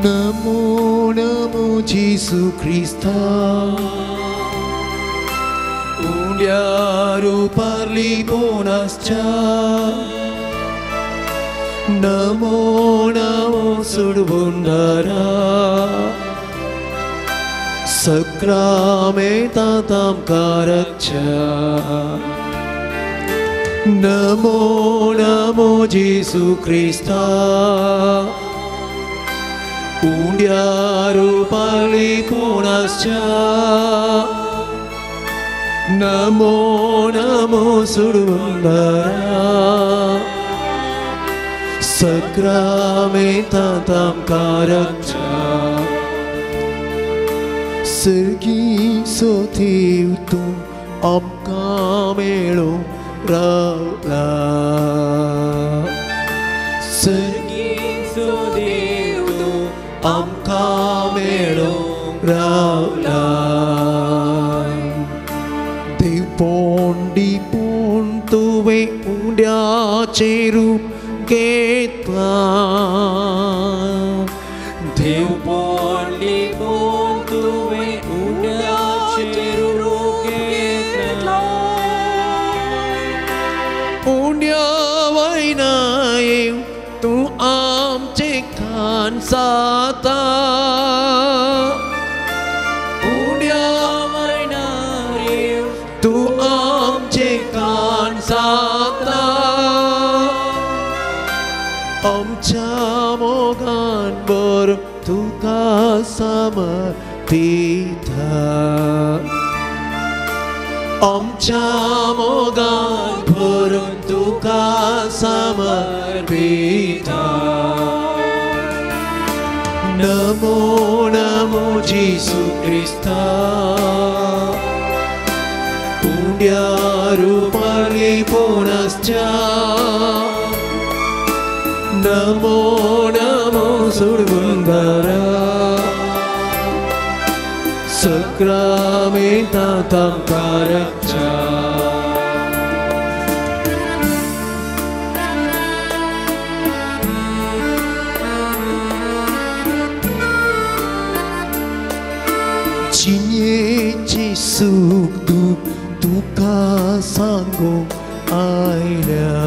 नमो नमो जेसू क्रिस्ता उंड्यारू पारली पोनासच्या नमो नमो सुडबुंडारा सक्रामेंतांत आमकां रक्षा नमो नमो जेसू क्रिस्ता उंड्यारू पारली पोनासच्या नमो नमो सुडबुंडारा सक्रामेंतांत आमकां रक्षा सर्गीचो देव तूं आमकां मेळूंक रावला सर्गीचो देव तूं आमकां मेळूंक रावला देव पोंडीपोण तुवें उंड्याचें रूप घेतलां देव पोंडीपोण तुवें उंड्याचें रूप घेतलां उंड्या वयना येवन तूं आमचें खाण जाता उंड्या वयना येवन तूं आमचें खाण जाता आमच्या मोगान भरून तुका समर्पिता आमच्या मोगान भरून तुका समर्पिता नमो नमो जेसू क्रिस्ता उंड्यारू पारली पोनासच्या नमो नमो सुडबुंदारा सक्रामेंतांत आमकां रक्षा जिणेचें सूख दूख तुका सांगूंक आयल्या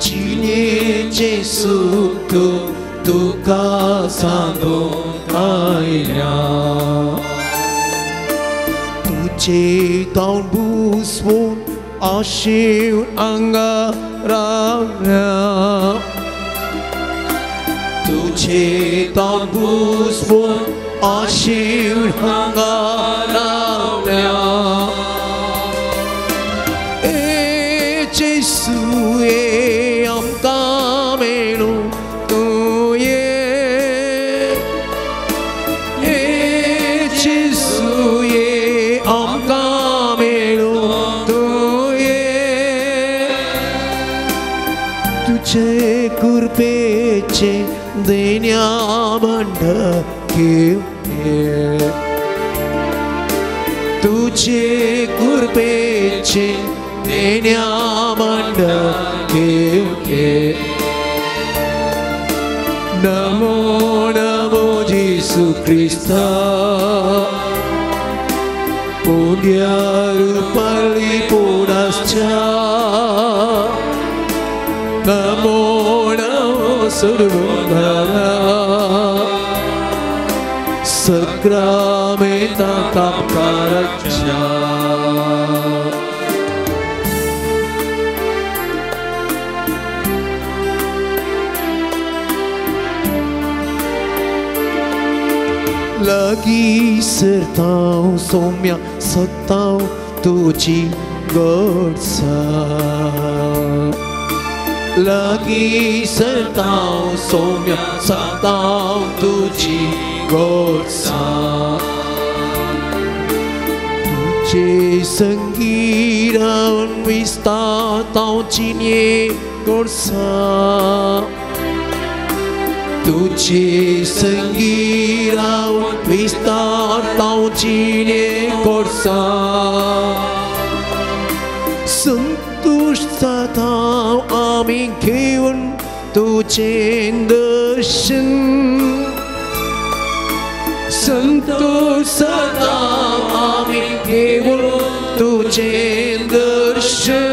जिणेचें सूख दूख तुका सांगूंक आयल्या तुजें तोंड बुसवून आशेवन हांगा रावल्या तुजें तोंड बुसवून आशेवन हांगा रावल्या ए जेसू ये आमकां मेळूंक तूं ये ए जेसू ये आमकां मेळूंक तूं ये तुजे कृपेचें देण्या भांडार घेवन ये तुजे कृपेचें देण्या भांडार घेवन ये नमो नमो जेसू क्रिस्ता उंड्यारू पारली पोनासच्या नमो नमो सुडबुंदारा सक्रामेंतांत आमकां रक्षा लागीं सरतांव सौम्या सतांव तुजी गोडसाण लागीं सरतांव सौम्या सतांव तुजी गोडसाण तुजे संगी रावन विस्तार जिणे गोडसाण तुजे संगी रावन विस्तार जिणे गोडसाण संतुश्ट जाता आमी घेवन तुझें दर्शन संतोष सदां आमी घेवन तुझें दर्शन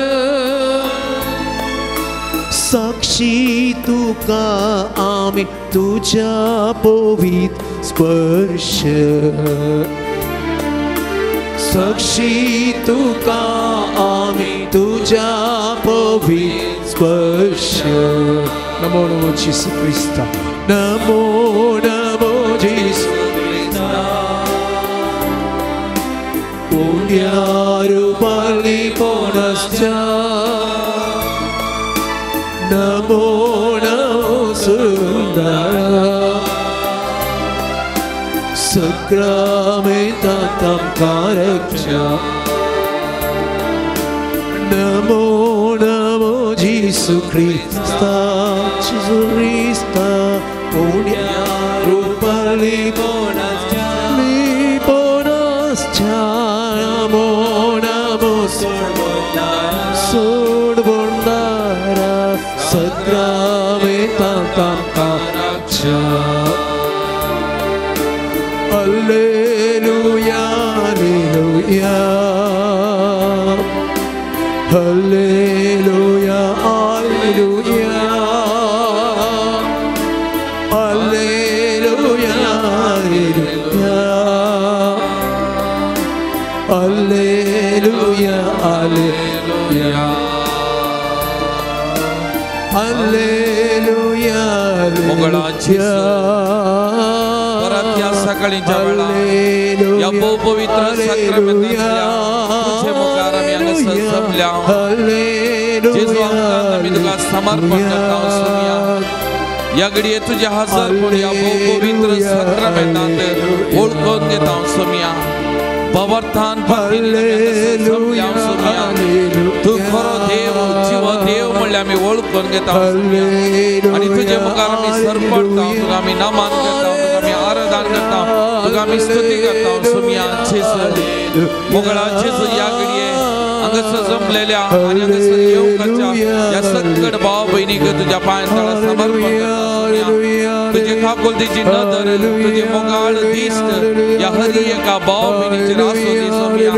साक्षी तुका आमी तुझ्या पवित्र स्पर्श साक्षी तुका आमी तुझ्या पवित्र स्पर्श. नमो नमो जेसू क्रिस्ता, नमो नमो जेसू क्रिस्ता, पुण्या रुपाली पोनसच्या. नमो नमो सुंदरा सक्रामेंतांत आमकां रक्षा. नमो नमो जेसू क्रिस्ता, जेसू क्रिस्ता, पुण्या रुपाली पोनसच्या. नमो नमो सोडबोंडारा सक्रामेंतांत आमकां रक्षा. Alleluia, alleluia, alleluia, alleluia, alleluia, alleluia, alleluia, alleluia, alleluia. परत ह्या सकाळीच्या वेळार ह्या भोवपवित्र साक्रामेंतांतल्या तुझे मुखार आमी हांगासर जमल्या. जेजू आमकां आमी तुका समर्पण करता सोमया. ह्या घडये तुजे हजर पूण ह्या भोवपवित्र साक्रामेंतांत वळखून घेता सोमया. भावार्थान जमल्या सोमया. तूं खरो देव, जिवो देव म्हणल्यार आमी वळखून घेता आनी तुजे मुखार आमी सरपडटा, तुका आमी नमन करता, तुका आमी आराधन करता, तुका आमी स्तुती करता सोमया. जेजू मोगळा जेजू ह्या घडये हांगासर जमलेल्या आनी हांगासर येवकाच्या ह्या सकट भाव भयणीक तुज्या पांयां तळा समर्पण करता. तुजे काकुळतीची नदर, तुजे मोगाळ दिश्ट ह्या हर एका भाव भयणीचेर आसूं दी सोमया.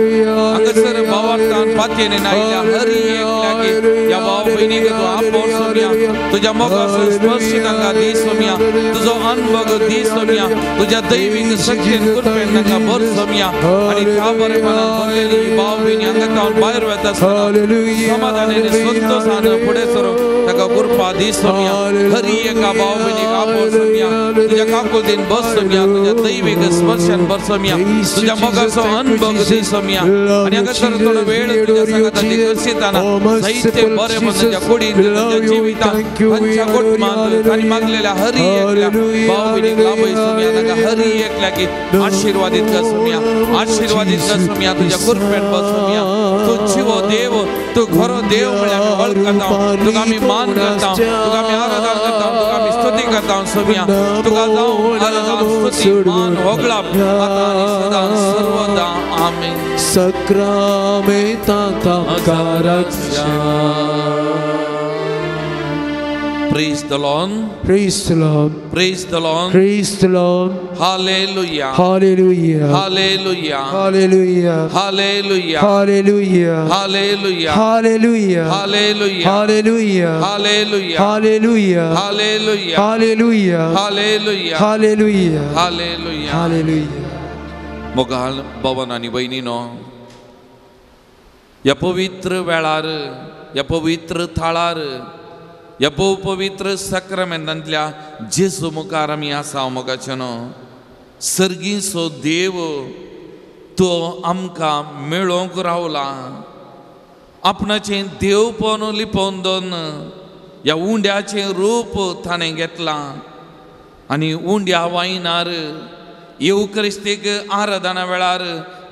हांगासर भावार्थान पातयेन आयिल्ल्या हर एकल्याक ह्या भाव भयणीक तूं आपोव सोमया. तुज्या मोगाचो स्पर्श तांकां दी सोमया, तुजो अनभोग दी सोमया, तुज्या दैवीक शक्तीन कृपेन तांकां भर सोमया. आनी त्या बरेपणान भरलेली भाव भयणी हांगा तावन भायर वता आसतना समाधानान संतोशान फुडें सरूंक ताका कृपा दी सोमया. हर एका भाव भयणीक आपोव सोमया, तुज्या काकुळतीन बस सोमया, तुज्या दैवीक स्पर्शान भर सोमया, तुज्या मोगाचो अनभोग दी सोमया. आनी हांगासर थोडो वेळ तुज्या सांगातान करशिताना जायते बरेपण तुज्या कुडीन, तुज्या जिवितान, तांच्या कुटुंबांत तांणी मागलेल्या हर एकल्या भाव भयणीक लाभय सोमया. ताका हर एकल्याक आशिर्वादीत कर सोमया, आशिर्वादीत कर सोमया, तुज्या कृपेन बस सोमया. तूं जिवो देव, तूं खरो देव म्हणल्यार आमी वळखता, तुका आमी मान करता, तुका आमी आराधन करता, तुका आमी स्तुती करता सोमया. तुका जावं आराधन, स्तुती, मान, होगळप आतां आनी सदां सर्वदा. आमेन. सक्रामेंतांत आमकां रक्षा. Praise the Lord. Praise the Lord. Praise the Lord. Praise the Lord. Hallelujah. Hallelujah. Hallelujah. Hallelujah. Hallelujah. Hallelujah. Hallelujah. Hallelujah. Hallelujah. Hallelujah. Hallelujah. Hallelujah. Hallelujah. Hallelujah. Hallelujah. Hallelujah. Hallelujah. Hallelujah. मोगाळ भवन आनी भयणीनो, ह्या पवित्र वेळार, ह्या पवित्र थळार, ह्या भोव पवित्र साक्रामेंतांतल्या जेजू मुखार आमी आसा. मोगाचेनो सर्गीचो देव तो आमकां मेळोवंक रावला. आपणाचें देवपण लिपोवन दवरून ह्या उंड्याचें रूप ताणें घेतलां आनी उंड्या वायनार येवक्रिस्तीक आराधना वेळार,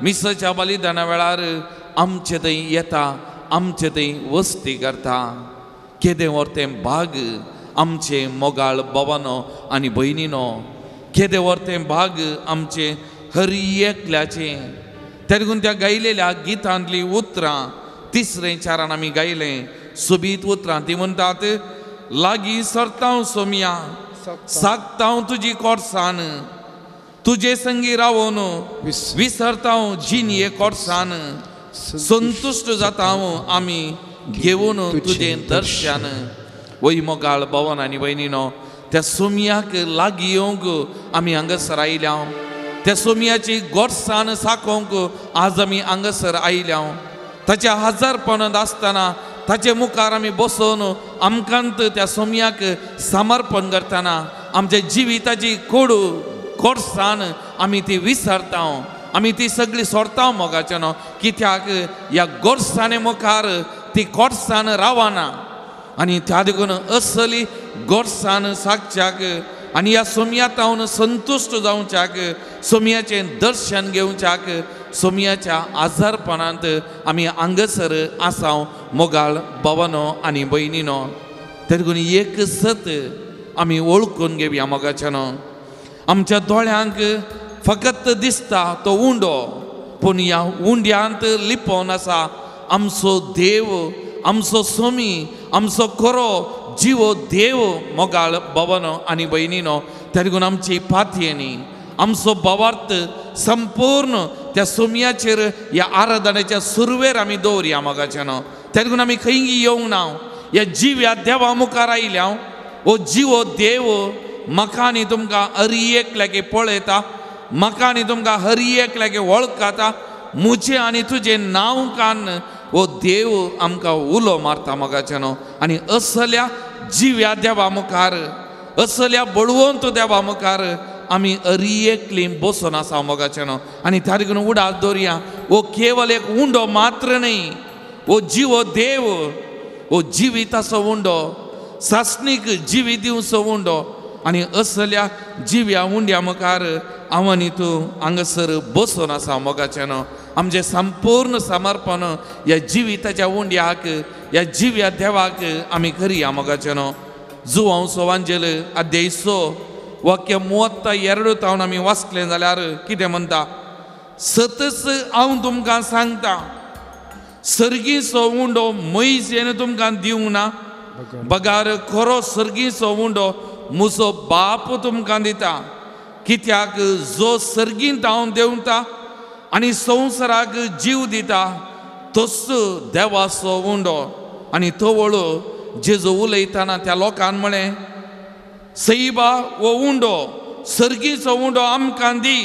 मिसाच्या बलिदाना वेळार आमचे थंय येता, आमचे थंय वस्ती करता. केदें व्हर तें भाग आमचें मोगाळ बाबानो आनी भयणीनो, केदें व्हर तें भाग आमचें हर एकल्याचें. तेदून त्या गायलेल्या गितांतलीं उतरां तिसरें चारान आमी गायलें सोबीत उतरां. ती म्हणटात, लागीं सरतांव सोमया, सागतांव तुजी कोर्सान, तुजे संगी रावोन विसरतांव जिनये कोर्सान, संतुश्ट जातांव आमी घेवन तुजें दर्शन. वय मोगाळ भवन आनी भयणीनो, त्या सोमयाक लागीं येवंक आमी हांगासर आयल्या, त्या सोमयाची गोडसाण साकोवंक आज आमी हांगासर आयल्या. ताच्या हजारपणांत आसतना ताचे मुखार आमी बसोवन आमकांत त्या सोमयाक समर्पण करतना आमच्या जिविताची कोडू गोडसाण आमी ती विसरता, आमी ती सगळी सोडता मोगाच्या न्हू, कित्याक ह्या गोडसाणे मुखार ती गोडसाण रावना. आनी त्या देखून असली गोडसाण सागच्याक आनी ह्या सोमया तावन संतुश्ट जावच्याक, सोमयाचें दर्शन घेवच्याक, सोमयाच्या आजारपणांत आमी हांगासर आसाव मोगाळ भावानो आनी भयणीनो. ते देखून एक सत आमी वळखून घेवया मोगाच्या न्हू. आमच्या दोळ्यांक फकत दिसता तो उंडो, पूण ह्या उंड्यांत लिपोवन आसा आमचो देव, आमचो सोमी, आमचो खरो जिवो देव मोगाळ भावानो आनी भयणीनो. त्या देखून आमची पातयेनी आमचो भावार्थ संपूर्ण त्या सोमयाचेर ह्या आराधनेच्या सुरवेर आमी दवरया मोगाच्या न्हू. त्या देखून आमी खंय येवंक ना, ह्या जिव्या देवा मुखार आयल्या. हो जिवो देव म्हाका आनी तुमकां हरी एकल्याक पळयता, म्हाका आनी तुमकां हरी एकल्याक वळखता, म्हजें आनी तुजें नांव कान हो देव आमकां उलो मारता मोगाच्या न्हू. आनी असल्या जिव्या देवा मुखार, असल्या बळवंत देवा मुखार आमी हरी एकली बसून आसा मोगाच्या न्हू. आनी त्या देखून उडास दवरया, हो केवल एक उंडो मात्र न्हय, हो जिवो देव, हो जिविताचो उंडो, सासणीक जिवी दिवचो उंडो. आनी असल्या जिव्या उंड्या मुखार हांव आनी तूं हांगासर बसून आसा मोगाच्या न्हू. आमचें संपूर्ण समर्पण ह्या जिविताच्या उंड्याक, ह्या जिव्या देवाक आमी करया मोगाच्या न्हू. जुवांव सोवांजेल अध्याय 6 वाक्य 32 तावन आमी वाचलें जाल्यार कितें म्हणटा, सतच हांव तुमकां सांगता, सर्गीचो उंडो मैजेन तुमकां दिवंक ना, बगार खरो सर्गीचो उंडो म्हजो बाप तुमकां दिता. कित्याक जो सर्गींत हांव देंवता आनी संवसाराक जीव दिता तोच देवाचो उंडो. आनी तवळ जेजू उलयतना त्या लोकान म्हळें, सईबा हो उंडो सर्गीचो उंडो आमकां दी,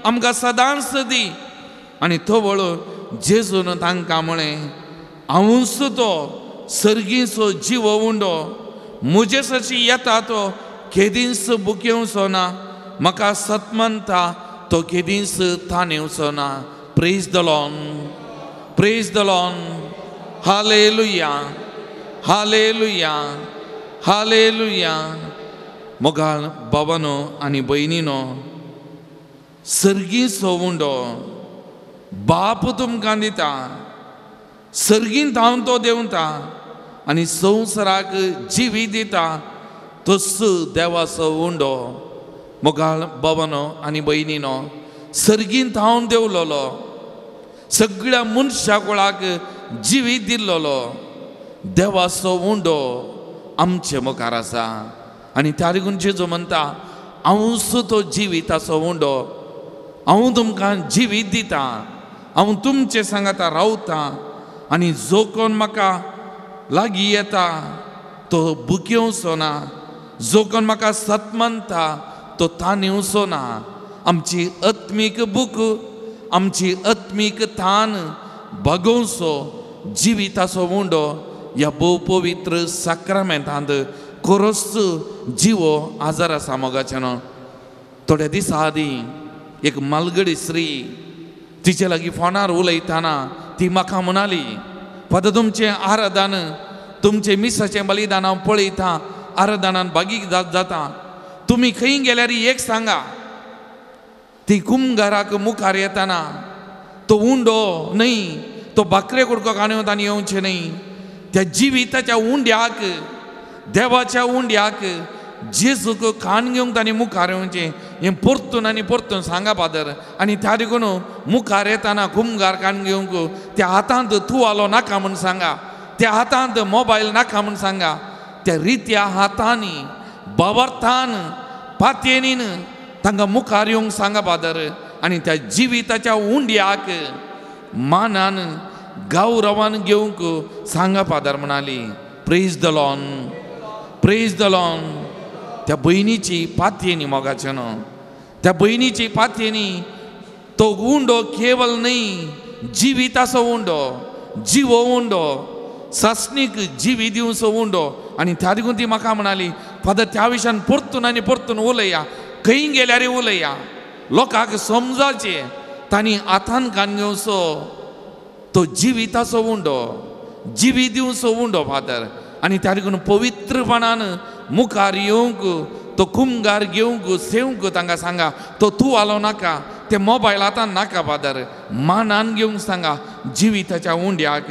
आमकां सदांच दी. आनी तवळ जेजून तांकां म्हळें, हांवूच तो सर्गीचो जीव उंडो, म्हजे सशी येता तो केदींच बुकेवचो ना, म्हाका सत मानता तो केदींच ताणेवचो ना. Praise the Lord, praise the Lord, hallelujah, hallelujah, hallelujah. मोगाळ बाबानो आनी भयणीनो, सर्गीचो उंडो बाप तुमकां दिता, सर्गींत हांव तो देंवता आनी संवसाराक जिवी दिता तोच देवाचो उंडो. मोगाळ बाबानो आनी भयणीनो, सर्गींत हांव देंवलोलो, सगळ्या मनशा कुळाक जिवी दिल्लोलो देवाचो उंडो आमचे मुखार आसा. आनी त्या देखून जेजू म्हणटा, हांवूच तो जिविताचो उंडो, हांव तुमकां जिवीत दिता, हांव तुमचे सांगाता रावता आनी जो कोण म्हाका लागीं येता तो बुकेवचो ना, जो कोण म्हाका सत मानता तो ताणेवचो ना. आमची आत्मीक भूक, आमची आत्मीक तान भागोवचो जिविताचो उंडो ह्या भोव पवित्र साक्रामेंतांत खरोच जिवो आजार आसा मोगाच्या न्हू. थोड्या दिसां आदीं एक मालगडी स्त्री तिचे लागीं फोनार उलयतना ती म्हाका म्हणाली, फादर तुमचें आराधन, तुमचें मिसाचें बलिदान हांव पळयतां, आराधनान भागी जाता, तुमी खंय गेल्यार एक सांगा. ती कुमगाराक मुखार येताना तो उंडो न्हय, तो भाकरे कुडको काणयो तांणी येवचें न्हय, त्या जिविताच्या उंड्याक, देवाच्या उंड्याक जेजूक खाण घेवंक तांणी मुखार येवचें हें परतून आनी परतून सांगा फादर. आनी त्या देखून मुखार येताना कुमगार काण घेवंक त्या हातांत तुवालो नाका म्हूण सांगा, त्या हातांत मोबायल नाका म्हूण सांगा, त्या रित्या हातांनी बावर्थान पातयेनीन तांकां मुखार येवंक सांगा फादर आनी त्या जिविताच्या उंड्याक मानान गौरवान घेवंक सांगा फादर म्हणाली. Praise the Lord, praise the Lord. त्या भयणीची पातयेनी मोगाचें न्हू, त्या भयणीची पातयेनी तो उंडो केवल न्हय जिविताचो उंडो, जिवो उंडो, सासणीक जिवी दिवचो उंडो. आनी त्या देखून ती म्हाका म्हणाली फादर त्या विशयान परतून आनी परतून उलया, खंय गेल्यार उलया, लोकांक समजाचें तांणी हातान कान घेवचो तो जिविताचो उंडो, जिवी दिवचो उंडो फादर. आनी त्या देखून पवित्रपणान मुखार येवंक तो कुमगार घेवंक सेवंक तांकां सांगा, तो तूं आलो नाका, ते मोबायल आतां नाका फादर, मानान घेवंक सांगा जिविताच्या उंड्याक.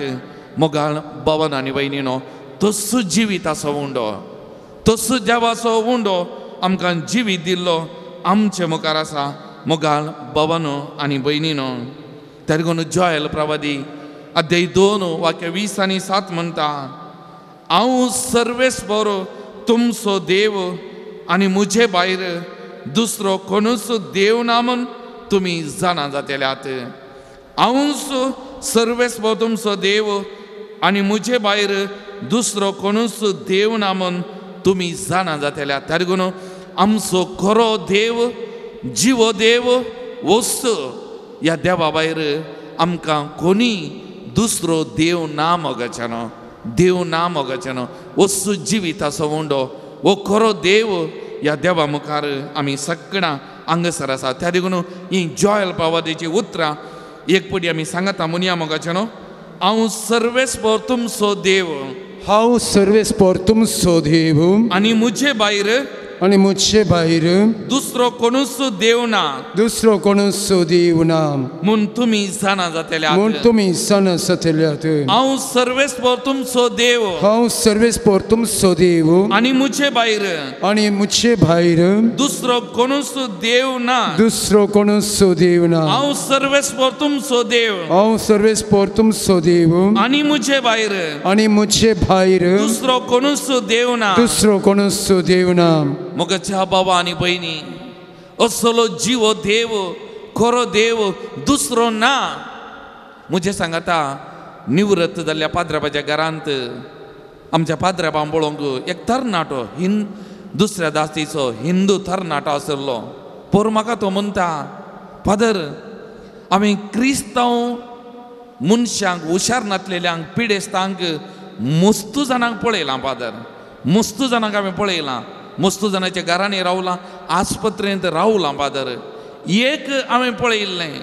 मोगाळ भवन आनी भयणीनो तसो जिविताचो उंडो, तसो देवाचो उंडो आमकां जिवीत दिल्लो आमचे मुखार आसा. मोगाळ भवन आनी भयणीनो त्या देखून जॉयल प्रवादी अध्याय 2 वाक्य 20 आनी 7 म्हणटा, हांव सर्वेस्पर तुमचो देव आनी म्हजे भायर दुसरो कोणूच देव ना म्हूण तुमी जाणा जातल्यात. हांवूच सर्वेस्पर तुमचो देव आनी म्हजे भायर दुसरो कोणूच देव ना म्हूण तुमी जाणा जातल्यात. त्या देखून आमचो खरो देव, जिवो देव वस्त ह्या देवा भायर आमकां कोणी दुसरो देव ना मोगाच्यानो, देव ना मोगाच्यानो. वस्तू जिविताचो उंडो हो खरो देव ह्या देवा मुखार आमी सगळां हांगासर आसा. त्या देखून ही जॉयल पावादीची उतरां एक पटी आमी सांगता म्हणया मोगाच्यानो, हांव सर्वेस्पर तुमचो देव, हांव सर्वेस्पर तुमचो देव आनी म्हजे भायर, आनी म्हजे भायर दुसरो कोणूच देव ना, दुसरो कोणूच देव ना म्हूण तुमी जाणा जातल्यात, म्हूण तुमी जाणा जातल्यात. हांव सर्वेस्पर तुमचो देव, हांव सर्वेस्पर तुमचो देव आनी म्हजे भायर, आनी म्हजे भायर दुसरो कोणूच देव ना, दुसरो कोणूच देव ना. हांव सर्वेस्पर तुमचो देव, हांव सर्वेस्पर तुमचो देव आनी म्हजे भायर, आनी म्हजे भायर दुसरो कोणूच देव ना, दुसरो कोणूच देव ना. मोगाच्या बाबा आनी भयणी असलो जिवो देव, खरो देव दुसरो ना. म्हजें सांगाता निवृत्त जाल्ल्या पाद्राबाच्या घरांत आमच्या पाद्राबां पळोवंक एक तरणाटो दुसऱ्या जातीचो हिंदू तरणाटो आशिल्लो. पोर म्हाका तो म्हणटा, फादर आमी क्रिस्तांव मनशांक हुशार नासलेल्यांक पिडेस्तांक मस्तू जाणांक पळयलां फादर, मस्तू जाणांक आमी पळयलां, मस्तू जाणाच्या घरांनी रावलां, आस्पत्रेंत रावलां फादर. एक हांवें पळयिल्लें,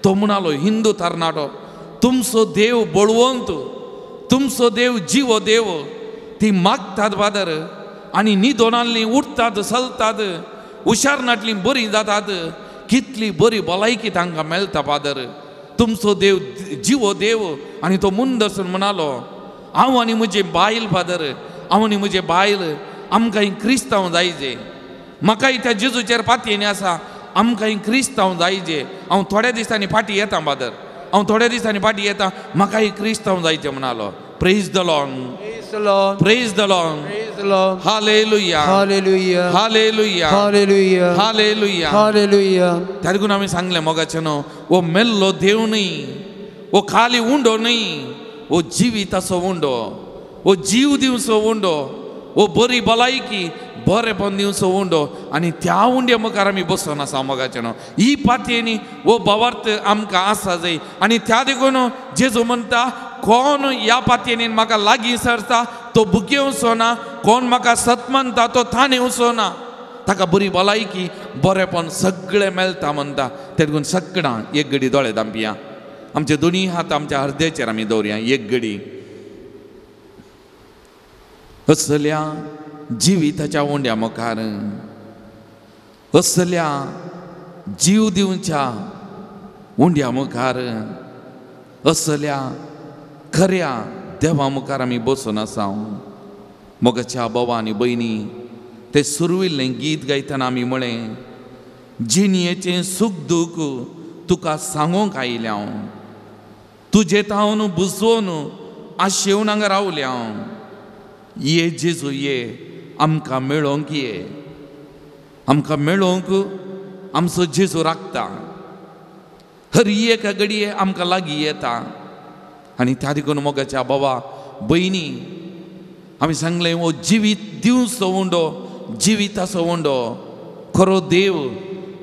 तो म्हणालो हिंदू तरणाटो, तुमचो देव बळवंत, तुमचो देव जिवो देव, ती मागतात फादर आनी न्हिदोनांतलीं उठतात चलतात, हुशार नाटलीं बरीं जातात, कितली बरी भलायकी तांकां मेळटा फादर, तुमचो देव जिवो देव. आनी तो मुंदरसून म्हणालो, हांव आनी म्हजी बायल फादर, हांव आनी म्हजी बायल आमकां क्रिस्तांव जायजे, म्हाकाय त्या जेजूचेर पातयेनी आसा, आमकां क्रिस्तांव जायजे, हांव थोड्या दिसांनी फाटीं येता फादर, हांव थोड्या दिसांनी फाटीं येता, म्हाकाय क्रिस्तांव जायचे म्हणालो. Praise the Lord, praise the Lord, hallelujah, hallelujah, hallelujah, hallelujah, hallelujah, hallelujah. त्या देखून आमी सांगलें मोगाचें न्हू, हो मेल्लो देव न्हय, हो खाली उंडो न्हय, हो जिविताचो उंडो, हो जीव दिवचो उंडो, हो बरी भलायकी बरेपण दिवचो उंडो. आनी त्या उंड्या मुखार आमी बसून आसा मोगाचें न्हू. ही पातयेनी हो भावार्थ आमकां आसा जाय. आनी त्या देखून जेजू म्हणटा, कोण ह्या पातयेनीन म्हाका लागीं सरता तो भुकेवचो ना, कोण म्हाका सत मानता तो ताणेवचो ना, ताका बरी भलायकी बरेपण सगळें मेळटा म्हणटा. ते देखून सगळां एक घडी दोळे धांपया, आमचे दोनी हात आमच्या हृदयाचेर आमी दवरया एक घडी. असल्या जिविताच्या उंड्या मुखार, असल्या जीव दिवच्या उंड्या मुखार, असल्या खऱ्या देवा मुखार आमी बसून आसा. मोगाच्या बाबा आनी भयणी ते सुरविल्लें गीत गायतना आमी म्हळें, जिणयेचें सूख दूख तुका सांगूंक आयलें हांव, तुजे तावन बुजोवन आशेवन हांगा रावलें हांव, ये जेजू ये, आमकां मेळोवंक ये, आमकां मेळोवंक आमचो जेजू राखता. हर एका घडये आमकां लागीं येता. आनी त्या देखून मोगाच्या बाबा भयणी आमी सांगलें हो जिवीत दिवचो उंडो, जिविताचो उंडो खरो देव.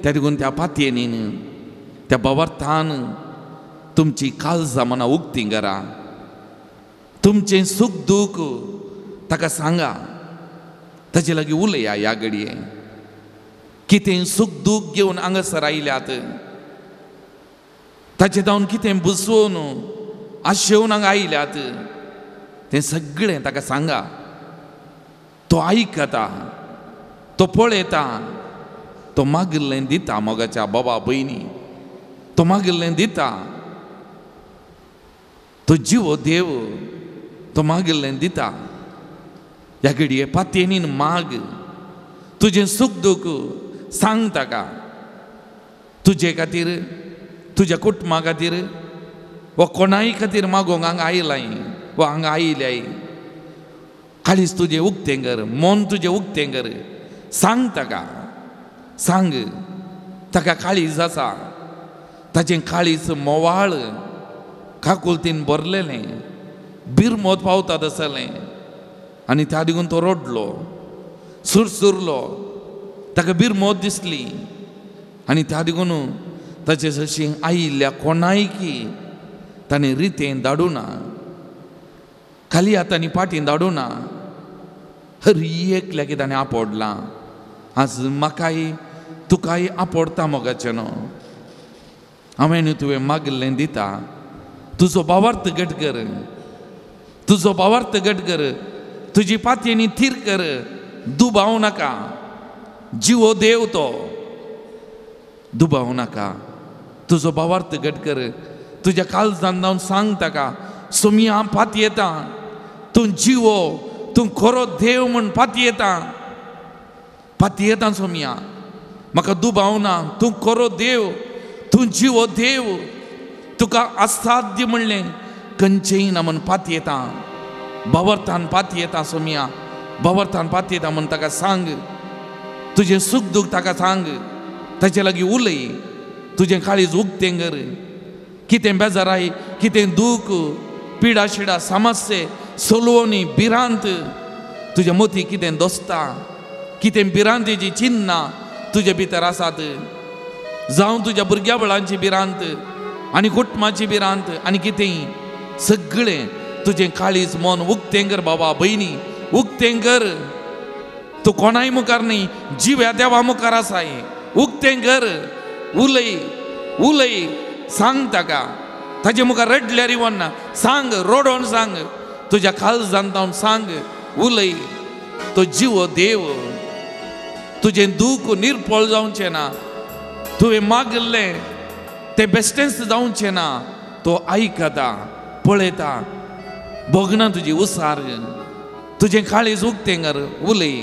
त्या देखून त्या पातयेनीन त्या बाबार्थान तुमची काळजां मनां उक्तीं करा, तुमचें सूख दूख ताका सांगा, ताचे लागीं उलया. ह्या घडये कितें सूख दूख घेवन हांगासर आयल्यात, ताचे जावन कितें बसोवन आशेवन हांगा आयल्यात, तें सगळें ताका सांगा. तो आयकता, तो पळयता, तो मागिल्लें दिता. मोगाच्या बाबा भयणी तो मागिल्लें दिता. तो जिवो देव, तो मागिल्लें दिता. ह्या घडये पातयेनीन माग, तुजें सूख दूख सांग ताका. तुजे खातीर, तुज्या कुटुंबा खातीर वा कोणाय खातीर मागोंक हांगा आयलाय वा हांगा आयल्याय, काळीज तुजें उक्तें कर, मन तुजें उक्तें कर, सांग ताका, सांग ताका. काळीज आसा, ताचें काळीज मोवाळ काकुलतीन भरलेलें, बिरमोत पावता तसलें. आनी त्या देखून तो रडलो, सुरसुरलो, ताका बिरमोत दिसली. आनी त्या देखून ताचे जशी आयिल्ल्या कोणायकी ताणें रितें धाडूना, खाली हातांनी पाटीं धाडूना, हर एकल्याक ताणें आपोडलां. आज म्हाकाय तुकाय आपोडता मोगाचें न्हू. हांवें तुवें मागिल्लें दिता. तुजो भावार्थ घट कर, तुजो भावार्थ घट कर, तुजी पातयेनी थीर कर, दुबाव नाका. जिवो देव तो, दुबाव नाका. तुजो भावार्थ घट कर, तुज्या काळजान जावन सांग ताका, सोमया हांव पातयेता, तूं जिवो, तूं खरो देव म्हूण पातयेता, पातयेता सोमया, म्हाका दुबाव ना, तूं खरो देव, तूं जिवो देव, तुका असाध्य म्हणलें खंयचेंय ना म्हूण पातयेता, भावार्थान पातयेता सोमया, भावार्थान पातयेता म्हूण ताका सांग. तुजें सूख दूख ताका सांग, ताचे लागीं उलय, तुजें काळीज उक्तें कर. कितें बेजाराय, कितें दूख, पिडा शिडा, समस्ये, सोलवणी, भिरांत तुज्या मोती कितें दोसता, कितें भिरांतेची चिन्नां तुजे भितर आसात, जावं तुज्या भुरग्या बळांची भिरांत आनी कुटुंबाची भिरांत आनी कितेंय, सगळें तुजें काळीज मन उक्तें कर बाबा भयणी, उक्तें कर. तूं कोणाय मुखार न्ही, जिव्या देवा मुखार आसाय. उक्तें कर, उलय उलय, सांग ताका. ताजे मुखार रडल्यार वना, सांग, रोडोन सांग, तुज्या काळजान जावन सांग, उलय. तो जिवो देव, तुजें दूख निर्पळ जावचें ना, तुवें मागिल्लें तें बेश्टेंच जावचें ना. तो आयकता, पळयता, भोगना तुजी उसार. तुजें काळीज उक्तें कर, उलय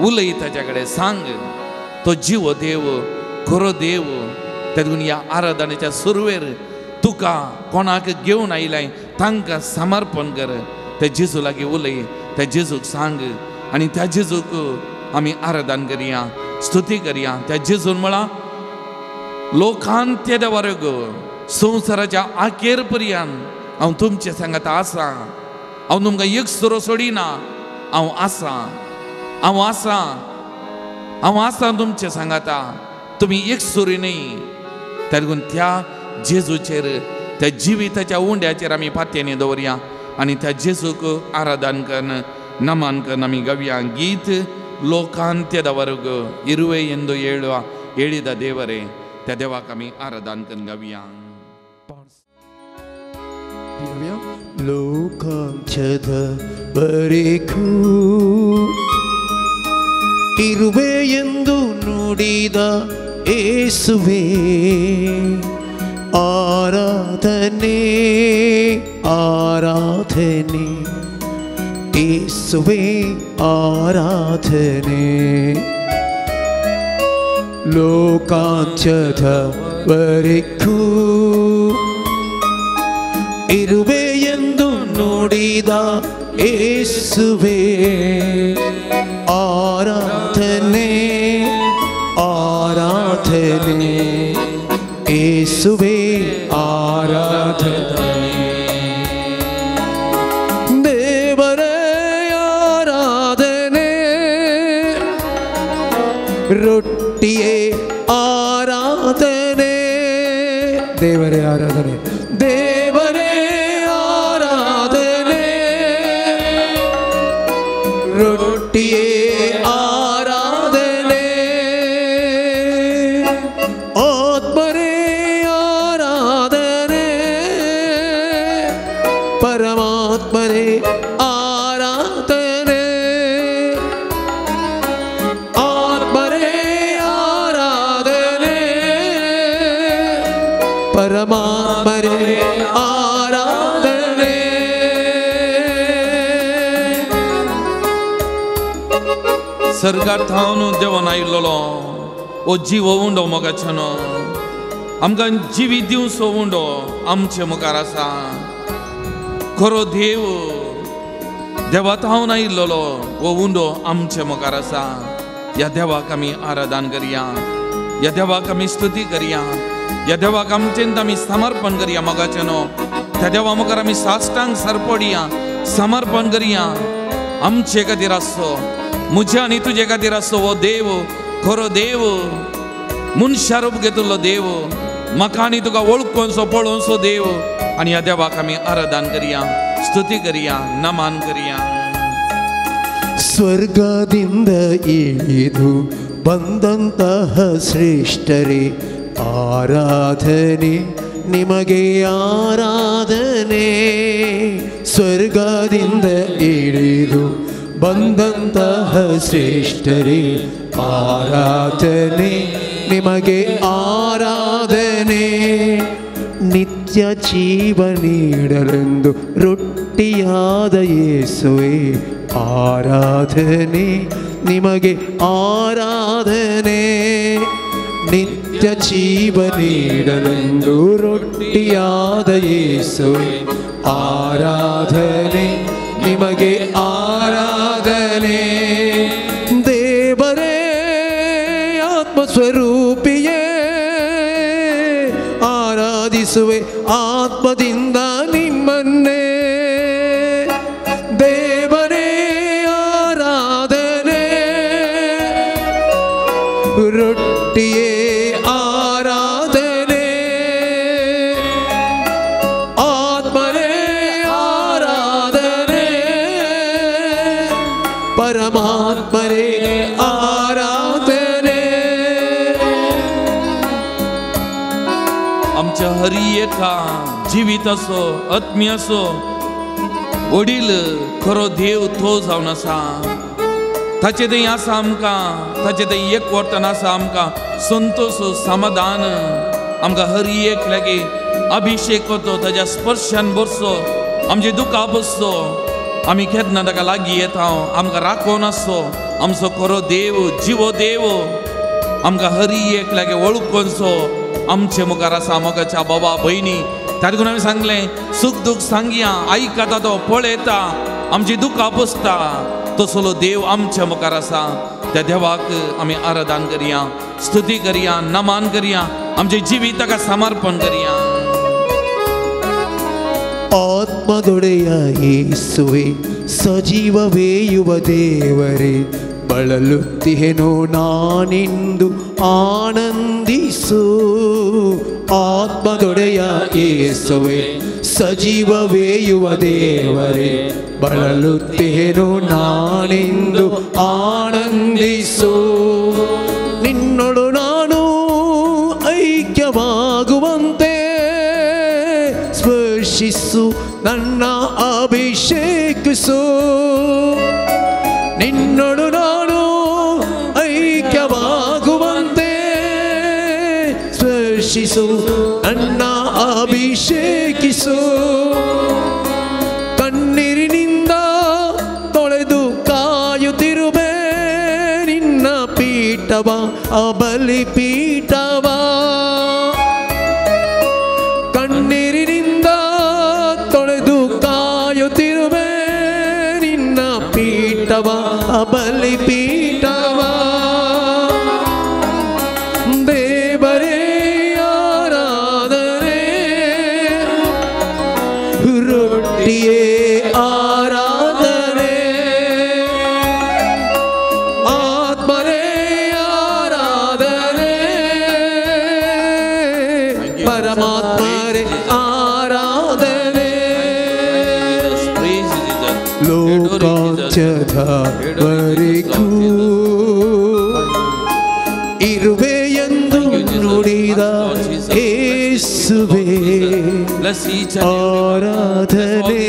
उलय ताच्या कडेन, सांग. तो जिवो देव, खरो देव. तेदून ह्या आराधनेच्या सुरवेर तुका कोणाक घेवन आयलाय तांकां समर्पण कर. त्या जेजू लागीं उलय, त्या जेजूक सांग आनी त्या जेजूक आमी आराधन करया, स्तुती करया. त्या जेजून म्हळां, लोकांत्य देवारोग संवसाराच्या आखेर पर्यंत हांव तुमचे सांगात आसा. हांव तुमकां एक सुरो सोडिना, हांव आसा, हांव आसा, हांव आसा तुमचे सांगाता, तुमी एक सुरी न्ही. त्या देखून त्या जेजूचेर, त्या जिविताच्या उंड्याचेर आमी पातयेनी दवरया आनी त्या जेजूक आराधन करून नमन करून आमी गावया गीत लोकांत्य दवरग इरुवे ಎಂದು ಹೇಳುವ ಹೇಳಿದ ದೇವರೇ. त्या देवाक आमी आराधन करून गावया. ಲೋಕಾಂತ್ಯದವರೆಗೂ ಇರುವೆ ಎಂದು ನುಡಿದ ಯೇಸುವೇ, ಆರಾಧನೆ ಆರಾಧನೆ ಯೇಸುವೇ ಆರಾಧನೆ. ಲೋಕಾಂತ್ಯದವರೆಗೂ ಇರುವೆ ಎಂದು ನುಡಿದ ಯೇಸುವೇ ಆರಾಧನೆ ಆರಾಧನೆ ಯೇಸುವೇ ಆರಾಧನೆ ದೇವರೇ ಆರಾಧನೆ ರೊಟ್ಟಿಯೇ ಆರಾಧನೆ ದೇವರೇ ಆರಾಧನೆ ದೇವರೇ ಆರಾಧನೆ ರೊಟ್ಟಿಯೇ ಆರಾಧನೆ ಆತ್ಮರೇ ಆರಾಧನೆ ಪರಮಾತ್ಮರೇ ಆರಾಧನೆ ಆತ್ಮರೇ ಆರಾಧನೆ ಪರಮಾತ್ಮರೇ ಆರಾಧನೆ. सरकार थावन देवान आयिल्लो ओ जीव उंडो मोगाच्यानो आमकां जिवीत दिवचो उंडो आमचे मुखार आसा. खरो देव देवा थावन आयिल्लो हो उंडो आमचे मुखार आसा. ह्या देवाक आमी आराधन करया, ह्या देवाक आमी स्तुती करया, ह्या देवाक आमचेन आमी समर्पण करया मोगाच्यानो. त्या देवा मुखार आमी साश्टांग सरपडया, समर्पण करया. आमचे खातीर आसचो, म्हज्या आनी तुजे खातीर आसचो हो देव, खरो देव, मनशा रूप घेतिल्लो देव, म्हाका आनी तुका वळखोनसो पळोवचो देव. आनी ह्या देवाक आमी आराधन करया, स्तुती करया, नमन करया. ಸ್ವರ್ಗದಿಂದ ಇಳಿದು ಬಂದಂತಹ ಶ್ರೇಷ್ಠರೇ ಆರಾಧನೆ ನಿಮಗೆ ಆರಾಧನೆ. ಸ್ವರ್ಗದಿಂದ ಇಳಿದು ಬಂದಂತಹ ಶ್ರೇಷ್ಠರೇ ಆರಾಧನೆ ನಿಮಗೆ ಆರಾಧನೆ. ನಿತ್ಯ ಜೀವ ನೀಡಲೆಂದು ರೊಟ್ಟಿಯಾದ ಯೇಸುವೇ ಆರಾಧನೆ ನಿಮಗೆ ಆರಾಧನೆ. ನಿತ್ಯ ಜೀವ ನೀಡಲೆಂದು ರೊಟ್ಟಿಯಾದ ಯೇಸುವೇ ಆರಾಧನೆ ನಿಮಗೆ ಆರಾಧನೆ. ದೇವರೇ ಆತ್ಮಸ್ವರೂಪಿಯೇ ಆರಾಧಿಸುವೆ ಆತ್ಮದಿಂದ ನಿಮ್ಮನ್ನೇ. ದೇವರೇ ಆರಾಧನೆ ರೊಟ್ಟಿಯೇ ಆರಾಧನೆ ಆತ್ಮರೇ ಆರಾಧನೆ ಪರಮಾತ್ಮರೇ ಆರಾಧನೆ. आमच्या हरी एका जिवीत असो आत्मी असो वडील खरो देव तो जावन आसा. ताचे थंय आसा आमकां, ताचे थंय एक वर्तन आसा आमकां संतोश समाधान. आमकां हरी एक लागीं अभिषेक करचो, ताज्या स्पर्शान बसचो, आमचे दुखां बसचो. आमी केन्ना ताका लागीं येता आमकां राखोवन आसचो. आमचो खरो देव, जिवो देव आमकां हरी एक लागीं वळखोवचो आमचे मुखार आसा. मोगाच्या बाबा भयणी, ताका लागून आमी सांगलें सूख दूख सांगया, आयकता तो, पळयता, आमची दुखां पुसता. तसलो देव आमच्या मुखार आसा. त्या देवाक आमी आराधन करया, स्तुती करया, नमन करया, आमचे जिवीत ताका समर्पण करया. ಆತ್ಮದೊಡೆಯ ಯೇಸುವೆ ಸಜೀವವೇಯುವ ದೇವರೇ ಬಳಲುತ್ತಿಹೆನು ನಾನಿಂದು ಆನಂದಿಸು. ಆತ್ಮದೊಡೆಯ ಯೇಸುವೆ ಸಜೀವವೇಯುವ ದೇವರೇ ಬಳಲುತ್ತಿಹೆನು ನಾನಿಂದು ಆನಂದಿಸು. ನಿನ್ನೊಡು ನಾನು ಐಕ್ಯವಾಗುವಂತೆ ಸ್ಪರ್ಶಿಸು ನನ್ನ ಅಭಿಷೇಕಿಸು. ನಿನ್ನೊಡು ನಾನು ಐಕ್ಯವಾಗುವಂತೆ ಸ್ಪರ್ಶಿಸು ನನ್ನ ಅಭಿಷೇಕಿಸು. ಕಣ್ಣೀರಿನಿಂದ ತೊಳೆದು ಕಾಯುತ್ತಿರುವೆ ನಿನ್ನ ಪೀಠವ ಅಬಲಿ ಪೀಠವ. ಕಣ್ಣೀರಿನಿಂದ ತೊಳೆದು ಕಾಯುತ್ತಿರುವೆ ಪೀಠವ ಬಲಿ ಪೀಠವ ದೇವರೇ ಆರಾಧನೆ ರೊಟ್ಟಿಯೇ ಆರಾಧನೆ ಆತ್ಮರೇ ಆರಾಧನೆ ಪರಮಾತ್ಮರೇ ಆರಾಧನೆ ಲೋಕಾಂತ್ಯದವರೆಗೂ ಇರುವೆ ಎಂದು ನುಡಿದ ಯೇಸುವೇ ಆರಾಧನೆ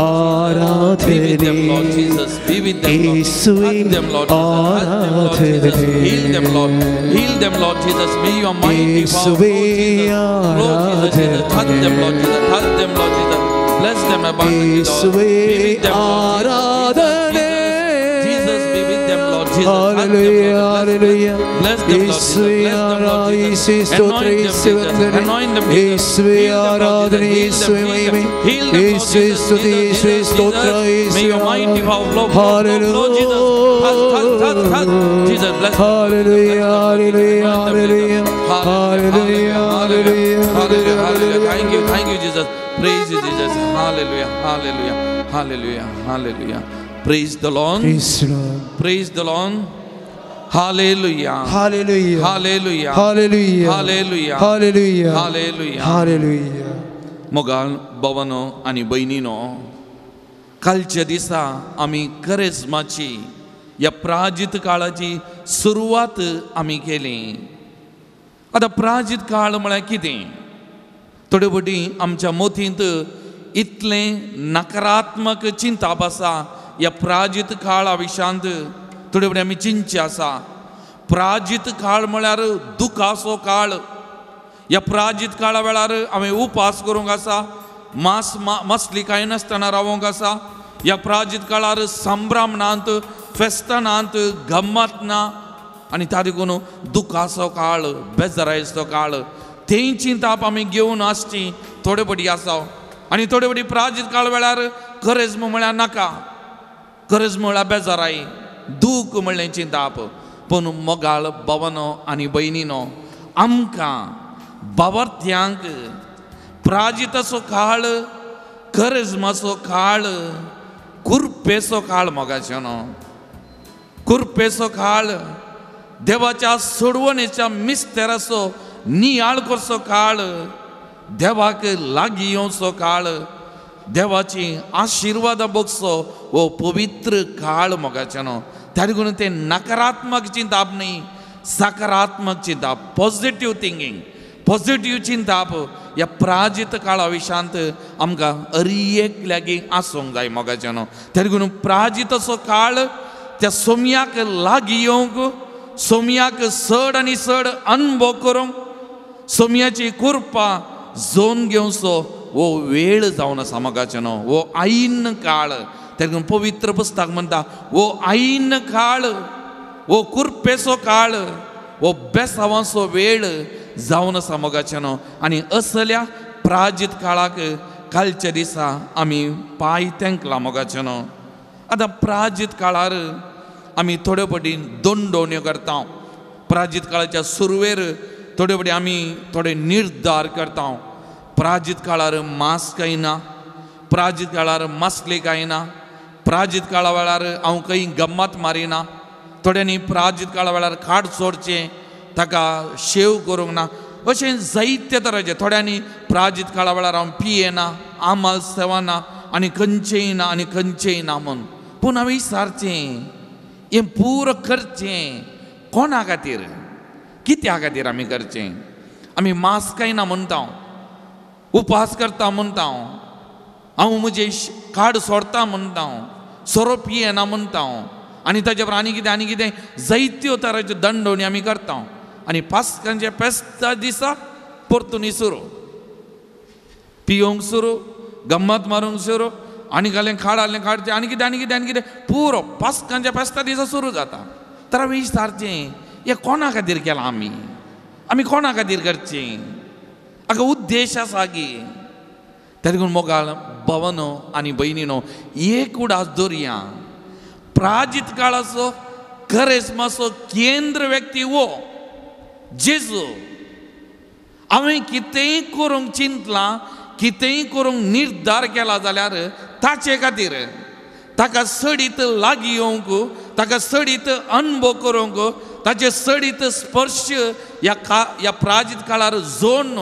ಆರಾಧನೆ ಯೇಸುವೇ ಆರಾಧನೆ ಯೇಸುವೇ ಆರಾಧನೆ Bless them abundantly, Lord. Be with them, Lord. Jesus, be with them, Lord. Jesus, hallelujah, hallelujah. Bless them, Lord Jesus. Bless them, Lord Jesus. Anoint them, Jesus. Anoint them, Jesus. Heal them, Lord Jesus. Heal them, Lord Jesus. Heal them, Lord Jesus. May your mighty power flow, flow, flow, Jesus. Touch, touch, touch, touch. Jesus, bless them. Hallelujah, hallelujah, hallelujah, hallelujah, hallelujah, hallelujah. Thank you, Jesus. Praise you, Jesus. Hallelujah, hallelujah, hallelujah, hallelujah. Praise the Lord. Praise the Lord. Praise the Lord. Hallelujah. Hallelujah. Hallelujah. Hallelujah. Hallelujah. Hallelujah. Hallelujah. Hallelujah. मोगाल भवनो आनी भयणीनो कालच्या दिसा आमी करेज्माची ह्या प्राजीत काळाची सुरवात आमी केली. आतां प्राजीत काळ म्हळ्यार कितें? थोडे फावटी आमच्या मतींत इतलें नकारात्मक चिंताप आसा ह्या प्राजीत काळा विशांत. थोडे फावटी आमी चिंतचें आसा प्राजीत काळ म्हळ्यार दुखाचो काळ. ह्या प्राजीत काळा वेळार हांवें उपास करूंक आसा, मांस मसली कांय नासतना रावोंक आसा. ह्या प्राजीत काळार संभ्रम नात, फेस्तां नात, गम्मत ना आनी त्या देखून दुखाचो काळ, बेजारायचो काळ. तें चिंताप आमी घेवन आसची थोडे फावटी आसा. आनी थोडे फावटी प्राजीत काळ वेळार करेज्म म्हळ्यार नाका, करेज्म म्हळ्यार बेजाराय, दूख म्हणलें चिंताप. पूण मोगाळ भवनो आनी भयणीनो आमकां बावर्त्यांक प्राजिताचो काळ, करेज्माचो काळ, कुरपेचो काळ मोगाचो न्हू, कुरपेचो काळ, देवाच्या सोडवणेच्या मिस्तेराचो नियाळ करचो काळ, देवाक लागीं येवचो काळ, देवाची आशिर्वादां भोगचो हो पवित्र काळ मोगाचो न्हू. त्या देखून तें नकारात्मक चिंताप न्ही, सकारात्मक चिंताप, पॉझिटीव थिंकींग, पॉझिटीव चिंताप ह्या प्राजीत काळा विशांत आमकां अरी लागीं आसूंक जाय मोगाचो न्हू. त्या देखून प्राजिताचो काळ त्या सोम्याक लागीं येवंक, सोम्याक चड आनी चड अनुभव करूंक, सोम्याची कृपा जोन घेवचो हो वेळ जावन आसा मोगाचो न्हू, हो आयन काळ. त्या पवित्र पुस्तक म्हणटा हो आयन काळ, हो कुरपेचो काळ, हो बेसावांचो वेळ जावन आसा मोगाचो न्हू. आनी असल्या प्राजीत काळाक कालच्या दिसा आमी पांय तेंकला मोगाचो न्हू. आतां प्राजीत काळार आमी थोड्यो फावटी दंडोवण्यो करता. प्राजीत काळाच्या सुरवेर थोडे फावटी आमी थोडे निर्धार करता. प्राजीत काळार मांस खायना, प्राजीत काळार मासले खायना, प्राजीत काळा वेळार हांव खंय गम्मत मारिना. थोड्यांनी प्राजीत काळा वेळार खाट सोडचें, ताका शेव करूंक ना, अशें जायते तरांचे. थोड्यांनी प्राजीत काळा वेळार हांव पियेना, आमाल सेवना आनी खंयचेय ना आनी खंयचेय ना म्हूण. पूण हांवें विचारचें, हें पुरो करचें कोणा खातीर, कित्या खातीर आमी करचें? आमी मांस खायना म्हणटा, उपास करता म्हणटा, हांव म्हजें खाड सोडता म्हणटा, सोरो पियेना म्हणटा आनी ताजे बरोबर आनी कितें आनी कितें जायत्यो तरांच्यो दंडोवणी आमी करता. आनी पास्कांच्या फेस्ता दिसा परतून सुरू, पियोंक सुरू, गम्मत मारूंक सुरू, आनी घालें खाड हाडलें खाडचें आनी कितें आनी कितें आनी कितें पुरो पास्कांच्या फेस्ता दिसा सुरू जाता. तर हांवें विचारचें, हें कोणा खातीर केलां आमी? आमी कोणा खातीर करचें? हाका उद्देश आसा गी? त्या देखून मोगाळ भवनो आनी भयणीनो एक उडास दवरया. प्राजित काळाचो करेस्माचो केंद्र व्यक्ती हो जेजू. हांवें कितेंय करूंक चिंतलां, कितेंय करूंक निर्धार केला जाल्यार ताचे खातीर, ताका सडीत लागीं येवंक, ताका सडीत अनुभव करूंक, ताचे सडीत स्पर्श ह्या प्राजित काळार जोडून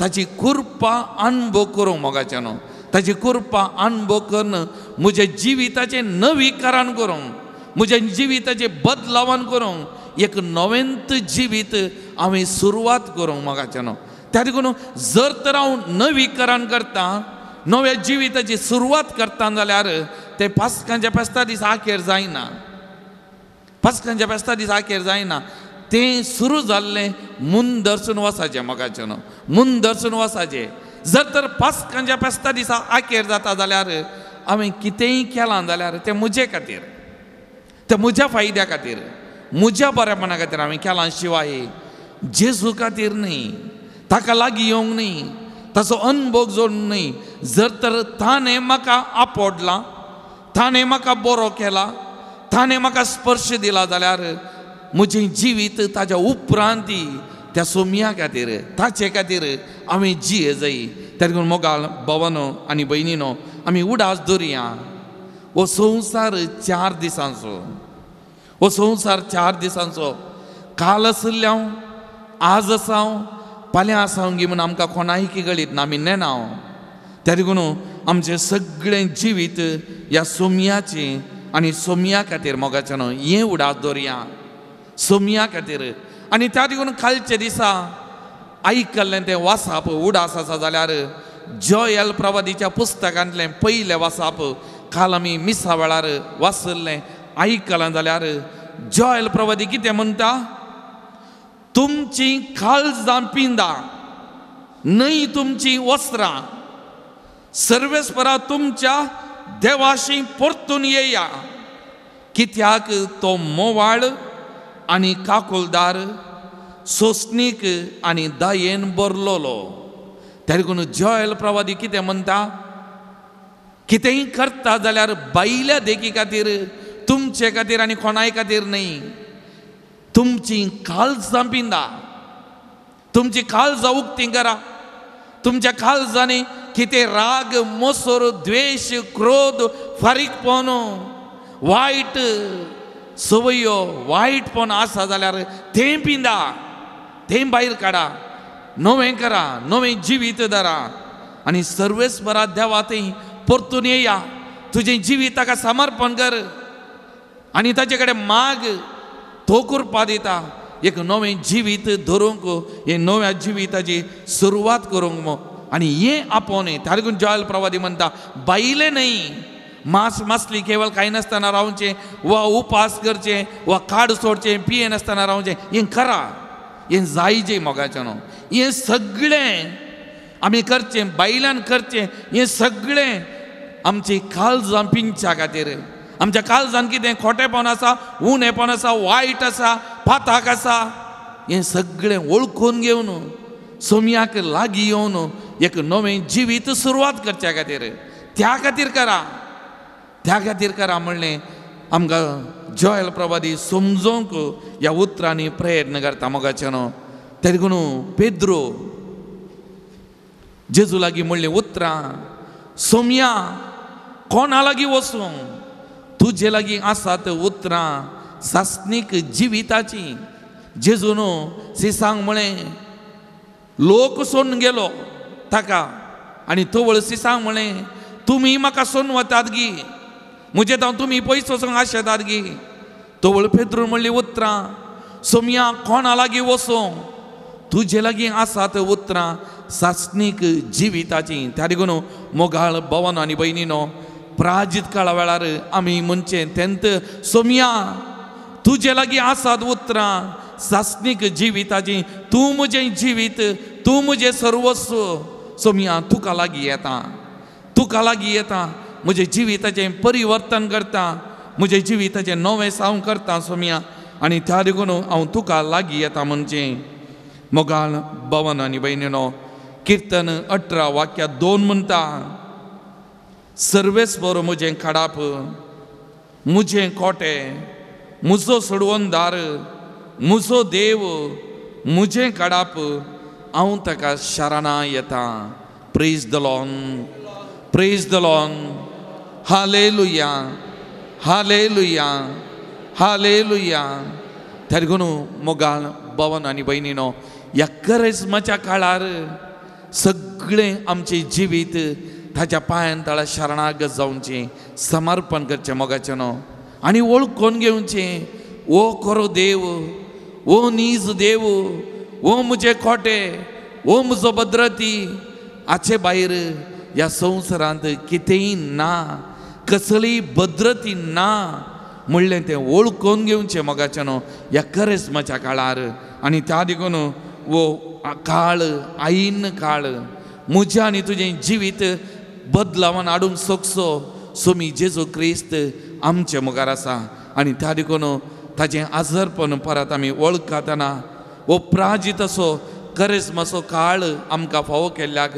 ताची कृपा अनुभव करूंक मोगाचें न्हू, ताची कृपा अनुभव करून म्हज्या जिविताचें नवीकरण करूंक, म्हज्या जिविताचें बदलावन करूंक, एक नवेंत जिवीत हांवें सुरवात करूंक मोगाचें न्हू. त्या देखून जर तर हांव नवीकरण करता, नव्या जिविताची सुरवात करता जाल्यार तें पास्कांच्या फेस्ता दीस आखेर जायना, पास्कांच्या फेस्ता दीस आखेर जायना, तें सुरू जाल्लें मुंदरसून वसाचें मोगाचें न्हू, मुंदरसून वसाचें. जर तर पास्कांच्या फेस्ता दिसा आखेर जाता जाल्यार हांवें कितेंय केलां जाल्यार तें म्हजे खातीर, तें म्हज्या फायद्या खातीर, म्हज्या बरेपणा खातीर हांवें केलां शिवाय जेजू खातीर न्हय, ताका लागीं येवंक न्हय, ताचो अनुभव जोडून न्हय. जर तर ताणें म्हाका आपोडलां, ताणें म्हाका बरो केला, ताणें म्हाका स्पर्श दिला जाल्यार म्हजें जिवीत ताज्या उपरांत त्या सोम्या खातीर, ताचे खातीर हांवें जिये जाय. त्या देखून मोगाल भावानो आनी भयणीनो, आमी उडास दवरया. हो संवसार 4 दिसांचो, हो संवसार 4 दिसांचो. काल आशिल्लें हांव, आज आसा हांव, फाल्यां आसा हांव गी म्हूण आमकां कोणायकी गळीत ना, आमी नेणा हांव. त्या देखून आमचें सगळें जिवीत ह्या सोम्याचें आनी सोम्या खातीर मोगाचें न्हू, हें उडास दवरया सोम्या खातीर. आनी त्या देखून कालच्या दिसा आयकल्लें तें वासाप उडास आसा जाल्यार जॉयल प्रवादीच्या पुस्तकांतलें पयलें वासाप काल आमी मिसा वेळार वाचल्लें आयकलां जाल्यार जॉयल प्रवादी कितें म्हणटा, तुमची काळजां पिंदा न्हय तुमची वस्त्रां, सर्वेस्परा तुमच्या देवाशी परतून येया, कित्याक तो मोवाळ आनी काकुलदार, सोसणीक आनी दयेन भरलोलो. त्या देखून जॉयल प्रवादी कितें म्हणटा, कितेंय करता जाल्यार बायल्या देखी खातीर, तुमचे खातीर आनी कोणाय खातीर न्हय, तुमची काळजां पिंदा, तुमची काळजां उक्तीं करा. तुमच्या काळजांनी कितें राग, मोसोर, द्वेश, क्रोध, फारीकपण, वायट सवयो, वायटपण आसा जाल्यार तें पिंदा, तें भायर काडा, नवें करा, नवें जिवीत धरा आनी सर्वेस्परा देवा थंय परतून येया. तुजें जिवीत ताका समर्पण कर आनी ताचे कडेन माग, तो कृपा दिता एक नवें जिवीत धरूंक, हे नव्या जिविताची सुरवात करूंक मो. आनी हें आपोवणें त्या देखून जॉयल प्रवादी म्हणटा, बायले न्हय मांस मासली केवळ खाय नासतना रावचें वा उपास करचें वा काड सोडचें, पिये नासतना रावचें, हें करा, हें जायजें मोगाचें न्हू. हें सगळें आमी करचें, बायलान करचें, हें सगळें आमची काळजां पिंच्या खातीर. आमच्या काळजान कितें खोटेपण आसा, उणेपण आसा, वायट आसा, पाताक आसा, हें सगळें वळखून घेवन सोम्याक लागीं येवन एक नवें जिवीत सुरवात करच्या खातीर, त्या खातीर करा, त्या खातीर करा म्हणलें आमकां जॉयल प्रवादी समजोवंक ह्या उतरांनी प्रयत्न करता मोगाचें न्हू. त्या देखून पेद्रो जेजू लागीं म्हणलीं उतरां, सोम्या कोणा लागीं वचूं, तुजे लागीं आसात उतरां सासणीक जिविताची. जेजून सिसांक म्हळें, लोक सोडून गेलो ताका आनी तवळ सिसांक म्हळें, तुमी म्हाका सोडून वतात गी, म्हजे तांव तुमी पयस वचूंक आशेतात गी. तवळ पेद्रून म्हणली उतरां, सोम्या कोणा लागीं वचूं, तुजे लागीं आसात उतरां सासणीक जिविताची. त्या देखून मोगाळ भवन आनी भयणीनो, प्राजित काळा वेळार आमी म्हणचें तेंत, सोम्या तुजे लागीं आसात उतरां सासणीक जिविताची, तूं म्हजें जिवीत, तूं म्हजें सर्वस्व, सोम्या तुका लागीं येता, तुका लागीं येता, म्हजें जिविताचें परिवर्तन करता, म्हजें जिविताचें नवें साव करता सोम्या, आनी त्या देखून हांव तुका लागीं येता म्हणचें. मोगाळ भवन आनी भयणीनो, किर्तन 18 वाक्या 2 म्हणटा, सर्वेस्पर म्हजें खाडाप, मुजें कोटे, मुजो सोडवणदार, मुजो देव, मुजें काडाप, हांव ताका शरणा येता. Praise the Lord, praise the Lord. Hallelujah, hallelujah, hallelujah. तेरगुनू मोगाल भवन आनी भयणीनो, ह्या करेज्माच्या काळार सगळें आमचें जिवीत ताच्या पांयान तळा शरणागत जावचें, समर्पण करचें मोगाचें न्हू, आनी वळखून घेवचें, ओ खरो देव, ओ नीज देव, ओ म्हजे कोटे, ओ म्हजो भद्रती. हाचे भायर ह्या संवसारांत कितेंय ना, कसलीय भद्रती ना म्हणलें तें वळखून घेवचें मोगाचें न्हू ह्या करेज्माच्या काळार. आनी त्या देखून वो काळ आयन काळ म्हजें आनी तुजें जिवीत बदलावान हाडूंक शकचो सोमी जेजू क्रिस्त आमचे मुखार आसा. आनी त्या देखून ताचें आजरपण परत आमी वळखतना वो प्राजीत असो करेज्माचो काळ आमकां फावो केल्ल्याक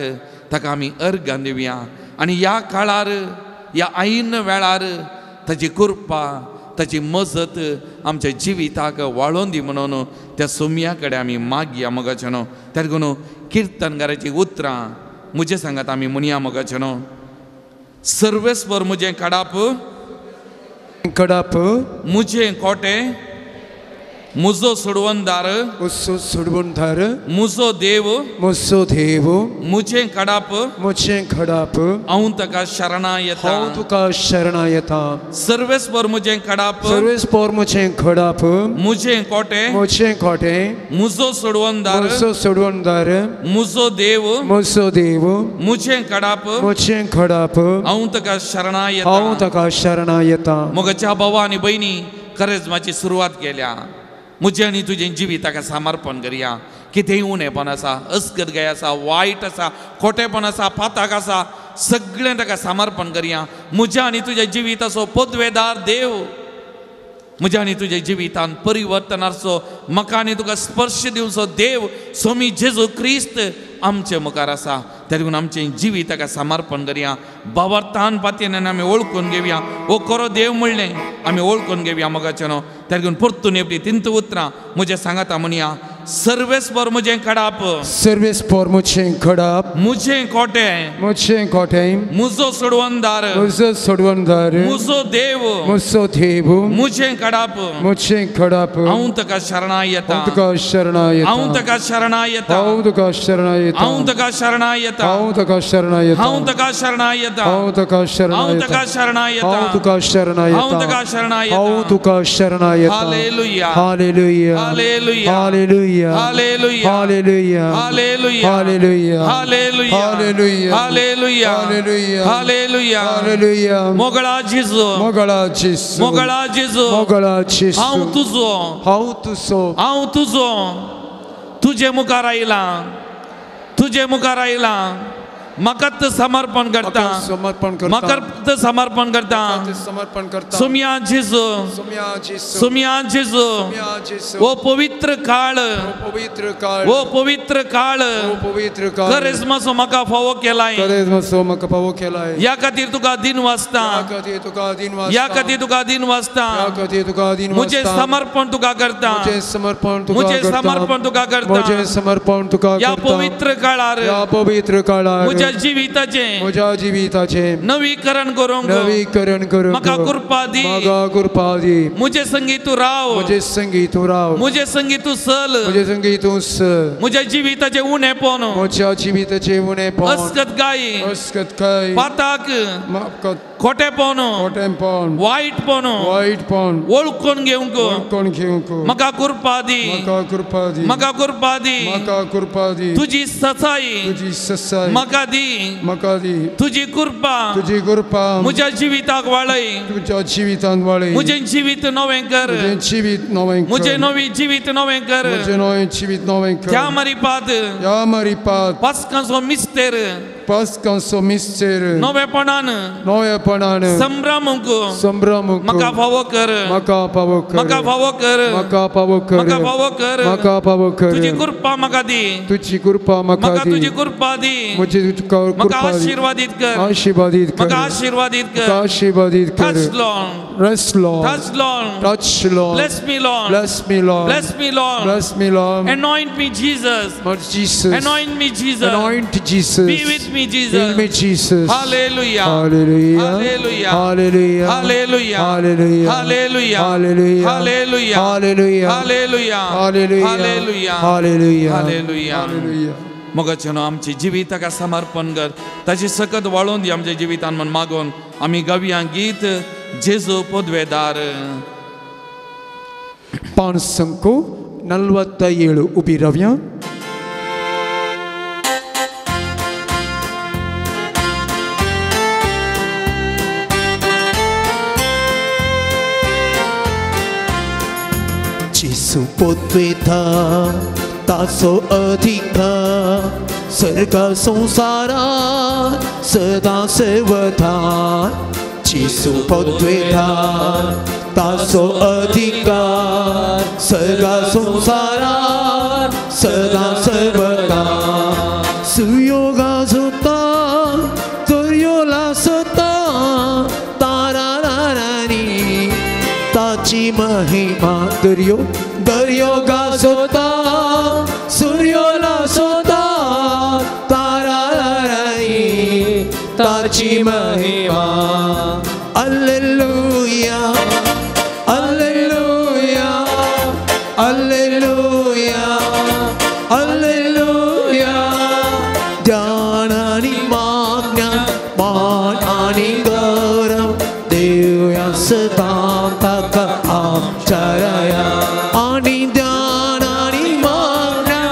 ताका आमी अर्गां दिवया. आनी ह्या काळार, ह्या आयन वेळार ताची कृपा, ताची मजत आमच्या जिविताक वाळोवन दी म्हणून त्या सोम्या कडेन आमी मागया मोगाचें न्हू. त्या देखून किर्तनकाराचीं उतरां म्हजे सांगात आमी म्हणया मोगाचें न्हू. सर्वेस्पर म्हजें काडाप, कडाप, म्हजें कोटे, मुजो सोडवणदार, मुजो सोडवणदार, मुजो देव, मुजो देव, मुजें कडाप, मुजें कडाप, हांव तुका शरणा येता, हांव तुका शरणा येता. सर्वेस्पर मुजें कडाप, सर्वेस्पर मुजें कडाप, मुजें कोटे, मुजें कोटे, मुजो सोडवणदार, मुजो सोडवणदार, मुजो देव, मुजो देव, मुजें कडाप, मुजें कडाप, हांव तुका शरणा येता, हांव तुका शरणा येता. मोगाच्या भावा आनी भयणी, करेज्माची सुरवात केल्या. म्हजें आनी तुजें जिविताक समर्पण करया. कितेंय उणेपण आसा, अस्कतगाय आसा, वायट आसा, खोटेपण आसा, पाताक आसा, सगळें ताका समर्पण करया. म्हज्या आनी तुज्या जिविताचो पदवेदार देव, म्हज्या आनी तुज्या जिवितान परिवर्तनाचो, म्हाका आनी तुका स्पर्श दिवचो देव सोमी जेजू क्रिस्त आमचे मुखार आसा. त्या देखून आमचें जिविताक समर्पण करया. बावरतान पातयेन आमी वळखून घेवया, हो खरो देव म्हणलें आमी वळखून घेवया मोगाचें न्हू. त्या देखून परतून एकटी तिंत उतरां म्हजें सांगाता म्हणया. सर्वेस्पर म्हजें कडाप, सर्वेस्पर म्हजें कडाप, म्हजें कोटे, म्हजें कोटे, म्हजो सोडवणदार, म्हजो सोडवणदार, म्हजो देव, म्हजो देव, म्हजें कडाप, म्हजें कडाप, हांव तुका शरणा येता, हांव तुका शरणा येता, हांव तुका शरणा येता, हांव तुका शरणा येता, हांव तुका शरणा येता, हांव तुका शरणा येता, हांव तुका शरणा येता, हांव तुका शरणा हांव तुका शरणा येता, हांव तुका शरणा येता, हांव तुका शरणा येता, हांव तुका शरणा येता. Hallelujah, hallelujah, hallelujah, hallelujah, hallelujah, hallelujah, hallelujah, hallelujah, hallelujah, hallelujah, hallelujah, hallelujah, hallelujah, hallelujah. मोगळा जेजू, मोगळा जेजू, मोगळा जेजू, मोगळा जेजू, हांव तुजो, हांव तुजो, हांव तुजो, तुजे मुखार आयला, तुजे मुखार आयला, म्हाकाच समर्पण करता, समर्पण करता, म्हाकाच समर्पण करता, समर्पण करता. सोम्या जेजू, सोम्या जेजू, सोम्या जेजू, ओ पवित्र काळ, पवित्र काळ, ओ पवित्र काळ, पवित्र काळ, करेज्माचो म्हाका फावो केलाय, करेज्माचो म्हाका फावो केलाय. ह्या खातीर तुका दिन वाचता, ह्या खातीर तुका दिन वाचता, ह्या खातीर तुका दिन वाचता, ह्या खातीर तुका दिन वाचता. म्हजें समर्पण तुका करता, म्हजें समर्पण तुका म्हजें करता, समर्पण तुका करता, म्हजें समर्पण तुका ह्या करता. पवित्र काळार, ह्या पवित्र काळार, म्हज्या जिविताचें, म्हज्या जिविताचें नवीकरण करूंक, नवीकरण करूंक म्हाका कृपा दी, म्हाका कृपा दी. म्हजे संगी तूं राव, म्हजे संगी तूं राव, म्हजे संगी तूं चल, म्हजे संगी तूं चल. म्हज्या जिविताचें उणेपण, म्हज्या जिविताचें उणेपण, अस्कतगाय, अस्कतगाय, पाताक, खोटेपण, खोटेपण, वायटपण, वायटपण, वळखून घेवंक, वळखून घेवंक म्हाका कृपा दी, म्हाका कृपा दी, म्हाका कृपा दी, म्हाका कृपा दी. तुजी सचाई, तुजी सचाई म्हाका दी, म्हाका दी. तुजी कृपा, तुजी कृपा म्हज्या जिविताक वाळय, तुज्या जिवितान वाळय. म्हजें जिवीत नवें कर, म्हजें जिवीत नवें कर, म्हजें नवें जिवीत नवें कर, म्हजें नवें जिवीत नवें कर. त्या मारिपाद, त्या मारिपाद, पास्कांचो मिस्तेर, पास्कांचो मिस्तेर नवेपणान नवेपणान संभ्रमूंक संभ्रमूंक म्हाका फावो कर म्हाका फावो कर म्हाका फावो कर म्हाका फावो कर म्हाका फावो कर म्हाका फावो कर. तुजी कृपा म्हाका दी तुजी कृपा म्हाका दी तुजी कृपा दी म्हजी म्हाका आशीर्वादीत कर आशीर्वादीत कर म्हाका आशीर्वादीत कर आशीर्वादीत कर. Touch Lord Bless Lord Touch Lord Touch Lord Bless me Lord Bless me Lord Bless me Lord Bless me Lord. Anoint me Jesus Lord Jesus Anoint me Jesus Anoint Jesus Be with me Jesus Be with me Jesus. Hallelujah Hallelujah Hallelujah Hallelujah Hallelujah Hallelujah Hallelujah Hallelujah Hallelujah Hallelujah Hallelujah Hallelujah Hallelujah Hallelujah Hallelujah Hallelujah. मोगाचेनो आमच्या जिविताक समर्पण कर ताची सकत वाळोवन दी आमच्या जिवितान म्हण मागून आमी गावया गीत जेजू पदवेदार. 547 उबी रावया. जेजू पदवेदार ताचो अधिकार सर्ग संवसारात सदां सर्वथा. जेजू पदवेदार ताचो अधिकार सर्ग संवसारात सदां सर्वथा. सुयोगा जोता दर्यो लासता तारा रानी ताची महिमा दर्यो दर्यो गाजोता सूर्यो लासोता तारा रानी ताची महिमा. Alleluia alleluia alleluia alleluia. ज्ञान आनी माज्ञा मान आनी गौरव देवया सदां ताका आमच्या राया. आनी ज्ञान आनी माज्ञा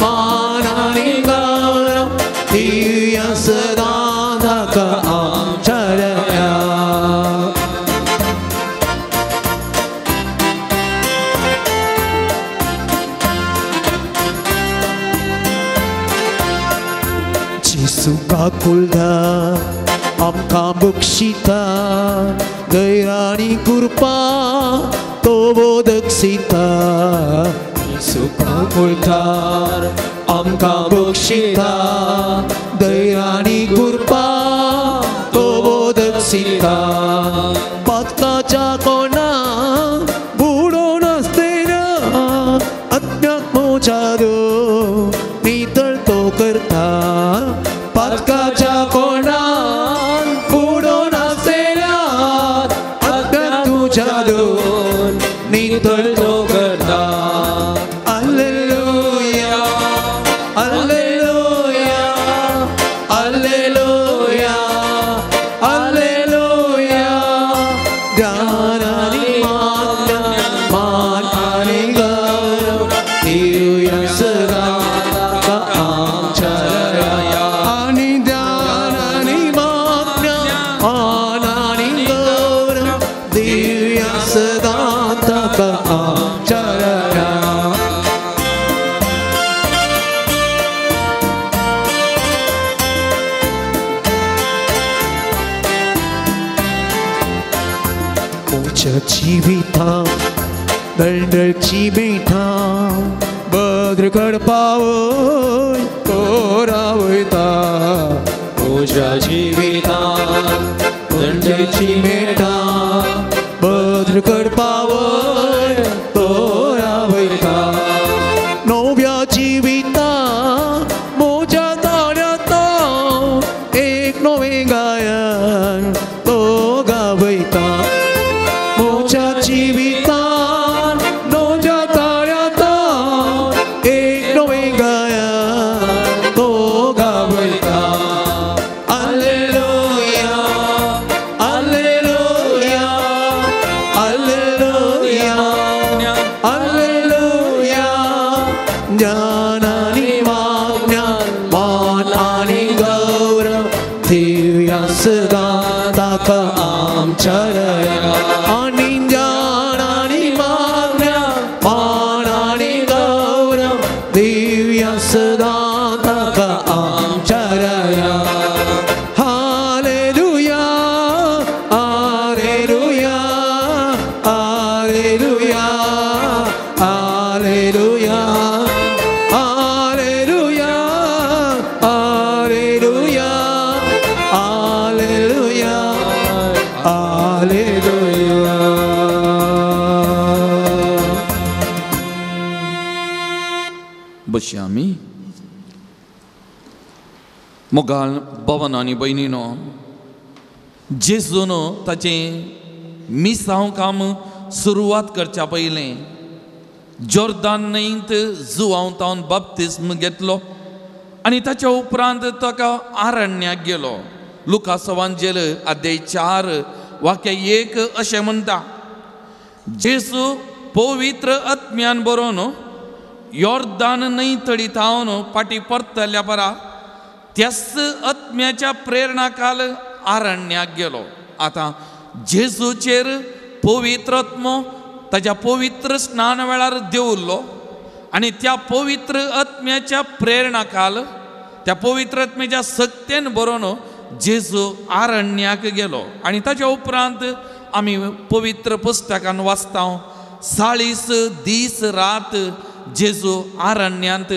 मान आनी गौरव देवया सदां ताका आमच्या राया. जेजू काकुळटा आमकां बक्षिता दया आनी कृपा तो बोदक्षिता. जेजू काकुळटा आमकां बक्षिता दया आनी कृपा तो बोदक्षिता. पातकाच्या कोणाक बुडोवन आसतना अज्ञात मोजारो नितळ तो करता. पातकाच्या कोणाक बुडोवन आसतना अज्ञात तुज्या नितळ तो करता. Alleluia alleluia alleluia alleluia. ज्ञान आनी मान्य मान आनी गौरव दिवया सदां ताका आमच्या राया. आनी ज्ञान आनी मान्य मान आनी गौरव दिवया सदां ताका आमच्या राया. म्हज्या जिवितांत दळदळची मिठां बद्र करपावय तो रावयता. म्हज्या जिवितांत दळदळची मिठां बद्र करपावय तो रावयता. नव्या जिवितांत म्हज्या ताळ्यांत एक नवें गायन तो गावयता. म्हज्या जिवितांत म्हज्या ताळ्यांत एक नवें गायन तो गावयता. Alleluia alleluia alleluia alleluia. ज्ञान आनी माज्ञा मान आनी गौरव दिवया सदां ताका आमच्या राया. आनी ज्ञान आनी माज्ञा मान आनी गौरव दिवया सदां ताका आमच्या राया. Hallelujah, hallelujah, hallelujah, hallelujah, hallelujah, hallelujah. बसया आमी. मोगाळ भवन आनी भयणीनो, जेजून ताचें मिसांव काम सुरवात करच्या पयलें जोर्दान न्हंयत जुवांव तावन बाप्तिस्म घेतलो आनी ताच्या उपरांत ताका आरण्याक गेलो. लुकास वांजेल अध्याय 4 वाक्य 1 अशें म्हणटा, जेजू पवित्र आत्म्यान बरोवन योर्दान न्हंय तडी थावन फाटीं परतल्या परा त्याच आत्म्याच्या प्रेरणाकाल आरण्याक गेलो. आतां जेजूचेर पवित्र आत्मो ताच्या पवित्र स्नान वेळार देंवलो आनी त्या पवित्र आत्म्याच्या प्रेरणाकाल त्या पवित्र आत्म्याच्या सक्तेन बरोवन जेजू आरण्याक गेलो. आनी ताच्या उपरांत आमी पवित्र पुस्तकान वाचता 40 दीस रात जेजू आरण्यांत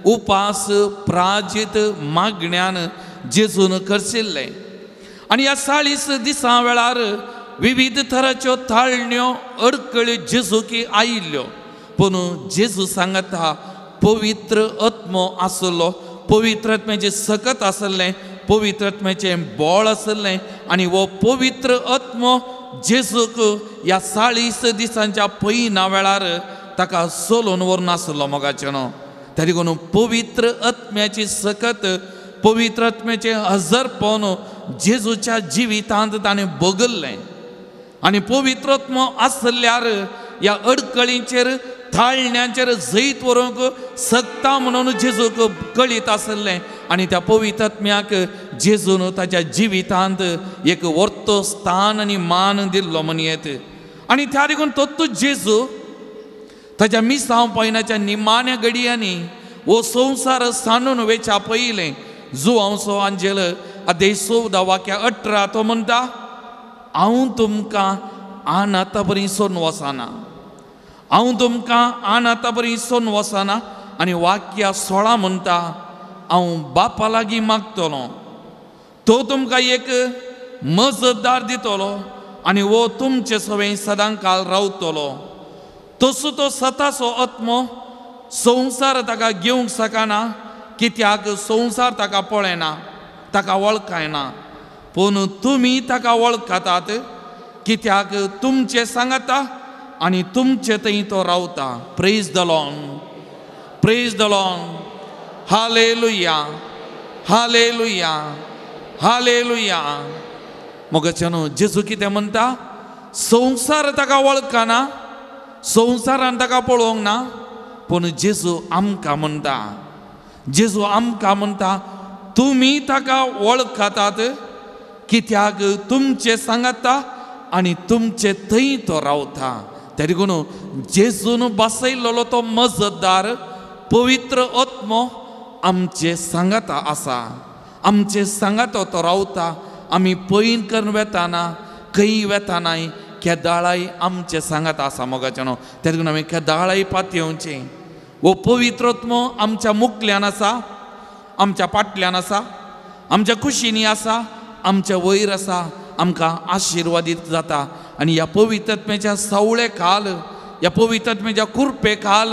उपास प्राजीत मागण्यान जेजून करशिल्लें. आनी ह्या 40 दिसां वेळार विविध थराच्यो ताळण्यो अडकळ्यो जेजूकी आयिल्ल्यो, पूण जेजू सांगता पवित्र आत्मो आसलो, पवित्र आत्म्याचें सकत आसलें, पवित्र आत्म्याचें बळ आसलें आनी हो पवित्र आत्मो जेजूक ह्या 40 दिसांच्या पयना वेळार ताका सोलून व्हरून आसलो. मोगाचें न्हू, त्या देखून पवित्र आत्म्याची सकत, पवित्र आत्म्याचें हजरपण जेजूच्या जिवितांत ताणें बगल्लें. आनी पवित्र आत्मो आसल्यार ह्या अडकळींचेर थाळण्यांचेर जैत व्हरूंक शकता म्हणून जेजूक कळीत आसलें. आनी त्या पवित्र आत्म्याक जेजून ताच्या जिवितांत एक वर्तो स्थान आनी मान दिल्लो म्हणयेत. आनी त्या देखून तत्तू जेजू ताच्या मिसांव पयनाच्या निमाण्या घडयांनी हो संवसार सांडून वेच्या पयलें जुवांवचो आंजेल अध्याय 14 वाक्य 18 तो म्हणटा, हांव तुमकां आनाता बरी सोडून वचना, हांव तुमकां आनाता बरी सोडून वचना. आनी वाक्य 16 म्हणटा, हांव बापा लागीं मागतलो, तो तुमकां एक मजतदार दितलो आनी हो तुमचे सवें सदां काल रावतलो. तसो तो सताचो आत्मो संवसार ताका घेवंक शकना, कित्याक संवसार ताका पळयना, ताका वळखायना, पूण तुमी ताका वळखातात, कित्याक तुमचें सांगता आनी तुमचे थंय तो रावता. Praise the Lord, praise the Lord, hallelujah, hallelujah, hallelujah. मोगाच्यानो, जेजू कितें म्हणटा, संवसार ताका वळखना, संवसारान ताका पळोवंक ना, पूण जेजू आमकां म्हणटा, जेजू आमकां म्हणटा तुमी ताका वळखातात, कित्याक तुमचें सांगता आनी तुमचे थंय तो रावता. त्या देखून जेजून बसयल्लो तो मजतदार पवित्र आत्मो आमचे सांगाता आसा, आमचे सांगाता तो रावता. आमी पयन करून वेताना, खंय वेतानाय केदाळाय आमचे सांगाता आसा. मोगाचें न्हू, त्या देखून आमी केदाळाय पातयेवचें. हो पवित्र आत्मो आमच्या मुखल्यान आसा, आमच्या पाटल्यान आसा, आमच्या कुशींनी आसा, आमच्या वयर आसा, आमकां आशिर्वादीत जाता. आनी ह्या पवित्र आत्म्याच्या सावळे खाल, ह्या पवित्र आत्म्याच्या कुरपे खाल,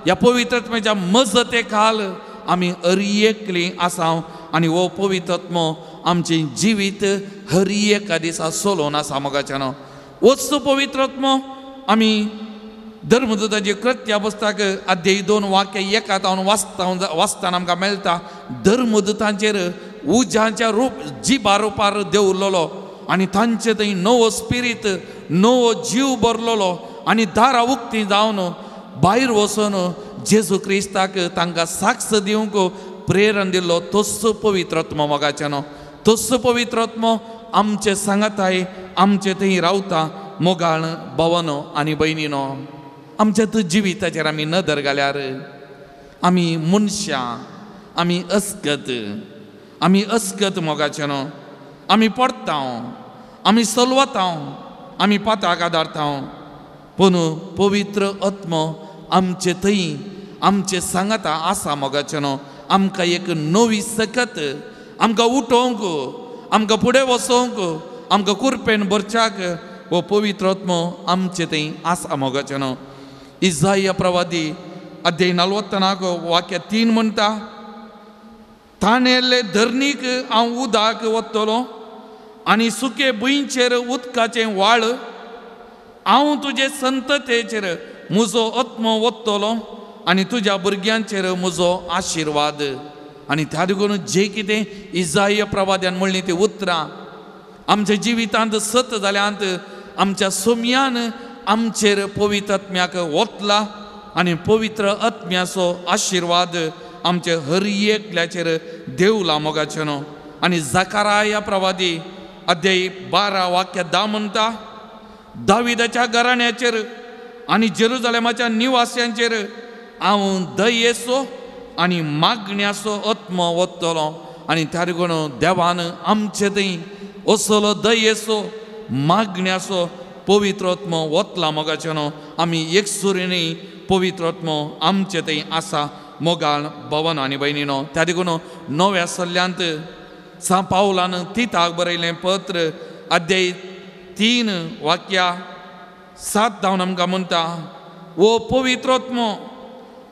ह्या पवित्र आत्म्याच्या मजते खाल आमी हर एकली आसा. आनी हो पवित्र आत्मो आमचें जिवीत हर एका दिसा सोलोवन आसा. मोगाच्यान वच पवित्र आत्मो आमी धर्मदूताचे कृत्या पुस्तक अध्याय 2 वाक्य 1 तावन वाचतना आमकां मेळटा, धर्मदूतांचेर उज्याच्या रूप जिबा रुपार देंवलोलो आनी तांचे थंय नवो स्पिरीत, नवो जीव भरलोलो आनी दारां उक्तीं जावन भायर वचून जेजू क्रिस्ताक तांकां साक्ष दिवंक प्रेरण दिल्लो तोच पवित्र आत्मो. मोगाच्यानो, तोच पवित्र आत्मो आमचे सांगाताय, आमचे थंय रावता. मोगाळ भावानो आनी भयणीनो, आमच्या तूं जिविताचेर आमी नदर घाल्यार आमी मनशां, आमी अस्कत, आमी अस्कत मोगाच्यानो, आमी पडता, आमी सलवता, आमी पाताक आदारता, पूण पवित्र आत्मो आमचे थंय आमचे सांगाता आसा मोगाचें न्हू. आमकां एक नवी सकत, आमकां उठोवंक, आमकां फुडें वचोंक, आमकां कुरपेन भरच्याक हो पवित्र आत्मो आमचे थंय आसा मोगाचें न्हू. इजाया प्रवादी अध्याय 49 वाक्य 3 म्हणटा, ताणेल्ले धरणीक हांव उदक वतलो आनी सुके भुंयचेर उदकाचें वाळ, हांव तुजे संततेचेर म्हजो आत्मो वतलो आनी तुज्या भुरग्यांचेर म्हजो आशिर्वाद. आनी त्या देखून जे कितें इजाया प्रवाद्यान म्हणलीं ती उतरां आमच्या जिवितांत सत जाल्यांत. आमच्या सोम्यान आमचेर पवित्र आत्म्याक वतला आनी पवित्र आत्म्याचो आशिर्वाद आमचे हर एकल्याचेर देवला मोगाचें न्हू. आनी जकाराया प्रवादी अध्याय 12 वाक्य 10 म्हणटा, दाविदाच्या घराण्याचेर आनी जेरुजालेमाच्या निवास्यांचेर हांव दयेचो आनी मागण्याचो आत्मो वतलो. आनी त्या देखून देवान आमचे थंय असलो दयेचो मागण्याचो पवित्र आत्मो वतला मोगाचें न्हू. आमी एकसुरीनी पवित्र आत्मो आमचे थंय आसा मोगाळ भवन आनी भयणीनो. त्या देखून नव्या सल्ल्यांत सां पावलान तिताक बरयलें पत्र अध्याय 3 वाक्या 7 धावन आमकां म्हणटा, वो पवित्र आत्मो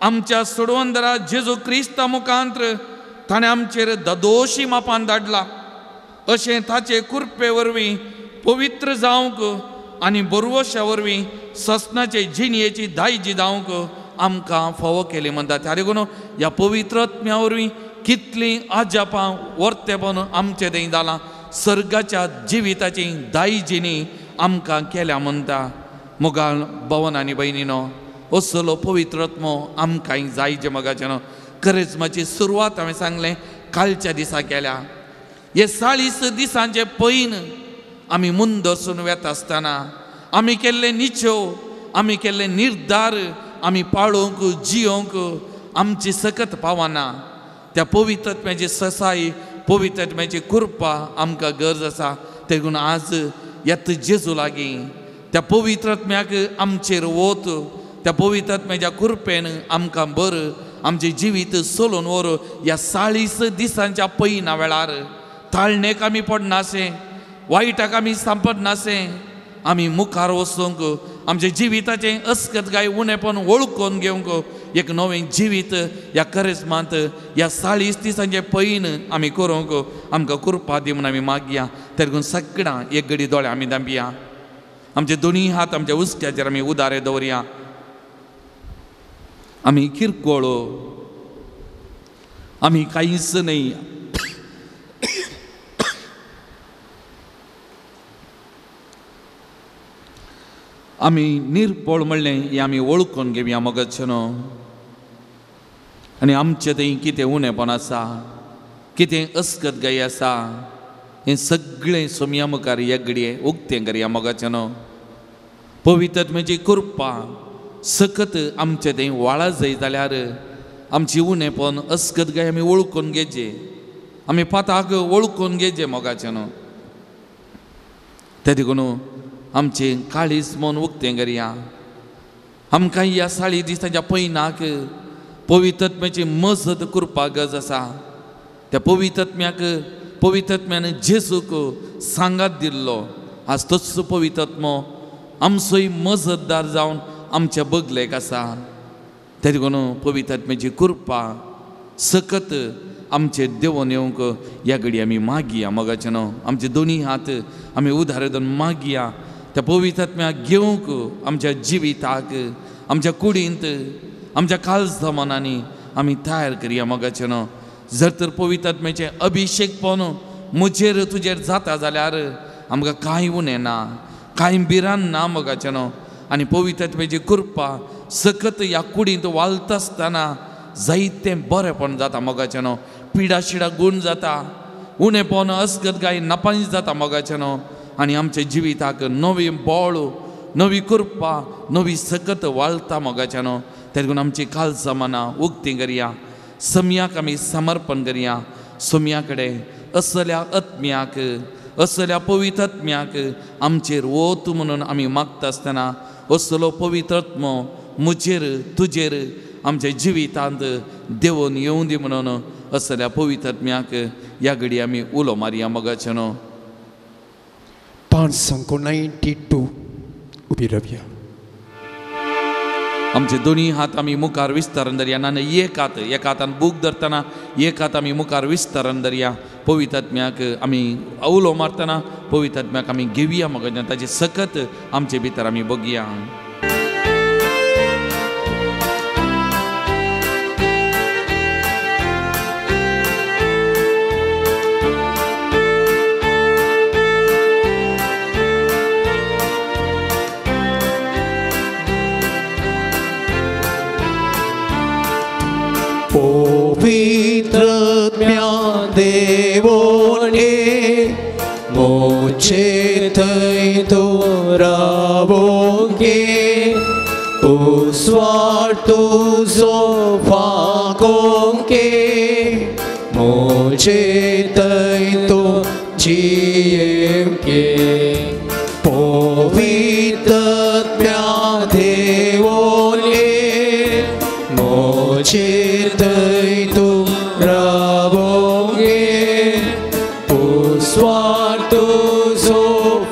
आमच्या सोडवंदरा जेजू क्रिस्ता मुखांत्र ताणें आमचेर ददोशी मापान धाडला, अशें ताचे कृपे वरवीं पवित्र जावंक आनी बरवशा वरवीं ससनाचे जिणयेची दायजी जावंक आमकां फावो केली म्हणटा. त्या देखून ह्या पवित्र आत्म्या वरवीं कितलीं अजापां वर्तेपण आमचें थंय जालां, सर्गाच्या जिविताची दायजिणी आमकां केल्या म्हणटा. मोगाळ भवन आनी भयणीनो, असलो पवित्र आत्मो आमकां जाय जे मोगाचें न्हू. करेज्माची सुरवात हांवें सांगलें कालच्या दिसा केल्या. हे 40 दिसांचे पयन आमी मुंदरसून वेता आसतना आमी केल्ले निचेव, आमी केल्ले निर्धार आमी पाळोवंक जियोवंक आमची सकत पावना. त्या पवित्र आत्म्याची ससाई, पवित्र आत्म्याची कृपा आमकां गरज आसा. देखून आज येत जेजू लागीं त्या पवित्र आत्म्याक आमचेर वत, त्या पवित्र आत्म्याच्या कृपेन आमकां बर आमचें जिवीत सोलोवन व्हर. ह्या 40 दिसांच्या पयना वेळार ताळणेक आमी पडनासें, वायटाक आमी सांपडनासें, आमी मुखार वचूंक आमच्या जिविताचें अस्कत काय उणेपण वळखून घेवंक एक नवें जिवीत ह्या करिज्मांत ह्या 40 दिसांचें पयन आमी करूंक आमकां कृपा दी म्हूण आमी मागया. देखून सगळ्यां एक घडी दोळे आमी दांपया, आमचे दोनूय हात आमच्या उस्क्याचेर आमी उदारे दवरया. आमी किरकोळ, आमी कांयच न्हय, आमी निरपोळ म्हणलें हें आमी वळखून घेवया मगच न्हू. आनी आमचें थंय कितें उणेपण आसा, कितें अस्कत गाय आसा, हें सगळें सोमया मुखार एक उक्तें करया मोगाचें न्हू. पवित्र आत्म्याची कृपा सकत आमचें थंय वाळा जाय जाल्यार आमची उणेपण अस्कत गाय आमी वळखून घेवचें, आमी पाताक वळखून घेवचें मोगाचें न्हू. ते देखून आमचें काळीज मन उक्तें करया. आमकां ह्या 40 दिसांच्या पयनाक पवित्र आत्म्याची मजत करपाक गरज आसा. त्या पवित्र आत्म्याक, पवित्र आत्म्यान जेजूक सांगात दिल्लो, आज तोच पवित्र आत्मो आमचोय मजतदार जावन आमच्या बगलेक आसा. ते देखून पवित्र आत्म्याची कृपा सकत आमचे देवोन येवंक ह्या घडी आमी मागया मोगाचें न्हू. आमचे दोनूय हात आमी उदारे दोन मागया त्या पवित्र आत्म्याक घेवंक आमच्या जिविताक, आमच्या कुडींत, आमच्या काळजा मनांनी आमी तयार करया मोगाचें न्हू. जर तर पवित्र आत्म्याचें अभिशेकपण म्हजेर तुजेर जाता जाल्यार आमकां कांय उणें ना, कांय भिरांत ना मोगाचें न्हू. आनी पवित्र आत्म्याची कृपा सकत ह्या कुडींत वालता आसतना जायतें बरेंपण जाता मोगाचें न्हू. पिडा शिडा गूण जाता, उणेपण अस्कत गाय नापांच जाता मोगाचें न्हू. आनी आमच्या जिविताक नवी बळ, नवी कृपा, नवी सकत वाळता मोगाचें न्हू. देखून आमची काळजां मनां उक्तीं करया, सम्याक आमी समर्पण करया. सोम्या कडेन असल्या आत्म्याक, असल्या पवित्र आत्म्याक आमचेर वत म्हणून आमी मागता आसतना असलो पवित्र आत्मो म्हजेर तुजेर आमच्या जिवितांत देवून येवं दी म्हणून असल्या पवित्र आत्म्याक ह्या घडी आमी उलो मारया मोगाचें न्हू. 592 उबी रावया. आमचे दोनी हात आमी मुखार विस्तारून धरया, ना एक हात एका हातान बूक धरतना एक हात आमी मुखार विस्तारून धरया. पवित्र आत्म्याक आमी उलो मारतना पवित्र आत्म्याक आमी घेवया मगो, ताची सकत आमचे भितर आमी बघया. पवित्र आत्म्या देवोने मोचे थंय तूं रावोंगे उस्वाड तुजो फाकोंगे मोचे थंय तूं जियेवंगे. पवित्र आत्म्या देवोने मोचे थंय तूं रावोंगे उस्वाड तुजो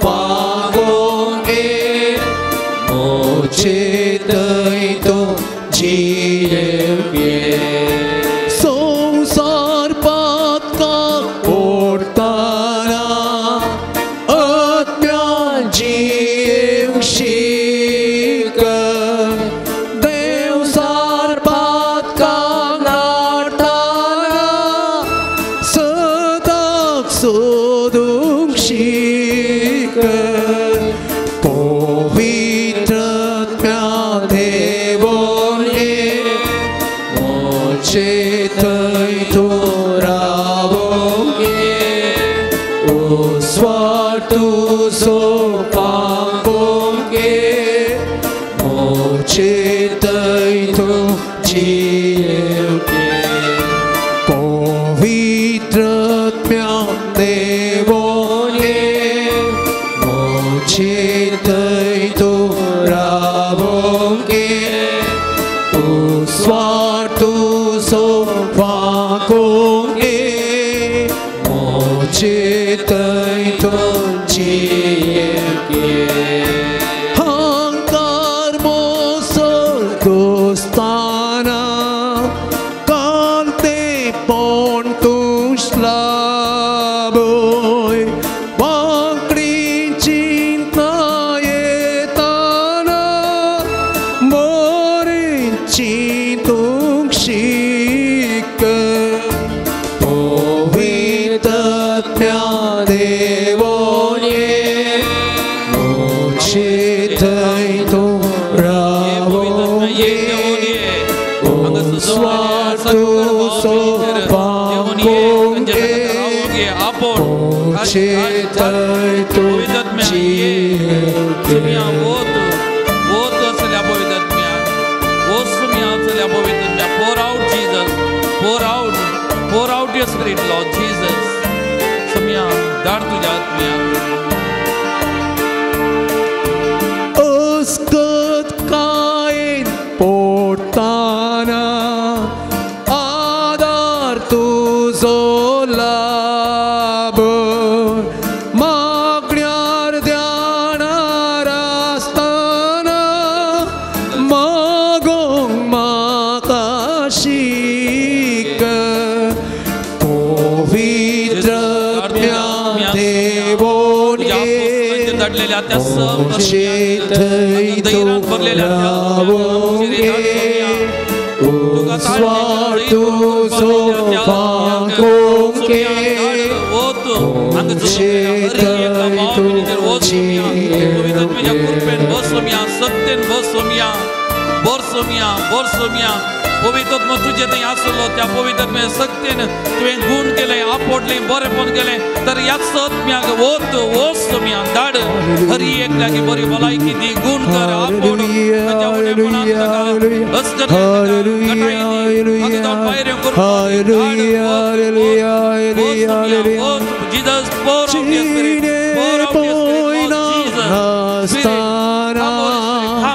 फाकोंगे मोचे थंय तूं जियेवंगे. संवसार पातकाक ओडटाना आत्म्या जियेवंक शीक देवसार पातकाक नाडटाना सदाक सोदूंक शीक. पवित्र आत्म्या देवोने मोचे थंय तूं रावोंगे उस्वाड तुजो फाकोंगे मोचे थंय तूं जियेवंगे. पवित्र आत्म्या देवोने मोचे थंय तूं रावोंगे उस्वाड तुजो फाकोंगे मोचे थंय तूं जियेवंगे. अहंकार मोसोल दोस्ताना कालते पण तूं श्लाबोय वांकडी चिंतना येताना बरें चिंतूंक शीक. पवित्र आत्म्या देवोने मोचे थंय तूं रावोंगे उस्वाड तुजो फाकोंगे मोचे थंय तूं जियेवंगे. Pour out Jesus, pour out your spirit, Lord Jesus. Samya, धाड तुझ्या आत्म्या. अस्कत कायेन पोडटाना आदार तुजो लाब मागण्यार ध्यानार आसतना मागोंक म्हाका शीक. पवित्र आत्म्या देवोने मोचे थंय तूं रावोंगे उस्वाड तुजो फाकोंगे मोचे थंय तूं जियेवंगे. पवित्र आत्मो तुजे थंय आसलो त्या पवित्र आत्म्या सक्तेन तुवें गूण केलें आपोडलें बरेंपण केलें तर ह्याच आत्म्याक वत वच सोम्या धाड हरी एकल्याक बरी भलायकी दी गूण कर आपोड ताच्या उणेपणान ताका अस्कत घटाय दी ताका जावन भायर करून Jesus, pour out your spirit, pour out your spirit, Lord Jesus. Spirit, come, Holy Spirit, come.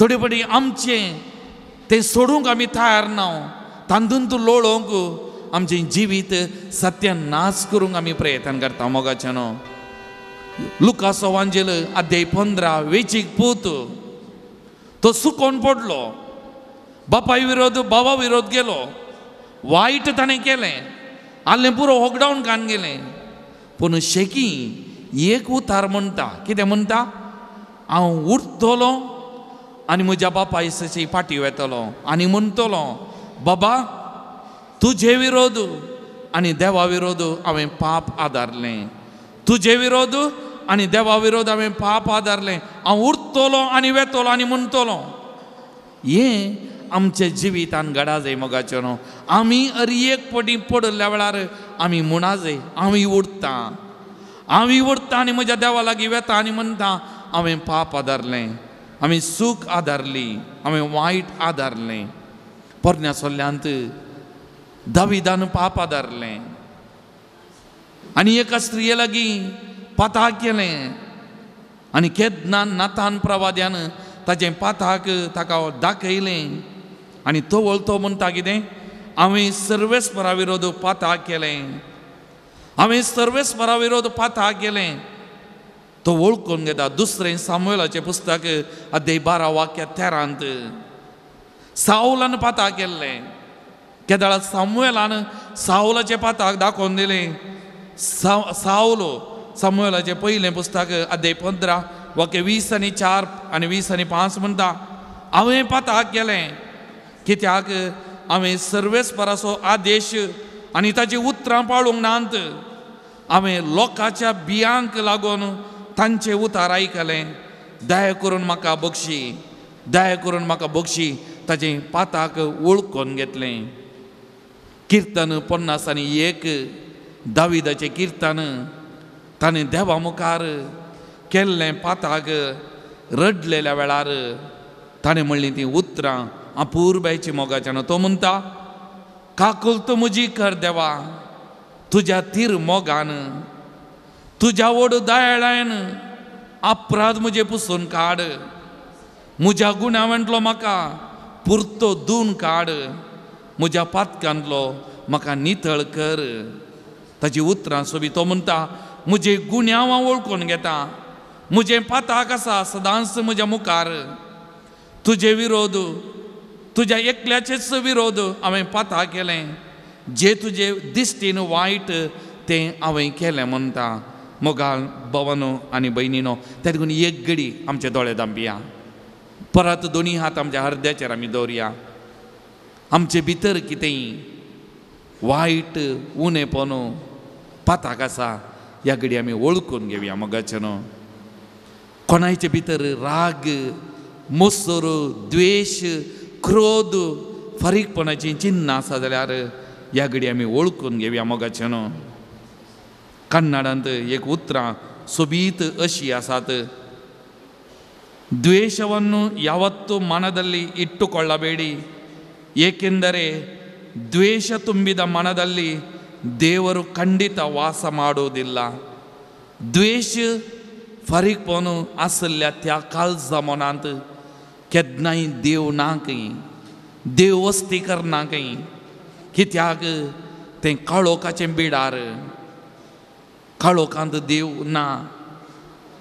थोडे फावटी आमचें तें सोडूंक आमी तयार ना, तातूंत लोळोवंक आमचें जिवीत सत्यानाश करूंक आमी प्रयत्न करता मोगाच्यानो. लुकासो वांजेल अध्याय 15 वेचीक पूत तो सुकोन पडलो, बापाय विरोध बाबा विरोध गेलो, वायट ताणें केलें, आल्लें पुरो होगडावन कान गेलें. पूण शेकी एक उतार म्हणटा, कितें म्हणटा, हांव उरतलो आनी म्हज्या बापाय सशी फाटी वेतलो आनी म्हणटलो, बाबा तुजे विरोध आनी देवा विरोध हांवें पाप आदारलें, तुजे विरोध आनी देवा विरोध हांवें पाप आदारलें, हांव उरतलो आनी वेतलो आनी म्हणटलो. हें आमच्या जिवितान घडा जाय मोगाचें न्हू. आमी अर एक पटी पडिल्ल्या वेळार आमी म्हणा जाय, आमी उरता, आमी उरता आनी म्हज्या देवा लागीं वेता आनी म्हणटा हांवें पाप आदारलें, हांवें सूख आदारली, हांवें वायट आदारलें. पोरण्या सोल्ल्यांत दाविदान पाप आदारलें आनी एका स्त्रिये लागीं पाताक केलें आनी केन्ना नातान प्रवाद्यान ताचें पाताक ताका दाखयलें आनी तो वळतो म्हणटा कितें, हांवें सर्वेस्परा विरोध पाताक केलें, हांवें सर्वेस्परा विरोध पाताक केलें. तो वळखून घेता. दुसरें सामुएलाचें पुस्तक अध्याय 12 वाक्य 13 सावलान पाताक केल्लें. केदळा सामुएलान सावलाचें पाताक दाखोवन दिलें. सावलो सामुएलाचें पयलें पुस्तक अध्याय 15 वाक्य 20 आनी 4 आनी 20 आनी 5 म्हणटा, हांवें पाताक केलें कित्याक हांवें सर्वेस्पराचो आदेश आनी ताची उतरां पाळूंक नात, हांवें लोकांच्या बियांक लागून तांचे उतार आयकलें, दया करून म्हाका बक्षी, दया करून म्हाका बक्षी. ताचें पाताक वळखून घेतलें. किर्तन 50 आनी 1 दाविदाचें किर्तन, ताणें देवा मुखार केल्लें पाताक रडलेल्या वेळार ताणें म्हणलीं तीं उतरां अपुरबायची मोगाच्यान. तो म्हणटा, काकुळट म्हजी कर देवा तुज्या तीर मोगान, तुज्या व्हड दयाळान अपराध म्हजे पुसून काड, म्हज्या गुण्यावांतलो म्हाका पुरतो धुवन काड, म्हज्या पातकांतलो म्हाका नितळ कर. ताची उतरां सोबी. तो म्हणटा, म्हजे गुन्यांव हांव वळखून घेता, म्हजें पाताक आसा सदांच म्हज्या मुखार, तुजे विरोध तुज्या एकल्याचेच विरोध हांवें पाताक केलें, जे तुजे दिश्टीन वायट तें हांवें केलें म्हणटा. मोगाल भवनो आनी भयणीनो, त्या देखून एक घडी आमचे दोळे धांपया, परत दोनी हात आमच्या हरद्याचेर आमी दवरया. आमचे भितर कितेंय वायट उणेपण पाताक आसा ह्या घडी आमी वळखून घेवया मोगाचें न्हू. कोणायचे भितर राग, मोसर, द्वेश, क्रोध, फारीकपणाचीं चिन्नां आसा जाल्यार ह्या घडी आमी वळखून घेवया मोगाचें न्हू. कन्नडांत एक उतरां सोबीत अशी आसात, ದ್ವೇಷವನ್ನು ಯಾವತ್ತೂ ಮನದಲ್ಲಿ ಇಟ್ಟುಕೊಳ್ಳಬೇಡಿ, ಏಕೆಂದರೆ ದ್ವೇಷ ತುಂಬಿದ ಮನದಲ್ಲಿ ದೇವರು ಖಂಡಿತ ವಾಸ ಮಾಡುವುದಿಲ್ಲ. ದ್ವೇಷ फारीकपण आसल्या त्या काळजा मनांत केन्नाय देव ना खंय, देव वस्ती करना खंय, कित्याक तें काळोखाचें बिडार, काळोखांत देव ना.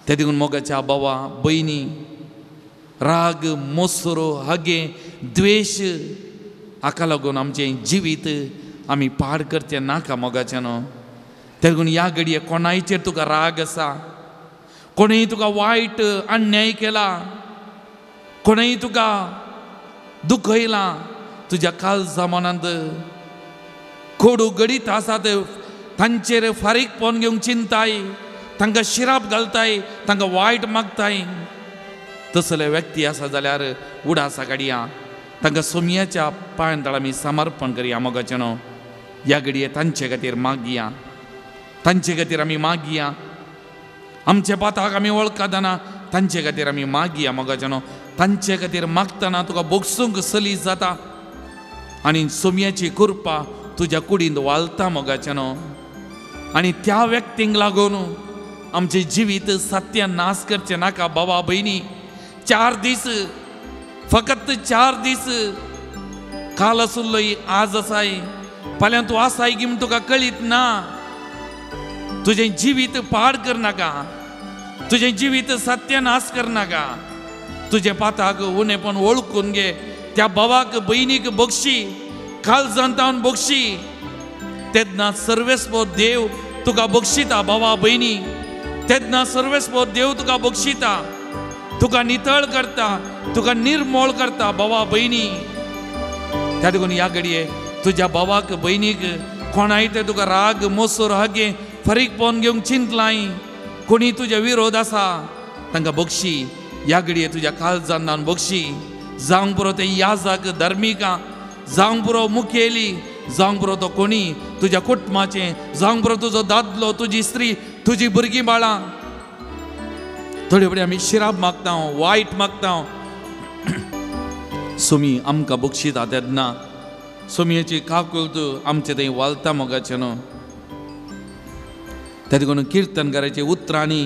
ते देखून मोगाच्या बाबा भयणी, राग, मोसरो, हगे, द्वेश हाका लागून आमचें जिवीत आमी पाड करचें नाका मोगाचें न्हू. ते देखून ह्या घडये कोणायचेर तुका राग आसा, कोणेय तुका वायट अन्याय केला, कोणेय तुका दुखयलां, तुज्या काळजा मनांत कोडू गडीत आसात, तांचेर फारीकपण घेवंक चिंताय, तांकां शिराप घालताय, तांकां वायट मागताय, तसले व्यक्ती आसा जाल्यार उडासा काडया, तांकां सोमयाच्या पांयां तळा आमी समर्पण करया मोगाचें न्हू. ह्या घडये तांचे खातीर मागया, तांचे खातीर आमी मागया, आमचे पाताक आमी वळखतना तांचे खातीर आमी मागया मोगाचें न्हू. तांचे खातीर मागतना तुका बोगसूंक सलीस जाता आनी सोमयाची कृपा तुज्या कुडींत वालता मोगाचें न्हू. आनी त्या व्यक्तींक लागून आमचें जिवीत सत्यानाश करचें नाका बाबा भयणी. 4 दीस फकत 4 दीस काल आसुल्लो आज आसाय, फाल्यां तूं आसाय की म्हूण तुका कळीत ना। तुजें जिवीत पाड करनाका, तुजें जिवीत सत्यानाश करनाका। तुजें पाताक उणेपण वळखून घे, त्या भावाक भयणीक बक्षी, काळजांतावन बक्षी, तेन्ना सर्वेस्पर देव तुका बक्षिता। भावा भयणी, तेन्ना सर्वेस्पर देव तुका बक्षिता, तुका नितळ करता, तुका निर्मोळ करता। भावा भयणी, त्या देखून ह्या घडये तुज्या भावाक भयणीक कोणाय ते तुका राग मोसोर हागे फरीकपण घेवंक चिंतलाय, कोणी तुज्या विरोध आसा तांकां बक्षी। ह्या घडये तुज्या काळजान बक्षी। जावंक पुरो ते याजक धर्मिकां, जावंक पुरो मुखेली, जावंक पुरो तो कोणी तुज्या कुटुंबाचें, जावंक पुरो तुजो दादलो, तुजी स्त्री, तुजी भुरगीं बाळां। थोडे फुडें आमी शिराप मागता, वायट मागता, सुमी आमकां बक्षिता तेन्ना सुमयेची काकुळट आमचे थंय वालता मोगाचें न्हू। त्या देखून किर्तनकाराच्या उतरांनी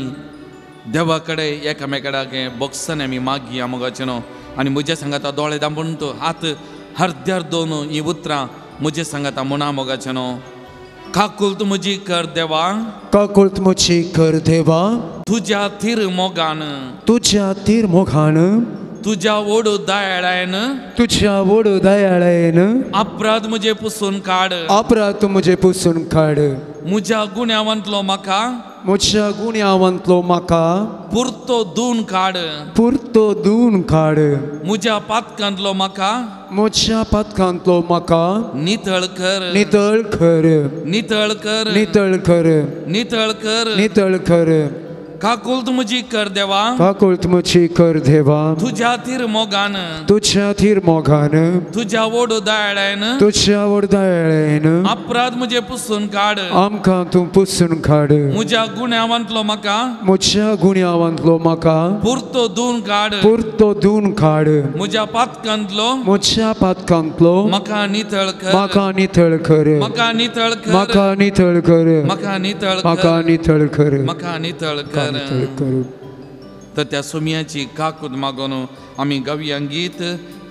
देवा कडेन एकामेकाक बक्षांनी आमी मागया मोगाचें न्हू। आनी म्हज्या सांगाता दोळे दांबून तो हात हरद्यार दोन ही उतरां म्हजे सांगाता म्हणा मोगाचें न्हू। काकुळट म्हजी कर देवा, काकुळट म्हजी कर देवा, तुज्या थीर मोगान, तुज्या थीर मोगान, तुज्या व्हड दयाळायन, तुज्या व्हड दयाळायन, अपराध म्हजे पुसून काड, अपराध म्हजे पुसून काड, म्हज्या गुन्यांवांतलो म्हाका, म्हज्या गुन्यांवांतलो म्हाका पुरतो धुवन काड, पुरतो धुवन काड, म्हज्या पातकांतलो म्हाका, म्हज्या पातकांतलो म्हाका नितळ कर, नितळ कर, नितळ कर, नितळ कर, नितळ कर, नितळ कर। काकुळट म्हजी कर देवा, काकुळट म्हजी कर देवा, तुज्या थीर मोगान, तुज्या थीर मोगान, तुज्या व्हड दयाळायन, तुज्या व्हड दयाळायन, अपराध म्हजे पुसून काड, आमकां तूं पुसून काड, म्हज्या गुन्यांवांतलो म्हाका, म्हज्या गुन्यांवांतलो म्हाका पुरतो धुवन काड, पुरतो धुवन काड, म्हज्या पातकांतलो, म्हज्या पातकांतलो म्हाका नितळ कर, म्हाका नितळ कर, म्हाका नितळ कर, म्हाका नितळ कर, म्हाका नितळ कर, म्हाका नितळ कर, म्हाका नितळ कर। तर त्या सुमयाची काकूत मागून आमी गावया गीत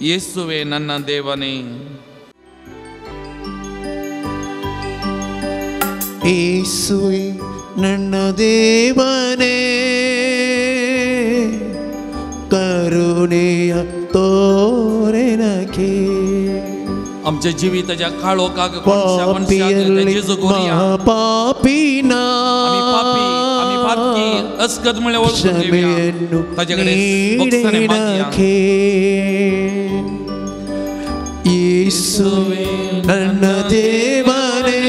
येसुवे नन्ना देवाने। येसुवे नन्ना देवाने, करुणेय तोरे नखे, आमच्या जिविताच्या काळोखाक पापी ना, आमी पापी, आमी पातकी अस्कत म्हळ्यार वळखून घेवया, ताचे कडेन बक्षाने मागया। येसुवे नन्ना देवाने,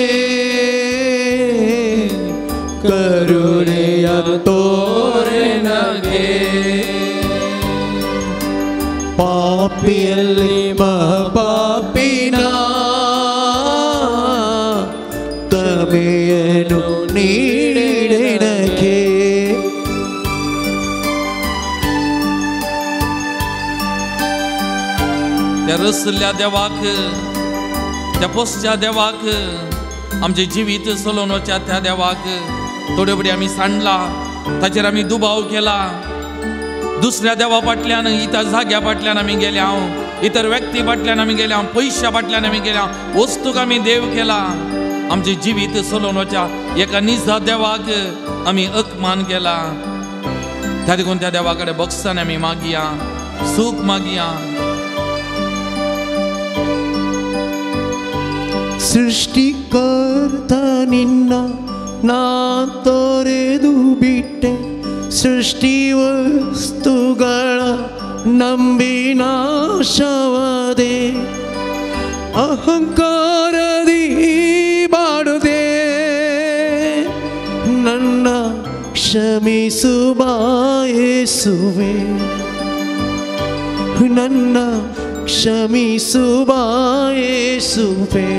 करुणेय तोरे नखे, ಪಾಪಿಯಲ್ಲಿ ಮಹಾಪಾಪಿನ ತಮೆಯನ್ನು ನೀಡಿನಕ್ಕೆ, त्या रसल्या देवाक, त्या पोसच्या देवाक, आमचें जिवीत चलोवन वच्या त्या देवाक थोडे फुडें आमी सांडला, ताचेर आमी दुबाव केला, दुसऱ्या देवा फाटल्यान, इतर जाग्या फाटल्यान आमी गेल्या, इतर व्यक्ती फाटल्यान आमी गेल्या, पयशा फाटल्यान आमी गेल्या, वस्तूक आमी देव केला। आमचें जिवीत चलोवन वच्या एका निजा देवाक आमी अपमान केला। त्या देखून त्या देवा कडेन बक्षान आमी मागया, सूख मागया। ಸೃಷ್ಟಿಕರ್ತ ನಿನ್ನ ನಾ ತೊರೆದು ಬಿಟ್ಟೆ, ಸೃಷ್ಟಿ ವಸ್ತುಗಳ ನಂಬಿ ನಾಶವಾದೆ, ಅಹಂಕಾರದಿ ಬಾಡುದೆ, ನನ್ನ ಕ್ಷಮಿಸು ಬಾಯೇಸುವೆ, ನನ್ನ ಕ್ಷಮಿಸು ಬಾಯೇಸುವೆ,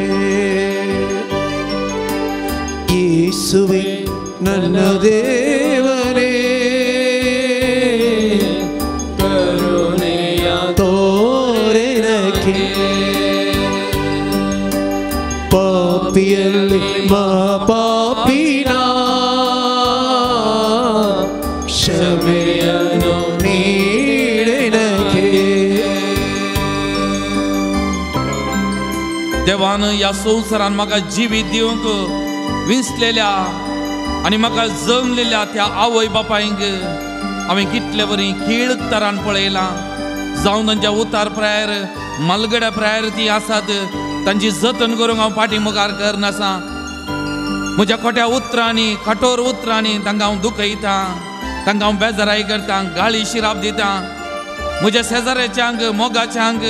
ಯೇಸುವೆ ನನ್ನ ದೇವರೇ, ಕರುಣೆಯ ತೋರೆನಕ್ಕೆ, ಪಾಪಿಯಲ್ಲಿ ಮಹಾಪಾಪಿನ ಕ್ಷಮೆಯನ್ನು ನೀಡಿನಕ್ಕೆ. देवान ह्या संवसारान म्हाका जिवीत दिवंक विंचलेल्या आनी म्हाका जमलेल्या त्या आवय बापायंक हांवें कितले बरी खिळतरान पळयलां. जावन तांच्या उतार प्रायर मालगड्या प्रायर ती आसात तांची जतन करूंक हांव फाटीं मुखार करनासा. म्हज्या खोट्या उतरांनी कठोर उतरांनी तांकां हांव दुखयतां, तांकां हांव बेजाराय करतां, गाळी शिराप दितां. म्हज्या शेजाऱ्याच्यांक मोगाच्यांक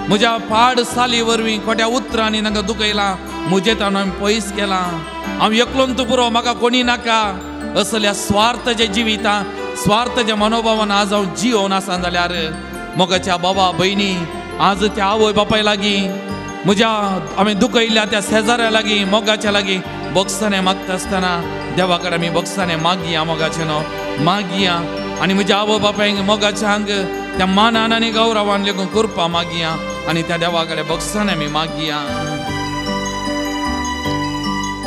म्हज्या पाड साली वरवीं खोट्या उतरांनी तांकां दुखयलां. म्हजें ताणें हांवें पयस केलां. हांव एकलोन तूं पुरो, म्हाका कोणी नाका असल्या स्वार्थाच्या जिवितां स्वार्थाच्या मनोभावान आज हांव जियोन आसा जाल्यार मोगाच्या बाबा भयणी आज त्या आवय बापाय लागीं म्हज्या हांवें दुखयल्ल्या त्या शेजाऱ्या लागीं मोगाच्या लागीं बोगसाणें मागता आसतना देवा कडेन आमी बोगसाणें मागया, मोगाचें न्हू मागया. आनी म्हज्या आवय बापायक मोगाच्यांक त्या मानान आनी गौरवान लेगून कृपा मागया आनी त्या देवा कडेन बोगसाणें आमी मागया.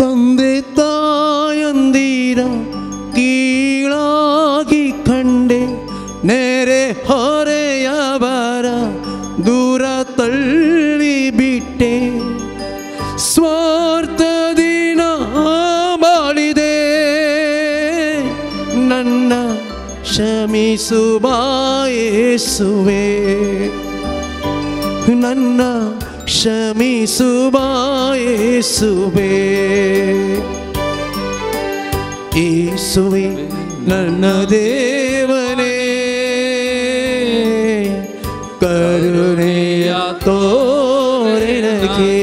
ತಂದೆ ತಾಯಂದಿರ ಕೀಳಾಗಿ ಕಂಡೆ, ನೆರೆ ಹೊರೆಯವರ ದೂರ ತಳ್ಳಿಬಿಟ್ಟೆ, ಸ್ವಾರ್ಥದಿನ ಬಾಳಿದೆ, ನನ್ನ ಕ್ಷಮಿಸು ಬಾಯೇಸುವೆ, ನನ್ನ ಕ್ಷಮಿಸು ಬಾಯೇಸುವೆ. ಯೇಸುವೆ ನನ್ನ ದೇವನೇ, ಕರುಣೆಯ ತೋರೆನಗೆ,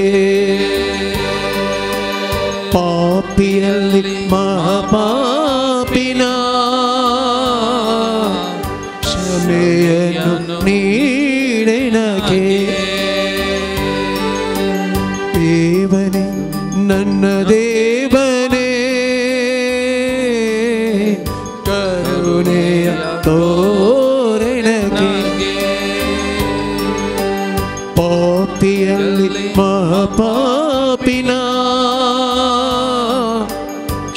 ಪಾಪಿಯಲ್ಲಿ ಮಹಾಪಾಪಿನ ಕ್ಷಮೆಯನ್ನು ನೀಡೆನಗೆ. ದೇವನೇ ನನ್ನ ದೇವನೇ, ಕರುಣೆಯ ತೋರೆನಗೆ, ಪಾಪಿಯಲ್ಲಿ ಮಹಾಪಾಪಿನ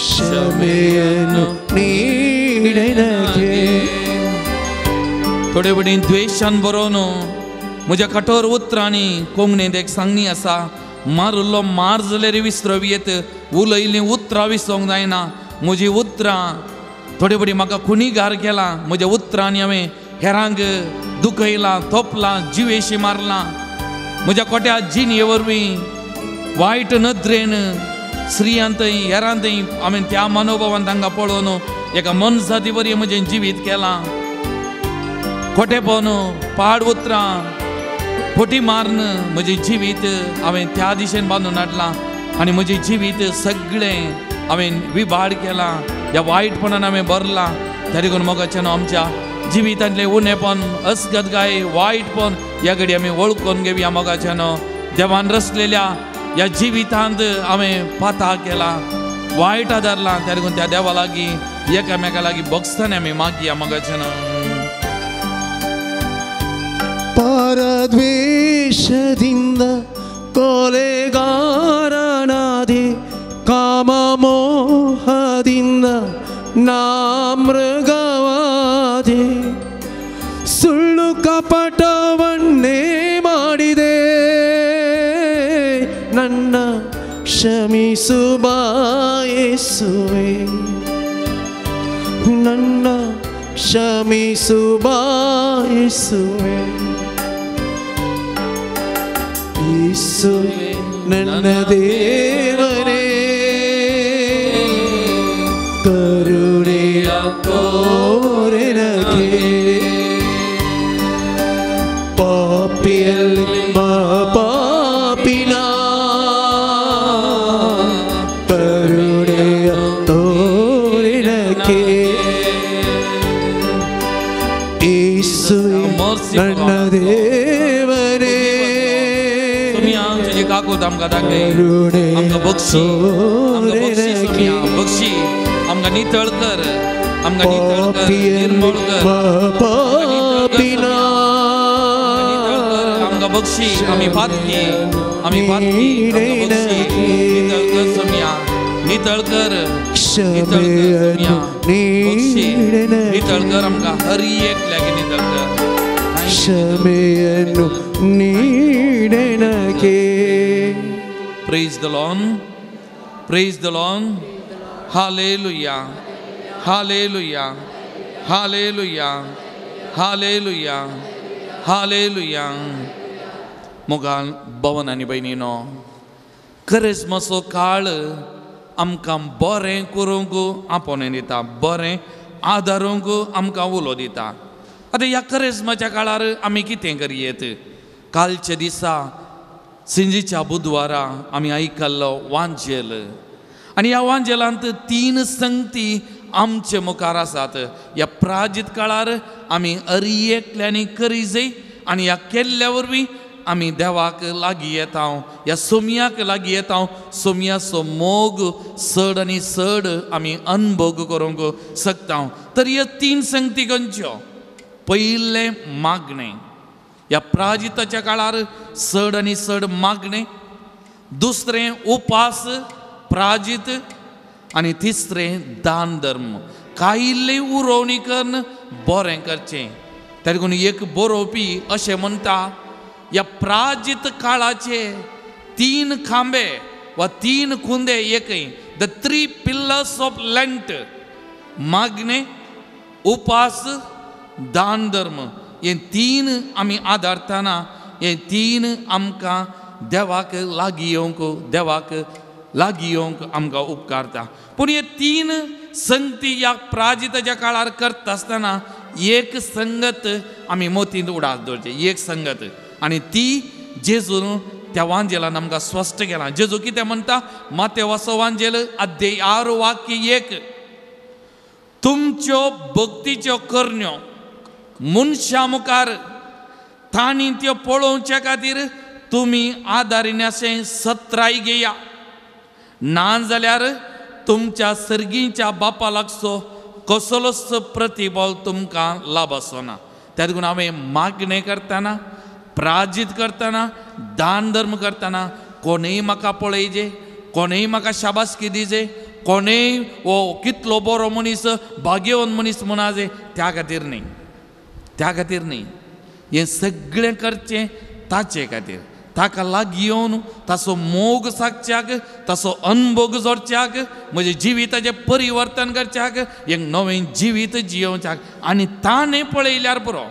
ಕ್ಷಮೆಯನ್ನು ನೀಡೆನಗೆ. थोडे वटेन द्वेशान बरोवन म्हज्या कठोर उतरांनी कोंकणींत एक सांगणी आसा, मारुल्लो मार जाल्यार विसरवी येत, उलयल्लीं उतरां विसरोंक जायना. म्हजीं उतरां थोडे वटेन म्हाका खुनीगार केला, म्हज्या उतरांनी हांवें हेरांक दुखयलां, थोपलां, जिवेशी मारलां. म्हज्या कोट्या जिणये वरवीं वायट नदरेन स्त्रियांतय हेरांतय हांवें त्या मनोभावान तांकां पळोवन एका मनजाती वरवीं म्हजें जिवीत केलां. खोटेपण पाड उतरां फटी मारून म्हजें जिवीत हांवें त्या दिशेन बांदून हाडलां आनी म्हजें जिवीत सगळें हांवें विभाड केलां. ह्या वायटपणान हांवें भरलां. तरी देखून मोगाच्यान आमच्या जिवितांतलें उणेपण अस्गतगाय वायटपण ह्या घडी आमी वळखून घेवया. मोगाच्यान देवान रचलेल्या ह्या जिवितांत हांवें पाता केला, वायट आदारला. त्या देखून त्या देवा लागीं एकामेका लागीं भोगसताना आमी मागया. मोगाच्यान ಪರದ್ವೇಷದಿಂದ ಕೊಲೆಗಾರನಾದೆ, ಕಾಮಮೋಹದಿಂದ ನಾ ಮೃಗವಾದೆ, ಸುಳ್ಳು ಕಪಟವನ್ನೇ ಮಾಡಿದೆ, ನನ್ನ ಕ್ಷಮಿಸು ಬಾಯೇಸುವೆ, ನನ್ನ ಕ್ಷಮಿಸು ಬಾಯೇಸುವೆ. ಯೇಸುವೆ ನನ್ನ ದೇವನೇ, ಕರುಣೆಯ ತೋರೆನಗೆ, ಪಾಪಿಯಲ್ಲಿ ಮಹಾಪಾಪಿನ ಕರುಣೆಯ ತೋರೆನಗೆ. ಯೇಸುವೆ ನನ್ನ ದೇವನೇ, तुजी काकूत आमकां दाखय, आमकां बक्षी, आमकां बक्षी सोमिया, बक्षी आमकां नितळ कर, आमकां नितळ कर, निर्मळ कर, आमकां बक्षी, आमी पातकी, आमी पातकी, आमकां बक्षी, नितळ कर सोमिया, नितळ कर, नितळ कर सोमिया, बक्षी, नितळ कर आमकां, हर एक लागीं नितळ कर. ಕ್ಷಮೆಯನ್ನು ನೀಡೆನಗೆ. Praise the Lord, praise the Lord. Hallelujah, hallelujah, hallelujah, hallelujah, hallelujah. मोगान भवन आनी भयणीनो, करेज्माचो काळ आमकां बरें करूंक आपोवणें दिता, बरें आदारूंक आमकां उलो दिता. आतां ह्या करेज्माच्या काळार आमी कितें करयेत? कालच्या दिसा सिंजीच्या बुधवारा आमी आयकल्लो वांजेल, आनी ह्या वांजेलांत तीन संगती आमचे मुखार आसात. ह्या प्राजीत काळार आमी अरी एकल्यांनी करी जाय आनी ह्या केल्ल्या वरवीं आमी देवाक लागीं येता, ह्या सोमयाक लागीं येता. सोमयाचो मोग चड आनी चड आमी अनभोग करूंक शकता. तर ह्यो तीन संगती खंयच्यो? पयलें मागणें, ह्या प्राजिताच्या काळार चड आनी चड मागणें. दुसरें उपास प्राजीत, आनी तिसरें दान धर्म. कांय उरोवणी करून बरें करचें. त्या देखून एक बरोवपी अशें म्हणटा, ह्या प्राजीत काळाचे तीन खांबे वा तीन खुंदे एकय, the three pillars of Lent, मागणें, उपास, दान धर्म. हे तीन आमी आदारतना हे तीन आमकां देवाक लागीं येवंक, देवाक लागीं येवंक आमकां उपकारता. पूण हे तीन संगती ह्या प्राजिताच्या काळार करता आसतना एक संगत आमी मोतींत उडास दवरचें, एक संगत, आनी ती जेजून त्या वांजेलान आमकां स्पश्ट केलां. जेजू कितें म्हणटा? मातेवाचो वांजेल अध्याय 6 वाक्य 1, तुमच्यो भक्तीच्यो करण्यो मनशां मुखार तांणी त्यो पळोवच्या खातीर तुमी आदारिण्याचें सत्राय घेया, ना जाल्यार तुमच्या सर्गीच्या बापा लागचो कसलोच प्रतिबल तुमकां लाभ आसना. त्या देखून हांवें मागणें करतना, प्राजीत करतना, दान धर्म करतना कोणूय म्हाका पळयजे, कोणूय म्हाका शाबासकी दिजे, कोणूय हो कितलो बरो मनीस, भाग्यवंत मनीस म्हणा, त्या खातीर न्ही, त्या खातीर न्ही. हें सगळें करचें ताचे खातीर, ताका लागीं येवन ताचो मोग सागच्याक, ताचो अनभोग जोडच्याक, म्हज्या जिविताचें परिवर्तन करच्याक, एक नवें जिवीत जियोवच्याक. आनी ताणें पळयल्यार पुरो,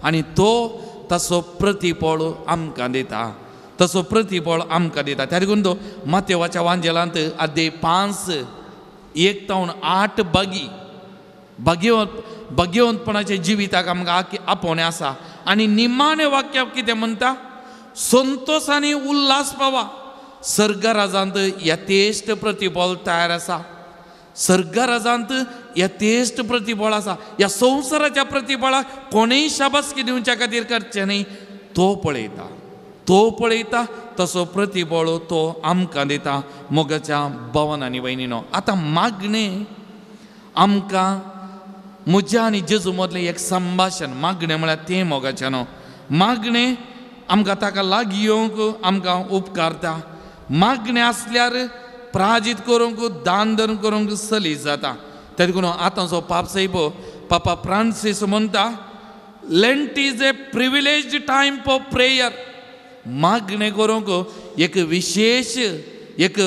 आनी तो ताचो प्रतिफळ आमकां दिता, तसो प्रतिफळ आमकां दिता. त्या देखून तो मातेवाच्या वांजेलांत अध्याय 5 1 तावन 8 बागी भाग्यवंत भाग्यवंतपणाच्या जिविताक आमकां आपोवणें आसा. आनी निमाणें वाक्य कितें म्हणटा? संतोश आनी उल्हास पावा, सर्गराजांत यथेश्ट प्रतिफळ तयार आसा. सर्गराजांत यथेश्ट प्रतिफळ आसा. ह्या संवसाराच्या प्रतिफळाक कोणूय शाबासकी दिवच्या खातीर करचें न्ही. तो पळयता, तो पळयता, तसो प्रतिफळ तो आमकां दिता. मोगाच्या भवन आनी भयणीनो, आतां मागणें आमकां म्हज्या आनी जेजू मदलें एक संभाशण. मागणें म्हळ्यार तें मोगाचें न्हू. मागणें आमकां ताका लागीं येवंक आमकां उपकारता. मागणें आसल्यार प्राजीत करूंक, दान धर्म करूंक सलीस जाता. त्या देखून आतांचो पाप सायब पापा फ्रांसीस म्हणटा, Lent is a privileged time for prayer. मागणें करूंक एक विशेश एक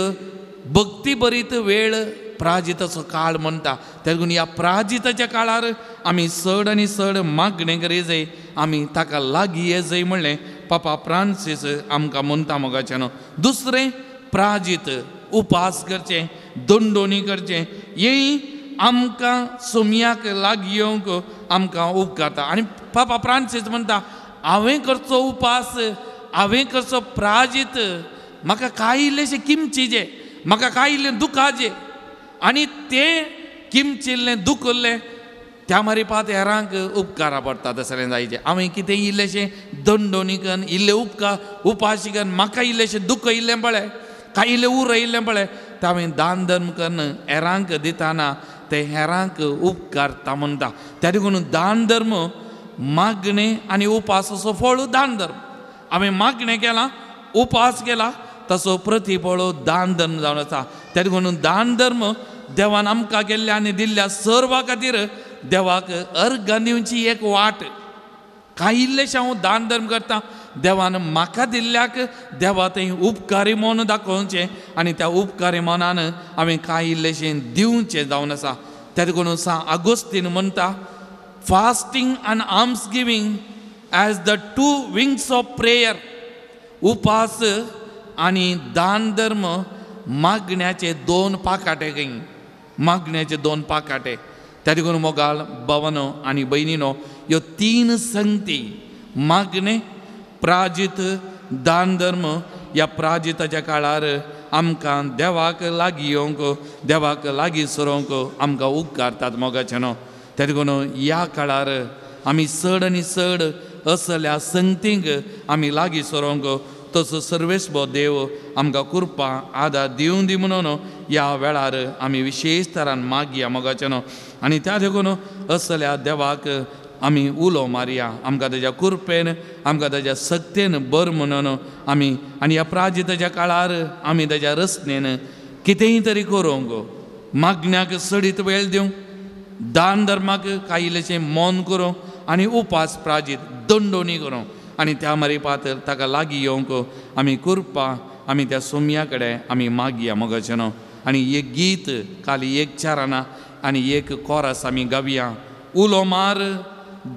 भक्ती भरीत वेळ प्राजिताचो काळ म्हणटा. त्या देखून ह्या प्राजिताच्या काळार आमी चड आनी चड मागणें करी जाय, आमी ताका लागीं ये जाय म्हणलें पापा फ्रांसीस आमकां म्हणटा मोगाचें न्हू. दुसरें प्राजीत उपास करचें, दंडोणी करचें, हें आमकां सोमयाक लागीं येवंक आमकां उपकारता. आनी पापा फ्रांसीस म्हणटा, हांवें करचो उपास, हांवें करचो प्राजीत, म्हाका कांय इल्लेशें किमचीजें, म्हाका कांय इल्लें दुखाचें, आनी तें किमचिल्लें दुखल्लें त्या मारिपात हेरांक उपकारा पडटा. तसलें जायचें हांवें कितें इल्लेशें दंडोणी कन्न, इल्लें उपकार उपाशी कन्न, म्हाका इल्लेशें दुख इल्लें पळय, कांय इल्लें उरयल्लें पळय, तें हांवें दान धर्म कन्न हेरांक दितना तें हेरांक उपकारता म्हणटा. त्या देखून दान धर्म मागणें आनी उपासाचो फळ दान धर्म. हांवें मागणें केलां, उपास केला, तसो प्रतिफळ दान धर्म जावन आसा. त्या देखून दान धर्म देवान आमकां केल्ल्या आनी दिल्ल्या सर्वा खातीर देवाक अर्घां दिवची एक वाट. कांय इल्लेशें हांव दान धर्म करता, देवान म्हाका दिल्ल्याक देवा थंय उपकारी मन दाखोवचें आनी त्या उपकारी मनान हांवें कांय इल्लेशें दिवचें जावन आसा. त्या देखून सांत आगोस्तीन म्हणटा, fasting and alms giving as the two wings of prayer. उपास आनी दान धर्म मागण्याचे दोन पाकाटे खंय, मागण्याचे दोन पाकाटे. त्या देखून मोगाल भावानो आनी भयणीनो, ह्यो तीन संगती मागणें, प्राजीत, दान धर्म ह्या प्राजिताच्या काळार आमकां देवाक लागीं येवंक, देवाक लागीं सरोवंक आमकां उपकारतात मोगाचें न्हू. त्या देखून ह्या काळार आमी चड आनी चड असल्या संगतींक आमी लागीं सरोवंक तसो सर्वेस्पर देव आमकां कृपा आदार दिवं दी म्हणून ह्या वेळार आमी विशेश तरान मागया मोगाचें न्हू. आनी त्या देखून असल्या देवाक आमी उलो मारया, आमकां तेज्या कृपेन, आमकां तेज्या सक्तेन बर म्हणून आमी आनी ह्या प्राजिताच्या काळार आमी तेज्या रचनेन कितेंय तरी करूंक, मागण्याक चडीत वेळ दिवंक, दान धर्माक कांय इल्लेशें मौन करूंक आनी उपास प्राजीत दंडोणी करूंक आनी त्या मारिपात ताका लागीं येवंक आमी कृपा आमी त्या सोम्या कडेन आमी मागया मोगाचें न्हू. आनी एक गीत खाली एक चाराना आनी एक कोरस आमी गावया. उलो मार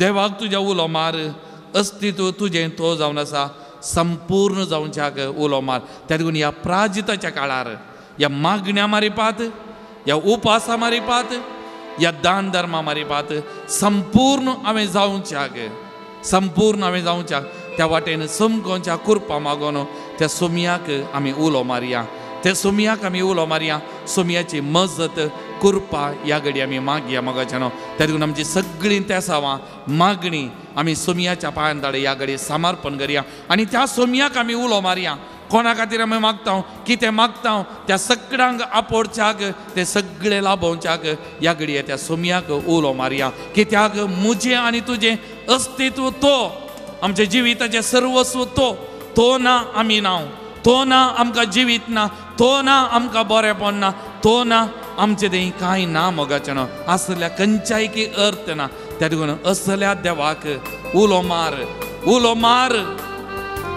देवाक तुज्या, उलो मार, अस्तित्व तुजें तो जावन आसा संपूर्ण जावच्याक उलो मार. त्या देखून ह्या प्राजिताच्या काळार ह्या मागण्या मारिपात, ह्या उपासा मारिपात, ह्या दान धर्मा मारिपात संपूर्ण हांवें जावच्याक, संपूर्ण हांवें जावच्याक त्या वाटेन समकोनच्या कृपा मागोन त्या सोमयाक आमी उलो मारया, त्या सोमयाक आमी उलो मारया. सोमयाची मजत कृपा ह्या घडी आमी मागया मोगाचें न्हू. त्या देखून आमची सगळीं तेसावां मागणी आमी सोमयाच्या पांयां ताळे ह्या घडी समर्पण करया आनी त्या सोमयाक आमी उलो मारया. कोणा खातीर आमी मागता, कितें मागता त्या सगळ्यांक आपोवच्याक, ते सगळे लाभोवच्याक ह्या घडये त्या सोमयाक उलो मारया. कित्याक म्हजें आनी तुजें अस्तित्व तो, आमच्या जिविताचें सर्वस्व तो, तो ना आमी ना, तो ना आमकां जिवीत ना, तो ना आमकां बरेंपण ना, तो ना आमचें तें कांय ना मोगाचें न्हू. असल्या खंयच्याय की अर्थ ना. त्या देखून असल्या देवाक उलो मार, उलो मार.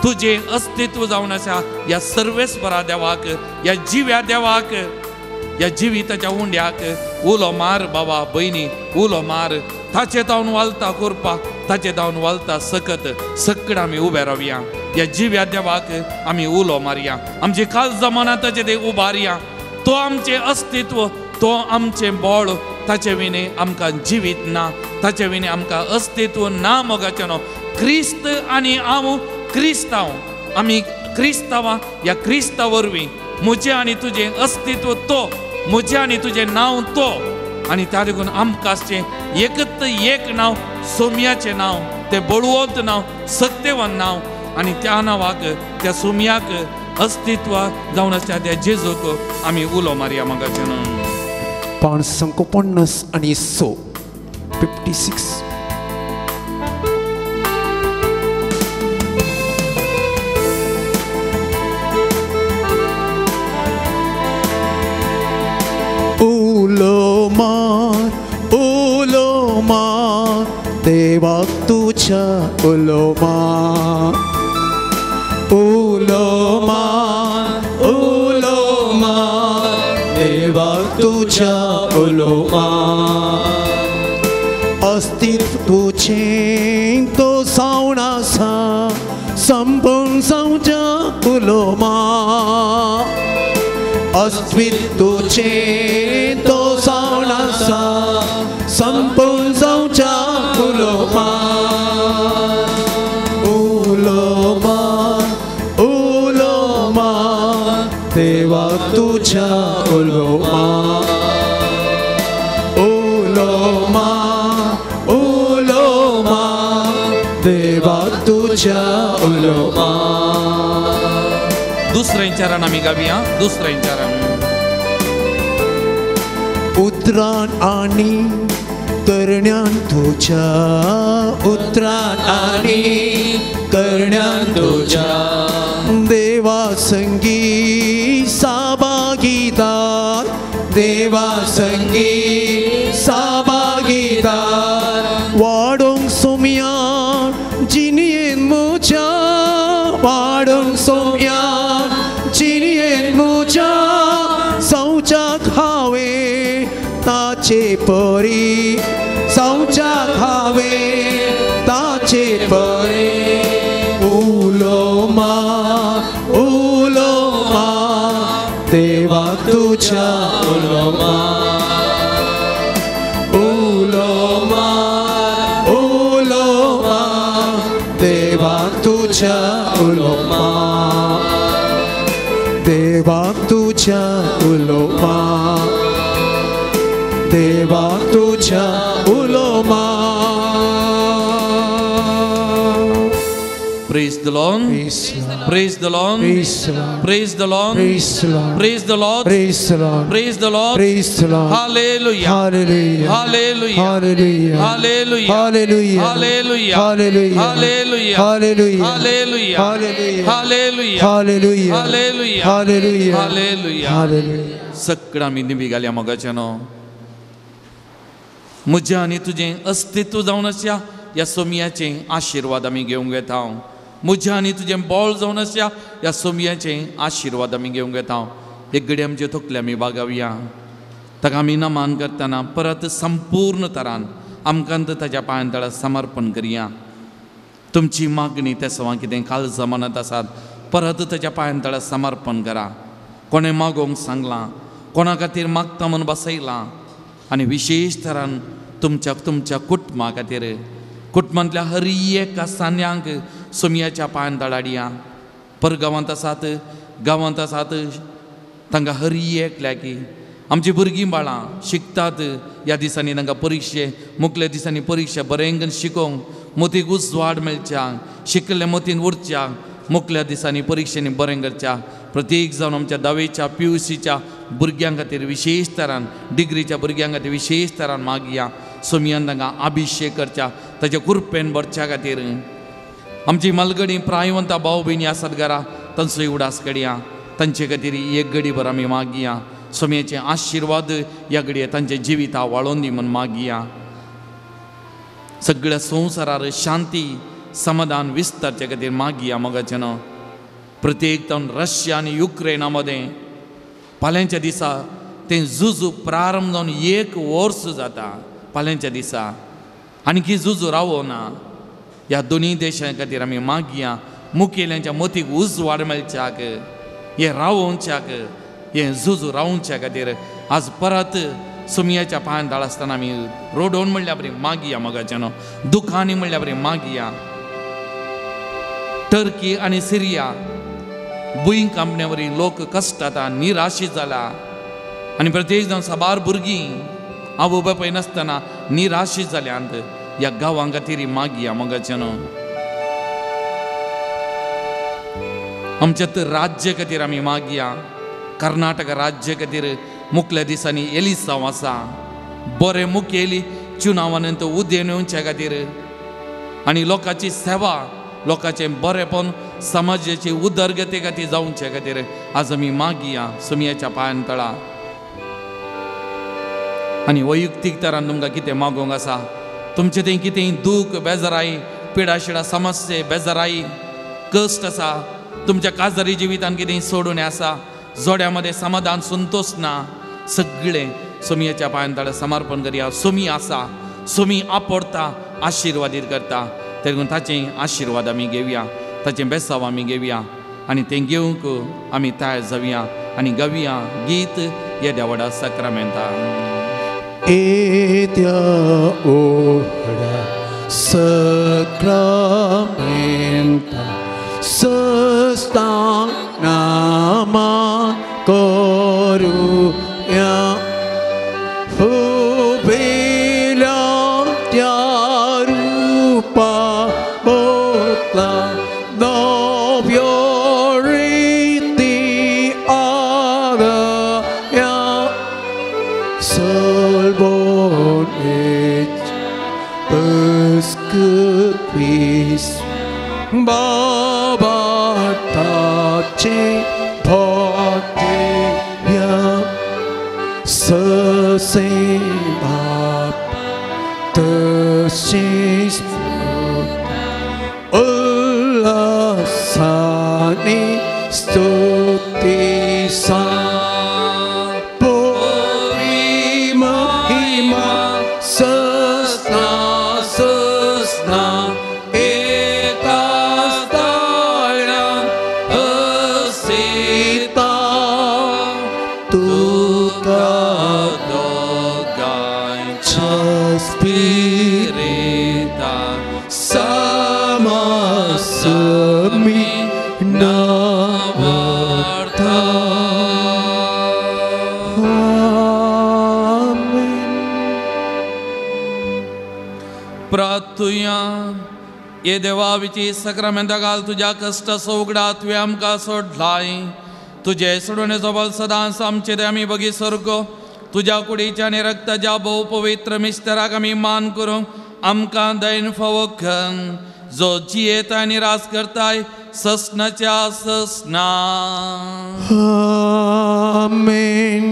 तुजें अस्तित्व जावन आसा ह्या सर्वेस्परा देवाक, ह्या जिव्या देवाक, ह्या जिविताच्या उंड्याक उलो मार बाबा भयणी, उलो मार. ताचे तावन वालता कृपा, ताचे तावन वालता सकत. सगळें आमी उबे रावया, ह्या जिव्या देवाक आमी उलो मारया. आमची काल जमाना ताचे ते उबारया. तो आमचें अस्तित्व, तो आमचें बळ, ताचे विणे आमकां जिवीत ना, ताचे विणे आमकां अस्तित्व ना मोगाचें न्हू. क्रिस्त आनी हांव क्रिस्तांव, आमी क्रिस्तांवां ह्या क्रिस्ता वरवीं म्हजें आनी तुजें अस्तित्व तो, म्हजें आनी तुजें नांव तो. आनी त्या देखून आमकां आसचें एकच एक नांव, सोमयाचें नांव, तें बळवंत नांव, सत्यवान नांव. आनी त्या नांवाक, त्या सोमयाक अस्तित्व जावन आसता त्या जेजूक आमी उलो मारया मोगाचें न्हू. 556 आनी 6, 56. उलो मार, उलो मार, देवाक तुझ्या उलो मार. उलो मार, उलो मार, देवाक तुझ्या उलो मार. अस्तित्व तुझें तो सावण आसा संपूर्ण जावच्या उलो मार. अस्तित्व तुझें तो सावण आसा संपूर्ण जावच्या उलो मार. उलो मार, उलो मार, देवा तुझ्या उलो मार. उलो मार, उलो मार, देवा तुझ्या उलो मार. दुसरें चरण आमी गावया, दुसरें चरण. उतरान आनी करण्यान तुझ्या, उतरान आनी करण्यान तुझ्या, देवा संगी साभागीदार, देवा संगी साभागीदार. वाडोंक सोमया जिणयेन म्हज्या, वाडून सोम्या जिणयेन म्हज्या जावच्याक हांवें ताचे परी जावच्याक हांवें ताचे परी उलो मार उलो मार देवा तुज्या उलो मार उलो मार उलो मार देवा तुज्या उलो मार देवा तुज्या उलो मार देवा तुज्या उलो मार. Praise the Lord. Praise the Lord. Praise the Lord. Praise the Lord. Praise the Lord. Praise the Lord. Praise the Lord. Hallelujah. Hallelujah. Hallelujah. Hallelujah. Hallelujah. Hallelujah. Hallelujah. Hallelujah. Hallelujah. Hallelujah. Hallelujah. Hallelujah. Hallelujah. Hallelujah. Hallelujah. Hallelujah. Hallelujah. Hallelujah. सगळं आमी निवी घालया मोगाचें न्हू म्हजें आनी तुजें अस्तित्व जावन आसया ह्या सोमयाचे आशिर्वाद आमी घेवंक येता. म्हज्या आनी तुजें बळ जावन आसया ह्या सोमयाचे आशिर्वाद आमी घेवंक येता. एक घडी आमचे तकले आमी बागावया ताका आमी नमान करतना परत संपूर्ण तरान आमकां ताच्या पांयां तळा समर्पण करया. तुमची मागणी त्या सवां कितें काळजा मनांत आसात परत ताच्या पांयां तळा समर्पण करा. कोणें मागोवंक सांगलां कोणा खातीर मागता म्हूण बसयलां आनी विशेश तरान तुमच्या तुमच्या कुटुंबा खातीर कुटुंबांतल्या हर एका सान्यांक सोमयाच्या पांयां तळाडया. परगांवांत आसात गांवांत आसात तांकां हर एकल्याकी आमची भुरगीं बाळां शिकतात ह्या दिसांनी तांकां परिक्षे मुखल्या दिसांनी परिक्षा बरें शिकोवंक मोतीक उजवाड मेळच्या शिकल्ले मोतीन उरच्या मुखल्या दिसांनी परिक्षेनी बरें करच्या. प्रत्येक जावन आमच्या धावेच्या पी यू सीच्या भुरग्यां खातीर विशेश तरान डिग्रीच्या भुरग्यां खातीर विशेश तरान मागया. सोमयान तांकां अभिशेक करच्या ताच्या कृपेन भरच्या खातीर. आमची मालगडी प्रायवंता भाव भयणी आसात घरा तांचो उडास कडया तांचे खातीर एक घडी भर आमी मागया. सोमयाचे आशिर्वाद ह्या घडये तांचे जिविता वाळोवन दी म्हूण मागया. सगळ्या संवसारार शांती समाधान विस्तारचे खातीर मागया मोगाचें न्हू. प्रत्येक जावन रशिया आनी युक्रेना मदें फाल्यांच्या दिसा तें झुजू प्रारंभ जावन एक वर्स जाता. फाल्यांच्या दिसा आणखी झुजू रावना. ह्या दोनूय देशां खातीर आमी मागया मुखेल्यांच्या मतीक उजवाड मेळच्याक हें रावोवच्याक हें झुजू रावोवच्या खातीर आज परत सोमयाच्या पांयां तळा आसतना आमी रोडोवन म्हणल्या बरी मागया मोगाचें न्हू. दुखांनी म्हणल्या बरी मागया. टर्की आनी सिरिया भूंय कांपण्या वरी लोक कश्टाता निराशी जाला आनी प्रत्येक जावन साबार भुरगीं आवय बापाय नासतना निराशी जाल्यांत. ह्या गांवां खातीर मागया मोगाचें न्हू. आमच्या तर राज्य खातीर आमी मागया. कर्नाटक राज्य खातीर मुखल्या दिसांनी एलिसांव आसा बरें मुखेली चुनावान उदेन येवच्या खातीर आनी लोकांची सेवा लोकांचें बरेंपण समाजाची उदरगती खातीर जावचे खातीर आज आमी मागया सोमयाच्या पांयां तळा. आनी वैयक्तीक तरान तुमकां कितें मागोवंक आसा तुमचें तें कितें दूख बेजाराय पिडाशिडा समस्ये बेजाराय कश्ट आसा तुमच्या काजारी जिवितान कितें सोडून आसा जोड्या मदें समाधान संतोश ना सगळें सोमयाच्या पांयां तळा समर्पण करया. सोमी आसा सोमी आपडता आशिर्वादीत करता तेगून ताचे आशिर्वाद आमी घेवया ताचें बेसांव आमी घेवया आनी तें घेवंक आमी तयार जावया आनी गावया गीत येद्या व्हडा साक्रामेंता. येद्या व्हडा साक्रामेंता सस्तांग नामा करुया हुबेल्या त्या रूपा बोतला नव्यो रिती आदया सलबोनेच पस्कपीस बाबा ताचे भोटे ससे बाप तशीच उल्हासान आनी स्तुती सा पोवी महिमा सस्ना सस्ना एका स्थाळ्यान असिता तुका दोगांच्या स्पिरितान समासमी नावर्ता. प्रार्थुया. ये देवा विची सक्रामेंता घाल तुज्या कश्टाचो उगडा तुवें आमकां सोडलाय. तुजे सोडवणेचो बल सदांच आमचे ते आमी बगी सारको तुज्या कुडीच्या आनी रक्ताच्या भोव पवित्र मिस्तराक आमी मान करूंक आमकां दैन फावो कर, जो जियेता आनी राज करताय ससनाच्या ससना. आमेन.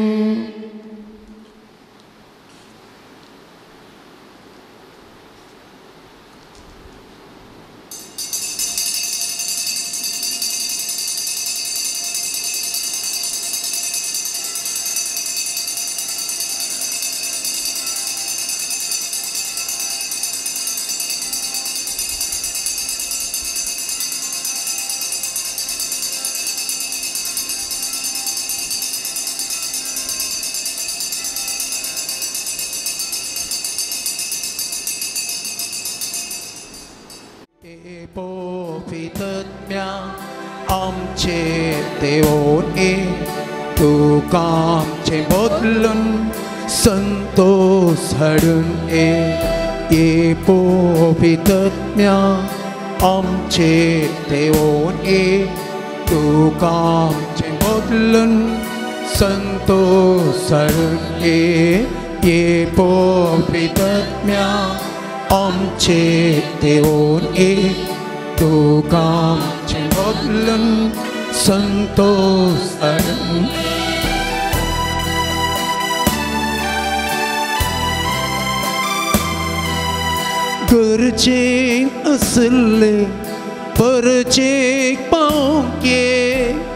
आमचे देवोन ए तुका आमचे बदलून संतोष हाडून ए ये पवित्रत्म्या आमचे देवोन ए तुका आमचे बदलून संतोष हाडून ए ये पवित्रत्म्या आमचे देवोन ए तुका आमचे बदलून संतोष हाडून. गरजेन आसले परचेक पावंक ये,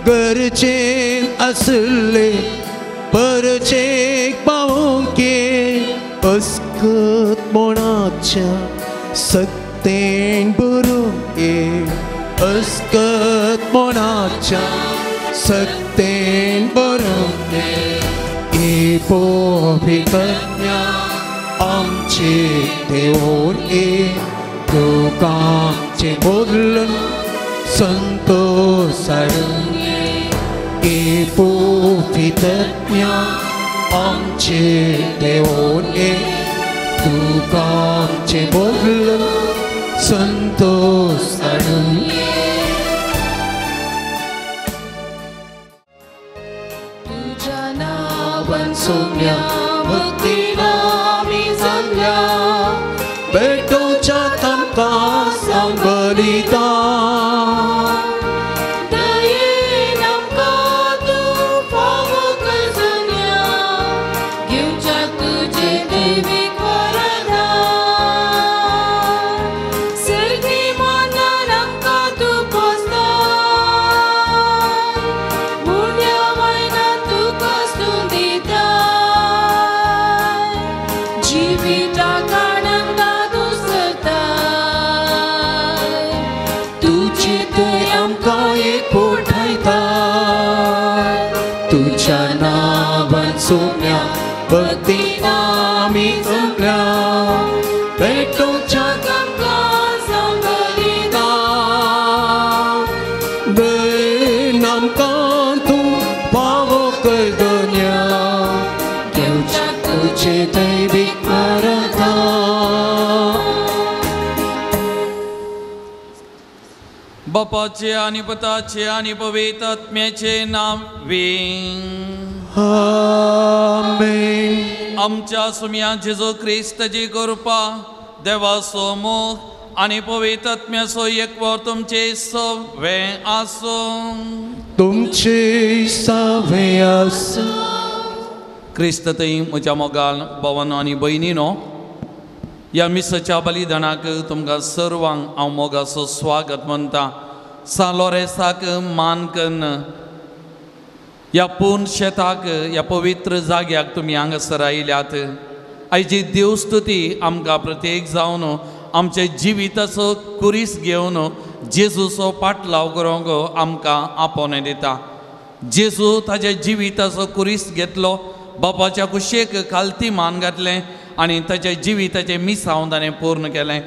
गरजेन आसले परचेक पावंक ये, अस्कत मोणाच्या सक्तेन बरोवंक ये, अस्कत मोणाच्या सक्तेन बरोवंक ये, ये पवित्रत्म्या आमचे देवोन ए तुका आमचे बदलून संतोष हाडून ये पवित्रत्म्या आमचे देवोन ए तुका आमचे बदलून संतोष हाडून. तुज्या नांवान सोम्या भक्तीन आमी जगल्या, भेटोवच्या तांकां सांगलिता. दयेन आमकां तूं फावो कर जुन्या, घेवच्या तुजे देवीक वरदान. सर्गी मनान आमकां तूं पोसता, उण्या वयल्यान तुका स्तुतिता, जिविताक आनंदा तूं सरताय, तुजी दया आमकां एकवटायता. तुज्या नांवान सोम्या भक्तीन आमी जमल्या, भेटोवच्या आमकां सांगलिता. दयेन आमकां तूं फावो कर दोन्या, घेवच्या तुजे दैवीक वरदान. बापाचे आनी पुताचे आनी पवित्र आत्म्याचे नांवे. आमेन. आमच्या सुम्या जेजू क्रिस्ताची कृपा, देवाचो मोग आनी पवित्र आत्म्याचो एकवट तुमचे सवे आसूं. तुमचे सवे आसूं. क्रिस्त थंय म्हज्या मोगाल भावानो आनी भयणीनो, ह्या मिसाच्या बलिदानाक तुमकां सर्वांक हांव मोगाचो स्वागत म्हणटा. सान लोरेंसाक मान कन्न ह्या पूर्ण शेताक ह्या पवित्र जाग्याक तुमी हांगासर आयल्यात. आयची देवस्तुती आमकां प्रत्येक जावन आमच्या जिविताचो कुरीस घेवन जेजूचो पाटलाव करूंक आमकां आपोवणें दिता. जेजू ताच्या जिविताचो कुरीस घेतलो, बापाच्या कुशेक खालती मान घातलें आनी ताच्या जिविताचें मिसांव ताणें पूर्ण केलें.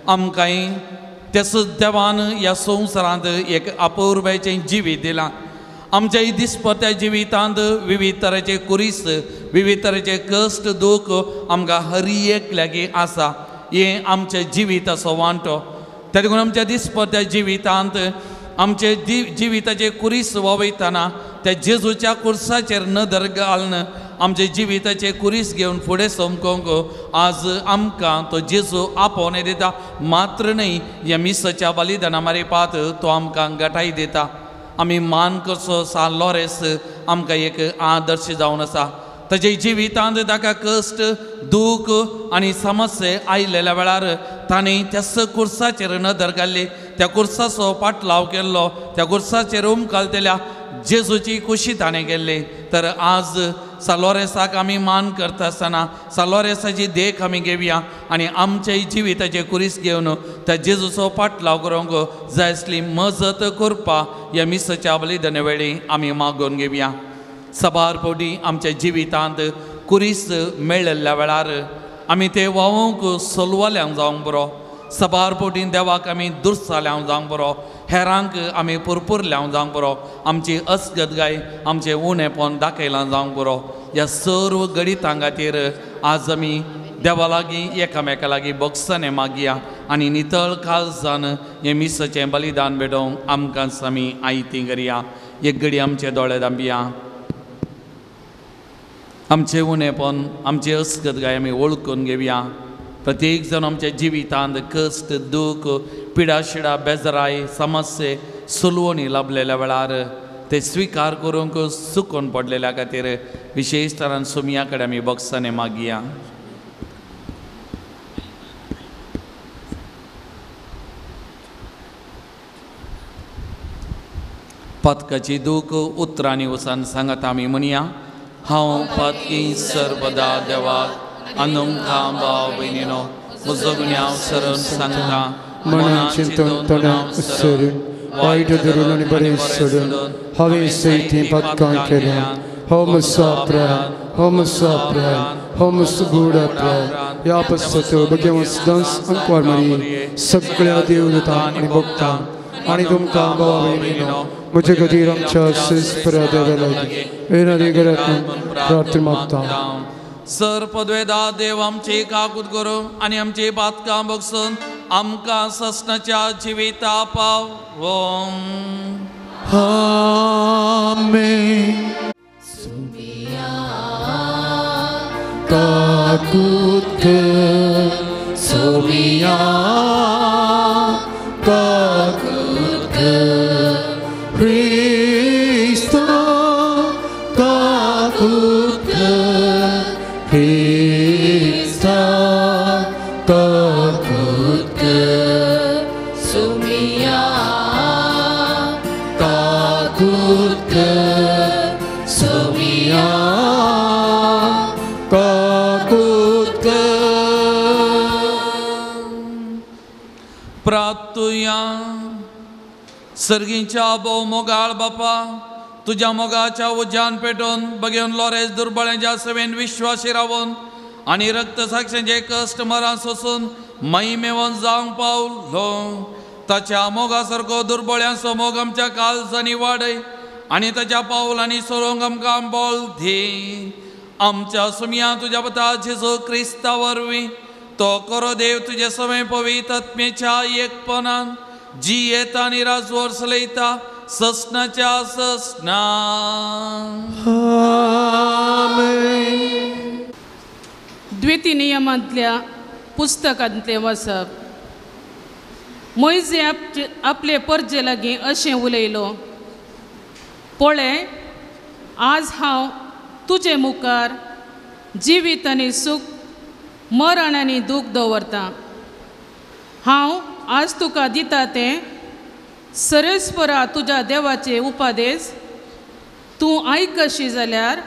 आमकांय त्याच देवान ह्या संवसारांत एक अपुरबायेचें जिवीत दिलां. आमच्या दिसपट्ट्या जिवितांत विविध तरेचे कुरीस, विविध तरेचे कश्ट दूख आमकां हर एक लागीं आसा. हें आमच्या जिविताचो वांटो. त्या देखून आमच्या दिसपट्ट्या जिवितांत आमचे जिविताचे कुरीस वावयतना त्या जेजूच्या कुर्साचेर नदर घालून आमचे जिविताचे कुरीस घेवन फुडें समकोंक आज आमकां तो जेजू आपोवणें दिता. मात्र न्हय, ह्या मिसाच्या बलिदाना मारिपात तो आमकां गटाय दिता. आमी मान करचो सान लोरेंस आमकां एक आदर्श जावन आसा. ताच्या जिवितांत ताका कश्ट दूख आनी समस्या आयिल्ल्या वेळार ताणें त्याच कुर्साचेर नदर घाल्ली, त्या कुर्साचो पाटलाव केल्लो, त्या कुर्साचेर उमकालतल्या जेजूची कुशी ताणें केल्ली. तर आज सान लोरेंसाक आमी मान करता आसतना सान लोरेंसाची देख आमी घेवया आनी आमच्या जिविताचे कुरीस घेवन त्या जेजूचो पाटलाव करूंक जाय आसली मजत करपा ह्या मिसाच्या बलिदाना वेळी आमी मागोवन घेवया. सबार फावटी आमच्या जिवितांत कुरीस मेळिल्ल्या वेळार आमी ते वावोंक सोलवाल्यांक जावंक बरो, सबार फावटी देवाक आमी दुर्साल्यांक जावंक बरो, हेरांक आमी पुरपुरल्यांक जावंक बरो, आमची अस्गतगाय आमचें उणेपण दाखयलां जावंक बरो. ह्या सर्व गणितां खातीर आज आमी देवा लागीं एकामेका लागीं बोगसाणें मागया आनी नितळ काळजान हें मिसाचें बलिदान भेटोवंक आमकां आमी आयती करया. एक घडी आमचे दोळे धांपया. आमचें उणेपण आमचें अस्गतगाय आमी वळखून घेवया. प्रत्येक जाण आमच्या जिवितांत कश्ट दूख पिडाशिडा बेजराय समस्ये सुलवणी लाभलेल्या वेळार ते स्विकार करूंक चुकून पडलेल्या खातीर विशेश तरान सुमया कडेन आमी बोगसाणें मागया. पातकाची दूख उतरांनी वचून सांगता आमी म्हणया, हांव पातकी सर्वदा देवाक आनी भाव भयणीनो म्हजो गुन्यांव सरून सांगता. मनान चिंतून तणाव सरून वायट धरून आनी बरें सोडून हांवें सयतीं पातकां केल्या. हो म्हजो अपराध, हो म्हजो अपराध, हो म्हजो गूढ अपराध. ह्या पश्चात बगेवन सदांच अंकवार मारी सगळ्या देवदूतांक आनी भक्तांक आनी तुमकां भाव भयणीनो म्हजे खातीर आमच्या शिस्परा देवा लागीं विनंती करात म्हूण प्रार्थना मागता. सर पदवेदा देव आमची काकूत करूं आनी आमची पातकां बगसून आमकां ससनाच्या जिविता पावों. आमेन. सुमिया काकूत कर, सोमिया काकूत कर, क्रिस्ता काकूत कर, क्रिस्ता काकूत कर, सुमिया काकूत कर, सुमिया काकूत कर. प्रार्थुया. सर्गींच्या भोव मोगाळ बापा, तुज्या मोगाच्या उज्यान पेटोवन बगेवन लोरेस दुर्बळ्यांच्या सेवेन विश्वासी रावन आनी रक्त साक्षांचे कश्ट मरां सोसून महिमेवन जावंक पावलो. ताच्या मोगा सारको दुर्बळ्यांचो मोग आमच्या काळजांनी वाडय आनी ताच्या पावलांनी सोरोंक आमकां बळ दी. आमच्या सुमया तुज्या पता जेजू क्रिस्ता वरवीं तो करो देव तुजे सवे पवित्र आत्म्याच्या एकपणान जी येता आनी राजवर चलयता ससनाच्या ससना. आमेन. द्वितीय नियमांतल्या पुस्तकांतलें वाचप. मोयजे आपले परजे लागीं अशें उलयलो, पळय आज हांव तुजे मुखार जिवीत आनी सूख, मरण आनी दूख दवरतां. हांव आज तुका दिता तें सरेस्परा तुज्या देवाचे उपादेश तूं आयकशी जाल्यार,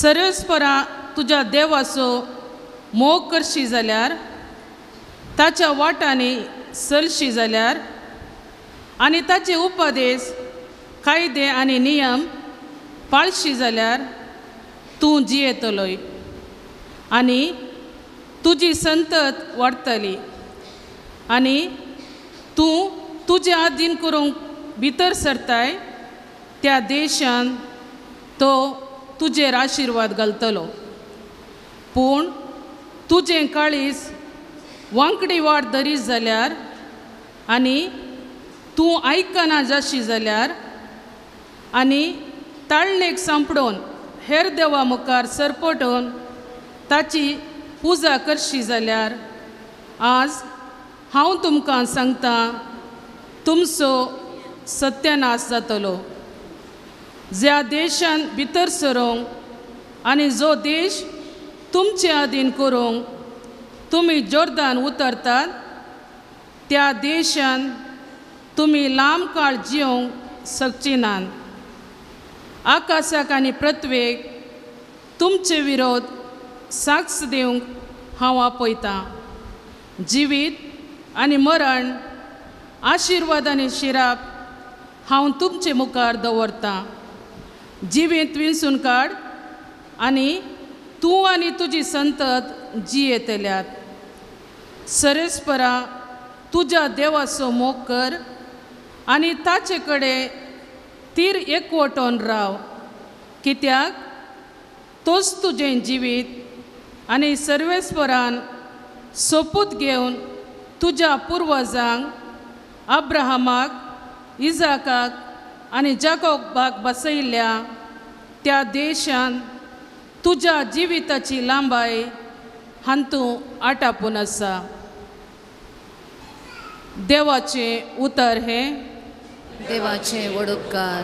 सरेस्परा तुज्या देवाचो मोग करशी जाल्यार, ताच्या वाटांनी चलशी जाल्यार आनी ताचे उपदेश कायदे आनी नियम पाळशी जाल्यार तूं जियेतलोय आनी तुजी संतत वाडटली आनी तूं तुजे आदीन करूंक भितर सरताय त्या देशान तो तुजेर आशिर्वाद घालतलो. पूण तुजें काळीज वांकडी वाट धरीत जाल्यार आनी तूं आयकना जाशी जाल्यार आनी ताळणेक सांपडून हेर देवा मुखार सरपटून ताची पुजा करशी जाल्यार आज हांव तुमकां सांगता तुमचो सत्यानाश जातलो. ज्या देशान भितर सरूंक आनी जो देश तुमचे अधीन करूंक तुमी जोर्दान उतरतात त्या देशान तुमी लांब काळ जिवंक शकची नात. आकाशाक आनी पृथ्वेक तुमचे विरोध साक्ष दिवंक हांव आपयतां. जिवीत आनी मरण, आशिर्वाद आनी शिराप हांव तुमचे मुखार दवरतां. जिवीत विंचून काड आनी तूं आनी तुजी संतत जियेतल्यात. सरेस्परा तुज्या देवाचो मोग कर आनी ताचे कडेन तीर एकवटोन राव, कित्याक तोच तुजें जिवीत आनी सर्वेस्परान सोपूत घेवन तुज्या पुर्वजांक अब्राहमाक, इजाकाक आनी जाकोबाक बसयल्ल्या त्या देशान तुज्या जिविताची लांबाय हातूंत आटापून आसा. देवाचें उतर हें देवाचें व्हड उपकार.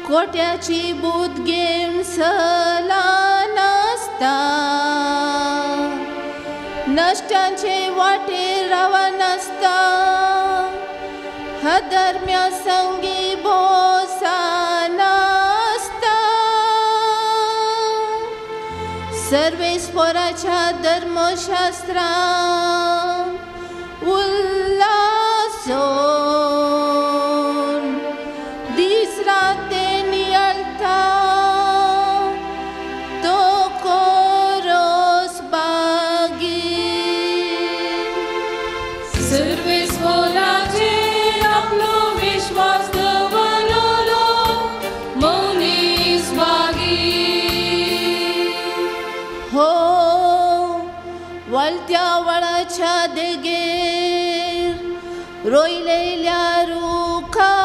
कोट्याची बूद घेवन सला नासता, नश्टांचे वाटेर रावा नासता, अधर्म्या संगी भोसा नासता, सर्वेस्वराच्या धर्मशास्त्रां उल्लासोन दीस रात नियळता तो कोरोस बागी. सर्वेस्वराचेर आपलो विश्वास दवरलो मनीस बागी. हो वळत्या वळाच्या देगेर रोयलेल्या रुखा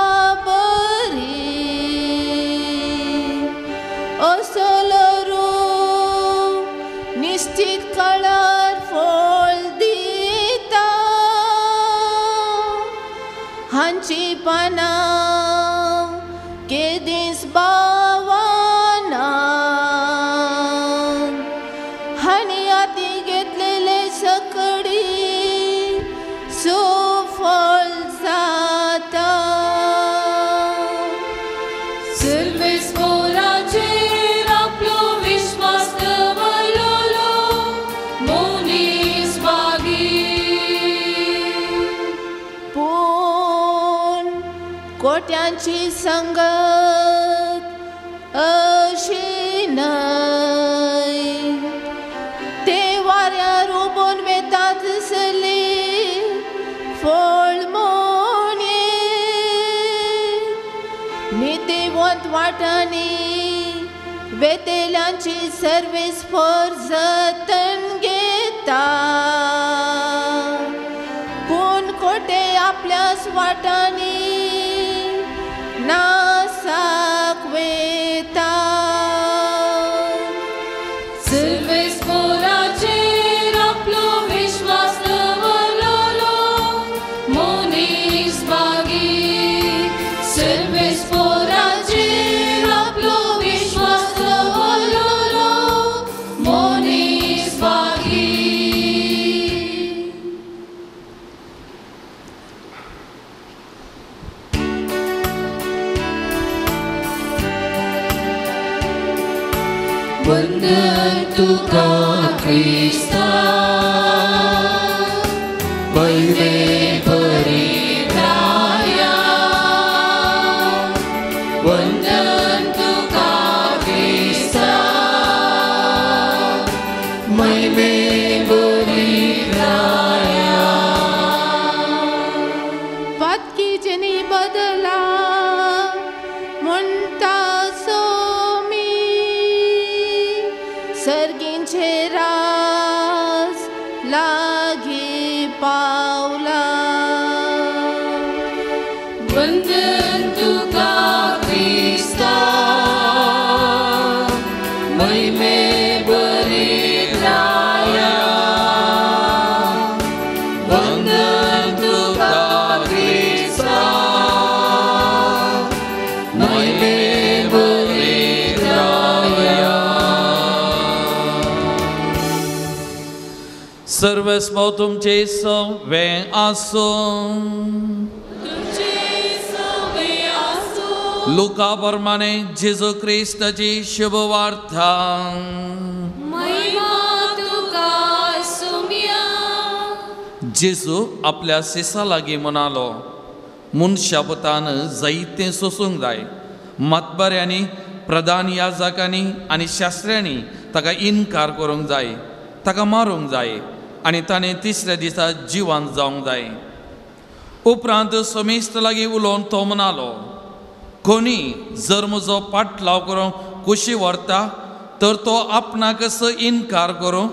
बरी असलो रूख निश्चित काळार फळ दिता, हांची पानां केदीस बावना, हांणी हाती घेतलेले सकडी सुफळ जाता. सर्वेस्वराचेर आपलो विश्वास दवरलो मनीस बागी. पूण कोट्यांची संगत अशी न्हय, ते वाऱ्यार उबून वेतात सली फळ मोने, नितीवंत वाटांनी वेतेल्यांची सर्वेस्पर जतन घेता, पूण कोटे आपल्याच वाटांनी नासाक वेता. महिमे बरी राया. पातकीजनी बदला म्हणटा सोमी सर्गींचे राज लागी पावला. वंदन तुका क्रिस्ता महिमे बरी राया. वंदन तुका क्रिस्ता महिमे बरी राया. सर्वस्व तुमचे सवे आसूं. तुमचे सवे आसूं. लुका प्रमाणे जेजू क्रिस्ताची शुभवार्ता. महिमा तुका सुम्या. जेजू आपल्या सिसा लागीं म्हणालो, मनशा पुतान जायतें सोसूंक जाय. मतबऱ्यांनी, प्रधान याजकांनी आनी शास्त्र्यांनी ताका इनकार करूंक जाय, ताका मारूंक जाय आनी ताणें तिसऱ्या दिसा जिवान जावंक जाय. उपरांत समेस्त लागीं उलोवन तो म्हणालो, कोणी जर म्हजो पाटलाव करूंक कुशी व्हरता तर तो आपणाकच इनकार करूं,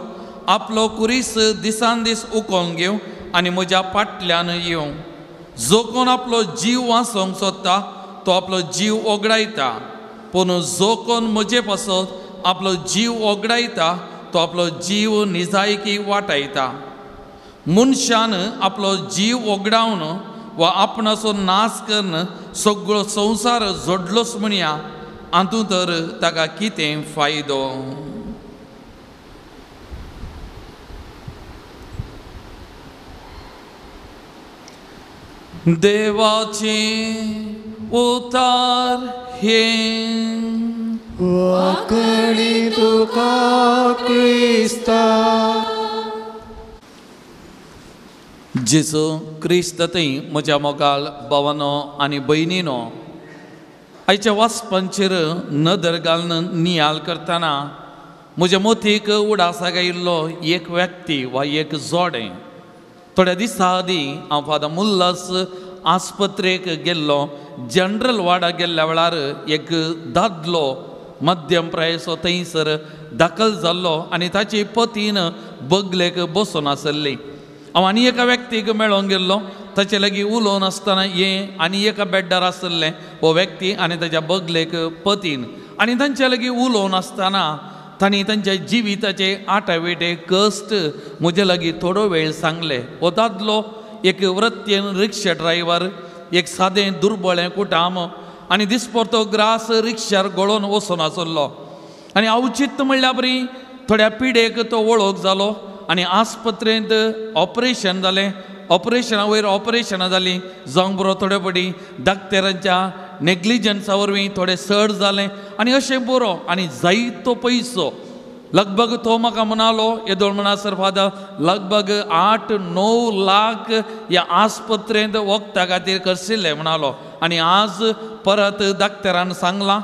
आपलो कुरीस दिसान दीस उकोवन घेवं आनी म्हज्या फाटल्यान येवं. जो कोण आपलो जीव वाचोवंक सोदता तो आपलो जीव ओगडायता, पूण जो कोण म्हजे पासत आपलो जीव ओगडायता तो आपलो जीव निजायकी वाटायता. मनशान आपलो जीव ओगडावन वा आपणाचो नाश करून सगळो संवसार जोडलोच म्हणया, हातूंत तर ताका कितें फायदो? देवाचें उतार हें. वाकणी तुका क्रिस्ता. जेजू क्रिस्त थंय म्हज्या मोगाल भावानो आनी भयणीनो, आयच्या वाचपांचेर नदर घालून नियाळ करतना म्हज्या मोतीक उडासाक आयिल्लो एक व्यक्ती वा एक जोडें. थोड्या दिसां आदीं हांव फादर मुल्लास आस्पत्रेक गेल्लो. जनरल वार्डाक गेल्ल्या वेळार एक दादलो मध्यम प्रायेचो थंयसर दाखल जाल्लो आनी ताची पतीन बगलेक बसून आसली. हांव आनी एका व्यक्तीक मेळोंक गेल्लो. ताचे लागीं उलोवन आसतना हें आनी एका बेड्डार आसलें हो व्यक्ती आनी ताच्या बगलेक पतीन, आनी तांचे लागीं उलोवन आसतना तांणी तांच्या जिविताचे आटाविटे कश्ट म्हजे लागीं थोडो वेळ सांगले. हो दादलो एक वृत्तीन रिक्षा ड्रायव्हर, एक सादें दुर्बळें कुटाम आनी दिसपरतो ग्रास रिक्षार गळोवन वचून आसलो. आनी अवचित म्हणल्यार बरी थोड्या पिडेक तो वळख जालो आनी आस्पत्रेंत ऑपरेशन जालें. ऑपरेशना वयर ऑपरेशनां जालीं, जावंक बरो थोडे फावटी डाक्टरांच्या नेग्लिजन्सा वरवीं थोडें चड जालें आनी अशें बरो आनी जायतो पयसो लगभग तो म्हाका म्हणालो येदोळ म्हणसर फादर लगभग 8-9 लाख ह्या आस्पत्रेंत वखदा खातीर खर्चिल्ले म्हणालो. आनी आज परत डाक्टरान सांगलां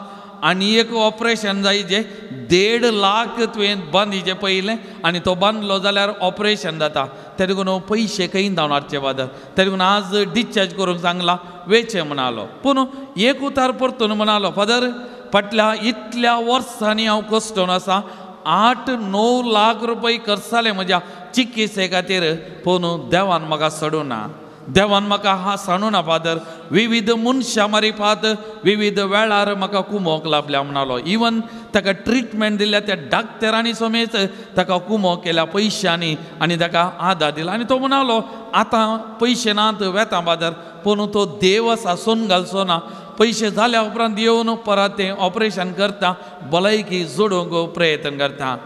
आनी एक ऑपरेशन जाय जें 1.5 लाख तुवें बांदिचें पयलें आनी तो बांदलो जाल्यार ऑपरेशन जाता. तें देखून पयशे खंय धांवन हाडचे फादर, तें देखून आज डिस्चार्ज करूंक सांगलां वेचें म्हणालो. पूण एक उतार परतून म्हणालो, फादर फाटल्या इतल्या वर्सांनी हांव कश्टोन आसा, 8-9 लाख रुपये खर्च जाले म्हज्या चिकित्से खातीर, पूण देवान म्हाका सोडूना, देवान म्हाका हा सांडूना फादर. विविध मनशां मारिफात विविध वेळार म्हाका कुमोक लाभल्या म्हणालो. इवन ताका ट्रिटमेंट दिल्या त्या डाक्टरांनी समेत ताका कुमोक केल्या पयशांनी आनी ताका आदार दिला. आनी तो म्हणालो आतां पयशे नात वेता फादर, पूण तो देव आसा सोन घालचो ना, पयशे जाल्या उपरांत येवन परत तें ऑपरेशन करता, भलायकी जोडूंक प्रयत्न करता.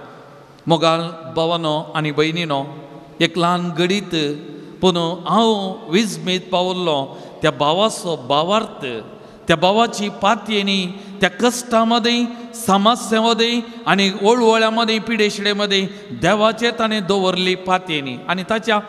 मोगाल भावानो आनी भयणीनो, एक ल्हान घडीत पूण हांव विजमीत पावल्लो त्या भावाचो भावार्थ, त्या भावाची पातयेनी, त्या कश्टां मदीं, समस्या मदीं आनी वळवळ्या मदीं, पिडेशिडे मदीं देवाचेर ताणें दवरली पातयेनी आनी ताच्या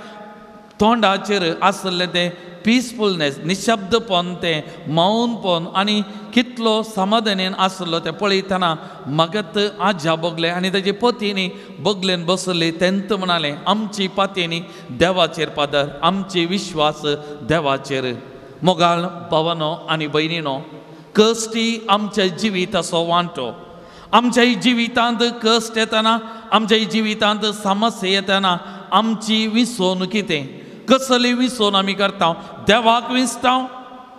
तोंडाचेर आसलें तें पिसफुलनेस, निशब्दपण, तें मौनपण आनी कितलो समाधानेन आसलो तें पळयतना म्हाका आज्या भोगलें. आनी ताजे पतींनी बगलेन बसले तेंत म्हणालें, आमची पातयेनी देवाचेर पादर, आमची विश्वास देवाचेर. मोगाळ भावानो आनी भयणीनो, कश्टी आमच्या जिविताचो वांटो. आमच्या जिवितांत कश्ट येतना, आमच्या जिवितांत समस्या येतना आमची विसवण कितें, कसली विसवण आमी करता? देवाक विसता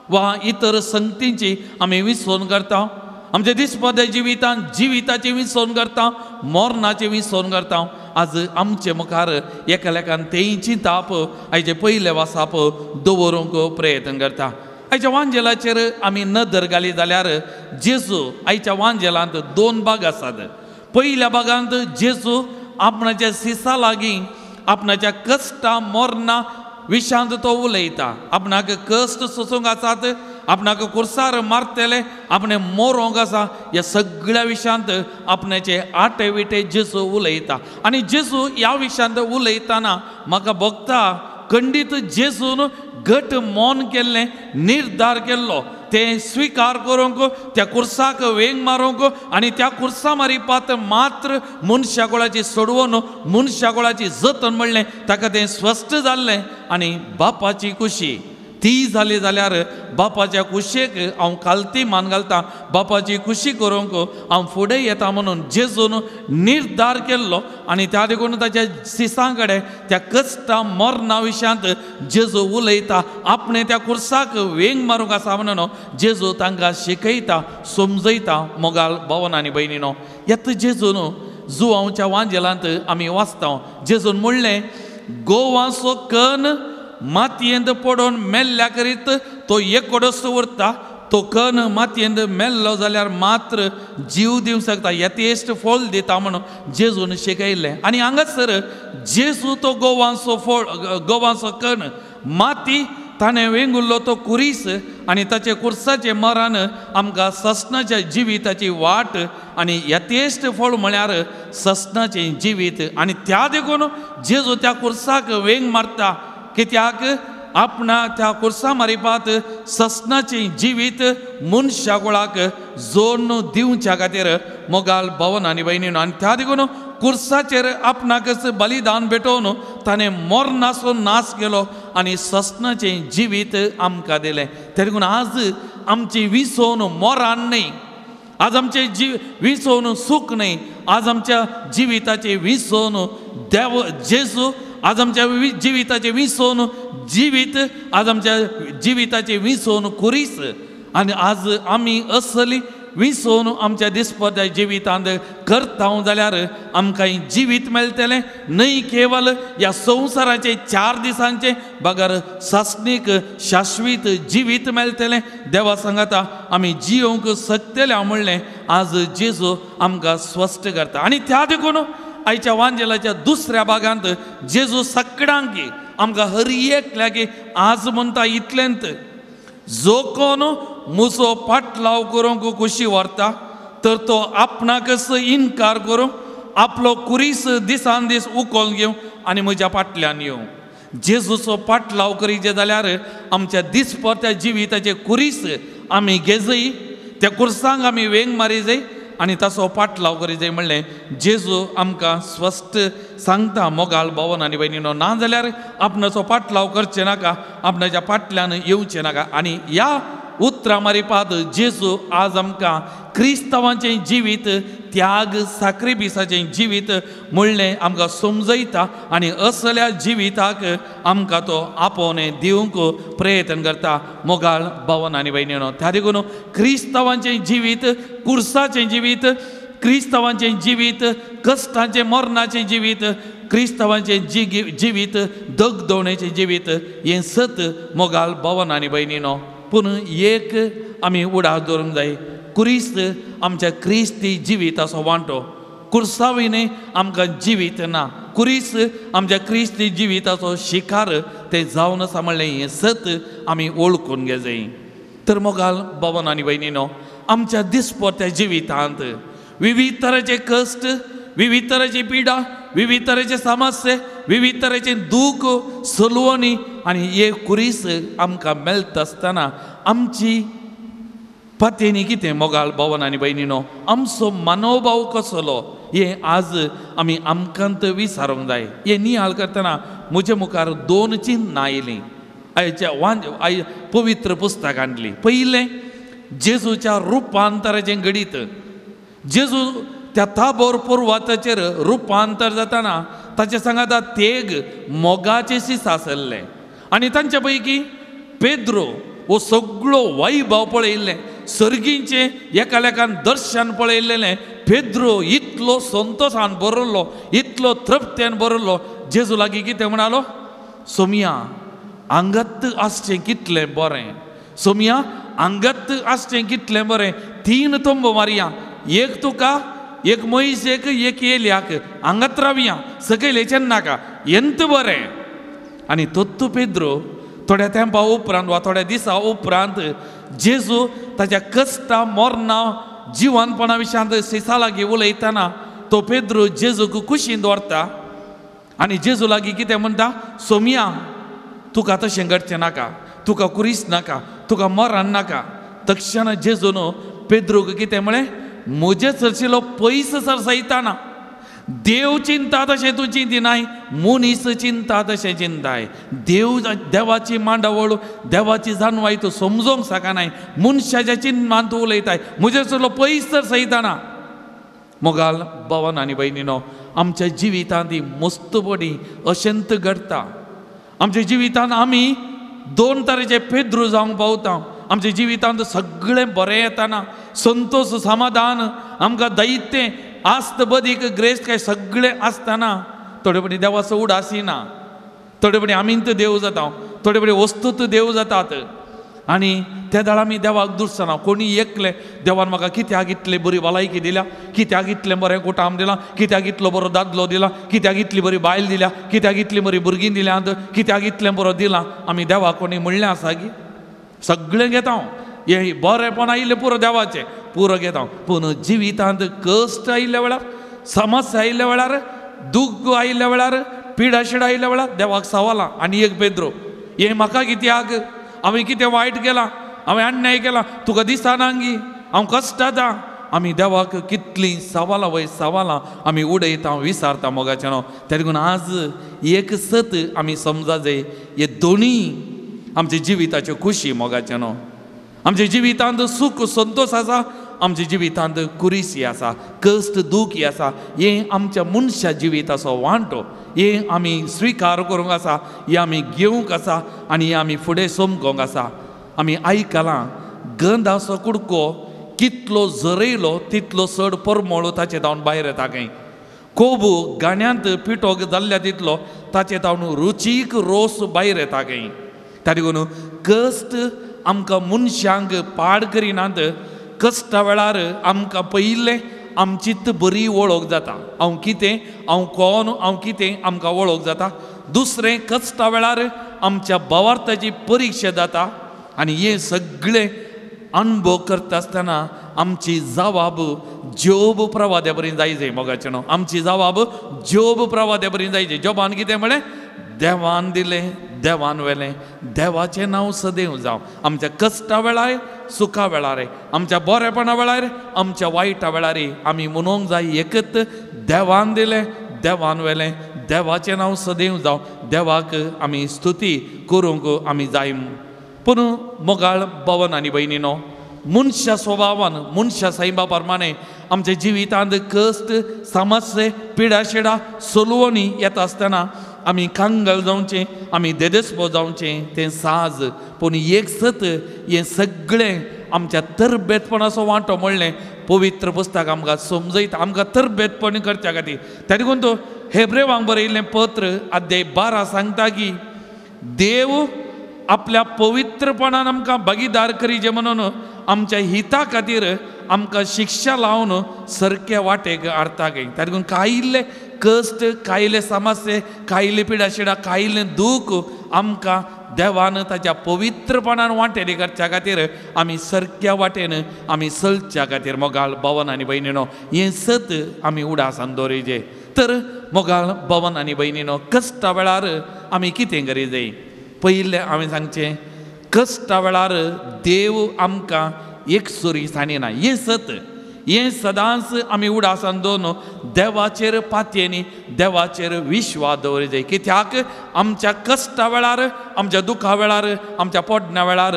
वा इतर संगतींची आमी विसवण करता? आमच्या दिसपद्या जिवितांत जिविताची विसवण करता, मरणाची विसवण करता. आज आमचे मुखार एकालेकान तेंची ताप आयचे पयले वासाप दवरूंक प्रयत्न करता. आयच्या वांजेलाचेर आमी नदर घाली जाल्यार जेजू आयच्या वांजेलांत दोन भाग आसात. पयल्या भागांत जेजू आपणाच्या सिसा लागीं आपणाच्या कश्टां मरणां विशांत तो उलयता. आपणाक कश्ट सोसूंक आसात, आपणाक कुर्सार मारतले, आपणें मोरोंक आसा, ह्या सगळ्या विशांत आपणाचे आटे विटे जेजू उलयता. आनी जेजू ह्या विशांत उलयतना म्हाका भोगता खंडीत जेजून घट मौन केल्लें, निर्धार केल्लो तें स्विकार करूंक, त्या कुर्साक वेंग मारूंक आनी त्या कुर्सा मारिपात मात्र मनशा गोळाची सोडवून मनशा गोळाची जतन म्हणलें ताका तें स्वस्थ जाल्लें. आनी बापाची खुशी ती जाली जाल्यार बापाच्या कुशेक हांव खालती मान घालता, बापाची खुशी करूंक हांव फुडें येता म्हणून जेजून निर्धार केल्लो. आनी त्या देखून ताच्या सिसां कडेन त्या कश्टां मरणा विशयांत जेजू उलयता. आपणें त्या कुर्साक वेंग मारूंक आसा म्हणून जेजू तांकां शिकयता, समजयता. मोगाल भावन आनी भयणीनो, येता जेजून जुवांवच्या वांजेलांत आमी वाचता, जेजून म्हणलें, गोवाचो कन मातयेंत पडून मेल्ल्या करीत तो एकोडोच उरता. तो कन मातयेंत मेल्लो जाल्यार मात्र जीव दिवंक शकता, यथेश्ट फळ दिता म्हणून जेजून शिकयल्लें. आनी हांगासर जेजू तो गोवांचो फळ, गोवांचो कन माती ताणें वेंगुल्लो तो कुरीस आनी ताचे कुर्साचे मरान आमकां ससनाच्या जिविताची वाट आनी यथेश्ट फळ म्हळ्यार ससनाचें जिवीत. आनी त्या देखून जेजू त्या कुर्साक वेंग मारता, कित्याक आपणा त्या कुर्सा मारिपात ससनाचें जिवीत मनशा गोळाक जोडून दिवच्या खातीर. मोगाल भावन आनी भयणीनो, आनी त्या देखून कुर्साचेर आपणाकच बलिदान भेटोवन ताणें मरणाचो नाश केलो आनी ससनाचें जिवीत आमकां दिलें. त्या देखून आज आमची विसवण मरान न्हय, आज आमचें विसवण सूख न्हय, आज आमच्या जिविताचें विसवण देव जेजू, आज आमच्या जिविताचें विसवण जिवीत, आज आमच्या जिविताचें विसवण कुरीस. आनी आज आमी असली विसवण आमच्या दिसपट्ट्या जिवितांत करता जाल्यार आमकां जिवीत मेळटलें न्हय केवल ह्या संवसाराचें 4 दिसांचें बगर सासणीक शाश्वीत जिवीत मेळटलें. देवा सांगाता आमी जियोंक शकतले म्हणलें आज जेजू आमकां स्वस्थ करता. आनी त्या देखून आयच्या वांजेलाच्या दुसऱ्या भागांत जेजू सगळ्यांक आमकां हर एकल्याक आज म्हणटा इतलेंत, जो कोण म्हजो पाटलाव करूंक खुशी व्हरता तर तो आपणाकच इनकार करूं, आपलो कुरीस दिसान दीस उखोल घेवं आनी म्हज्या फाटल्यान येवं. जेजूचो पाटलाव करीचे जाल्यार आमच्या दिसपट्ट्या जिविताचे कुरीस आमी घेजय, त्या कुर्सांक आमी वेंग मारी जाय आनी ताचो पाटलाव करी जाय म्हणलें जेजू आमकां स्वस्थ सांगता. मोगाल भावन आनी भयणीनो, ना जाल्यार आपणाचो पाटलाव करचें नाका, आपणाच्या फाटल्यान येवचें नाका. आनी ह्या उतरां मारिपात जेजू आज आमकां क्रिस्तांवाचें जिवीत, त्याग साक्रिफिसाचें जिवीत म्हणलें आमकां समजयता आनी असल्या जिविताक आमकां तो आपोवणें दिवंक प्रयत्न करता. मोगाळ भावन आनी भयणीनो, त्या देखून क्रिस्तांवाचें जिवीत, कुर्साचें जिवीत, क्रिस्तांवाचें जिवीत, कश्टांचें मरणाचें जिवीत, क्रिस्तांवाचें जिवीत, दगदवणेचें जिवीत हें सत मोगाळ भावन आनी भयणीनो. पूण एक आमी उडास दवरूंक जाय, कुरिस्त आमच्या क्रिस्ती जिविताचो वांटो, कुर्साविणे आमकां जिवीत ना, कुरीस आमच्या क्रिस्ती जिविताचो शिकार तें जावन आसा म्हणलें हें सत आमी वळखून घेजाय. तर मोगाल भावन आनी भयणीनो, आमच्या दिसपट्ट्या जिवितांत विविध तरेचे कश्ट, विविध तरेची पिडा, विविध तरेचे समस्ये, विविध तरेचे दूख सलवणी आनी एक कुरीस आमकां मेळटा आसतना आमची पतेनी कितें मोगाळ भवन आनी भयणीनो आमचो मनोभाव कसलो हें आज आमी आमकांत विचारूंक जाय. हें नियाळ करतना म्हजे मुखार दोन चिन्नां आयलीं आयच्या I पवित्र पुस्तकांतलीं. पयलें जेजूच्या रुपांतराचें घडीत. जेजू त्या ताबोर पर्वताचेर रुपांतर जातना ताचे सांगाता तेग मोगाचे सीस आसले आनी तांचे पैकी पेद्रो हो सगळो वैभव पळयल्लें, सर्गींचें एकालेकान दर्शन पळयल्लें. पेद्रो इतलो संतोशान भरलो, इतलो तृप्तेन भरलो. जेजू लागीं कितें म्हणालो, सोमया आंगात आसचें कितलें बरें, सोमया आंगात आसचें कितलें बरें, तीन तंबो मारया, एक तुका, एक म्हयशेक, एक एल्याक, हांगात रावया, सकयल येचें नाका, एंत बरें. आनी तोत्तू पेद्रो थोड्या तेंपा उपरांत वा थोड्या दिसा उपरांत जेजू ताच्या कश्टा मरणा जिवनपणा विशयांत सिसा लागीं उलयतना तो पेद्रो जेजूक कुशीन दवरता आनी जेजू लागीं कितें म्हणटा, सोमया तुका तशें घडचें नाका, तुका कुरीस नाका, तुका मरण नाका. तक्षण जेजून पेद्रूक कितें म्हळें, म्हजे चर्चिलो पयस सरसयताना देव चिंता तशें तूं चिंतिनाय, मनीस चिंता तशें चिंताय. देव देवाची मांडावळ देवाची जाणवाय तूं समजोंक शकनाय, मनशाच्या चिंतमान तूं उलयताय, म्हजे चलो पयस सरसयताना. मोगाल भवन आनी भयणीनो आमच्या जिवितांत ही मस्तपणी अशंत घडटा. आमच्या जिवितांत आमी दोन तरेचे पेद्रू जावंक पावता. आमच्या जिवितांत सगळें बरें येताना संतोश समाधान आमकां दैत्य आस्त बदीक ग्रेस्त काय सगळें आसतना थोडे पटी देवाचो उडासिना, थोडे पटी आमींत देव जाता, थोडे पटी वस्तूत देव जातात आनी त्या वेळार आमी देवाक दुसना. कोणी एकले देवान म्हाका कित्याक इतली बरी भलायकी दिल्या, कित्याक इतलें बरें कुटाम दिलां, कित्याक इतलो बरो दादलो दिला, कित्याक इतली बरी बायल दिल्या, कित्याक इतली बरी भुरगीं दिल्यांत, कित्याक इतलें बरो दिलां, आमी देवाक कोणी म्हणलें आसा की सगळें घेता हांव, हें बरेंपण आयिल्लें पुरो देवाचें पुरो घेता हांव. पूण जिवितांत कश्ट आयिल्ल्या वेळार, समस्या आयिल्ल्या वेळार, दुख्ख आयिल्ल्या वेळार, पिडाशिडा आयिल्ल्या वेळार देवाक सवालां. आनी एक पेद्रो, हें म्हाका कित्याक, हांवें कितें वायट केलां, हांवें अन्याय केला, तुका दिसना गी, हांव कश्टाता. आमी देवाक कितलीं सवालां वय सवालां आमी उडयता विसारता मोगाचें न्हू. त्या देखून आज एक सत आमी समजा जाय, हे दोनी आमच्या जिविताच्यो खुशी मोगाचें न्हू. आमच्या जिवितांत सूख संतोश आसा, आमच्या जिवितांत कुरीसी आसा, कश्ट दुखी आसा. हें आमच्या मनशा जिविताचो वांटो, हें आमी स्विकार करूंक आसा, हें आमी घेवंक आसा आनी हें आमी फुडें समकोंक आसा. आमी आयकलां गंधाचो कुडको कितलो झरयलो तितलो चड परमळ ताचे धांवन भायर येता खंय. कोबू गाण्यांत पिठोक जाल्ल्या तितलो ताचे धांवन रुचीक रोस भायर येता खंय. त्या देखून कश्ट आमकां मनशांक पाड करिनात. कश्टा वेळार आमकां पयिल्लें आमचीच बरी वळख जाता, हांव कितें, हांव कोण, हांव कितें आमकां वळख जाता. दुसरें कश्टा वेळार आमच्या भावार्थाची परिक्षा जाता आनी हें सगळें अनुभव करता आसतना आमची जवाब जोब प्रवाद्या बरी जायजे मोगाचें न्हू. आमची जवाब जोब प्रवाद्या बरी जायजे. जोबान कितें म्हळें, देवान दिलें देवान व्हेलें, देवाचें नांव सदैव जावं. आमच्या कश्टा वेळार, सुखा वेळार, आमच्या बरेपणा वेळार, आमच्या वायटा वेळार आमी म्हणूंक जाय एकच, देवान दिलें देवान व्हेलें, देवाचें नांव सदैव जावं. देवाक आमी स्तुती करूंक आमी जाय. पूण मोगाळ भवन आनी भयणीनो मनशा स्वभावान मनशा सैमा प्रमाणे आमच्या जिवितांत कश्ट समस्या पिडाशिडा सलवणी येता आसतना आमी कांगल जावचें, आमी देदेस्पो जावचें तें साज. पूण एक सत हें सगळें आमच्या तरबेतपणाचो वांटो म्हणलें पवित्र पुस्तक आमकां समजयता, आमकां तरबेतपण करच्या खातीर. त्या देखून तो हेब्रेवांक बरयल्लें पत्र अध्याय 12 सांगता की देव आपल्या पवित्रपणान आमकां भागीदार करीजे म्हणून आमच्या हिता खातीर आमकां शिक्षा लावन सारक्या वाटेक हाडटा खंय. त्या देखून कायिल्ले कश्ट, कायले समस्ये, कायले पिडाशिडा, कायले दूख आमकां देवान ताच्या पवित्रपणान वांटेली करच्या खातीर आमी सारक्या वाटेन आमी चलच्या खातीर मोगाळ भवन आनी भयणीनो हें सत आमी उडासान दवरिजे. तर मोगाळ भवन आनी भयणीनो, कश्टा वेळार आमी कितें करी जाय? पयलें हांवें सांगचें, कश्टा वेळार देव आमकां एकसुरी सांडिना. हें सत, हें सदांच आमी उडासान दवरून देवाचेर पातयेनी देवाचेर विश्वास दवरी जाय. कित्याक आमच्या कश्टा वेळार, आमच्या दुखा वेळार, आमच्या पोडण्या वेळार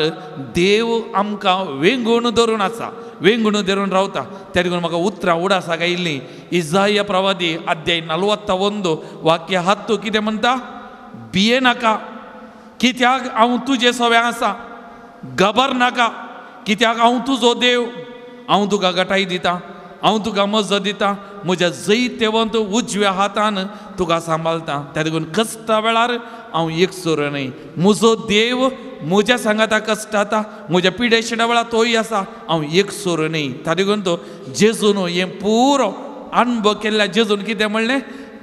देव आमकां वेंगून धरून आसा, वेंगून धरून रावता. त्या देखून म्हाका उतरां उडासाक आयिल्लीं. इजाया प्रवादी अध्याय 41 वाक्य 10 कितें म्हणटा? भिये नाका कित्याक हांव तुजे सव्या आसा, घाबर नाका कित्याक हांव तुजो देव, हांव तुका गटाय दिता, हांव तुका मजत दिता, म्हज्या जैतेवंत उजव्या हातान तुका सांबाळटा. त्या देखून कश्टा वेळार हांव एकसुरो न्हय, म्हजो देव म्हज्या सांगाता कश्टाता, म्हज्या पिडेशिण्या वेळार तोय आसा, हांव एकसुरो न्हय. त्या देखून तो जेजून हें पुरो अनुभव केल्ल्या जेजून कितें म्हणलें?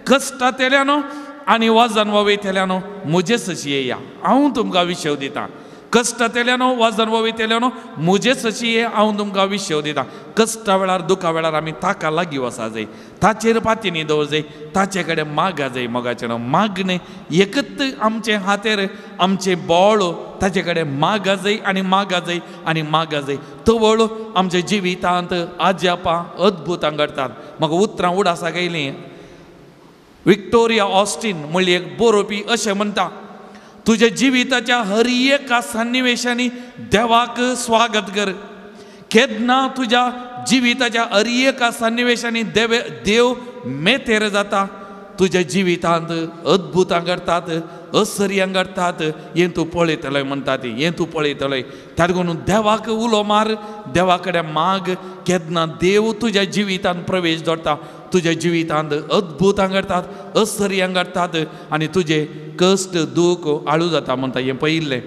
कश्टांतल्यान आनी वजन वयतल्यान म्हजे सशी येया, हांव तुमकां विशेव दिता. कश्टांतल्यान वजन वयतल्यान म्हजे सशी हांव तुमकां विशेव दिता. कश्टा वेळार दुखा वेळार आमी ताका लागीं वचा जाय, ताचेर पातयेनी दवर जाय, ताचे कडेन मागा जाय. मोगाचें मागणें एकच आमचे हातेर आमचें बोळ ताचे कडेन मागा जाय आनी मागा जाय आनी मागा जाय. तवळ आमच्या जिवितांत आज्यापां अद्भुतां घडटात. म्हाका उतरां उडासाक आयलीं. विक्टोरिया ऑस्टीन म्हणली एक बरोवपी अशें म्हणटा, तुज्या जिविताच्या हर एका सन्निवेशांनी देवाक स्वागत कर. केन्ना तुज्या जिविताच्या हर एका सन्निवेशांनी देव मेतेर जाता, तुज्या जिवितांत अद्भुतां घडटात, असर्यां घडटात. हें तूं पळयतलोय म्हणटा ती, हें तूं पळयतलोय. त्या देखून देवाक उलो मार, देवा कडेन माग. केन्ना देव तुज्या जिवितांत प्रवेश दवरता, तुज्या जिवितांत अद्भुतां घडटात, असर्यां घडटात आनी तुजें कश्ट दूख आळू जाता म्हणटा. हें पयिल्लें.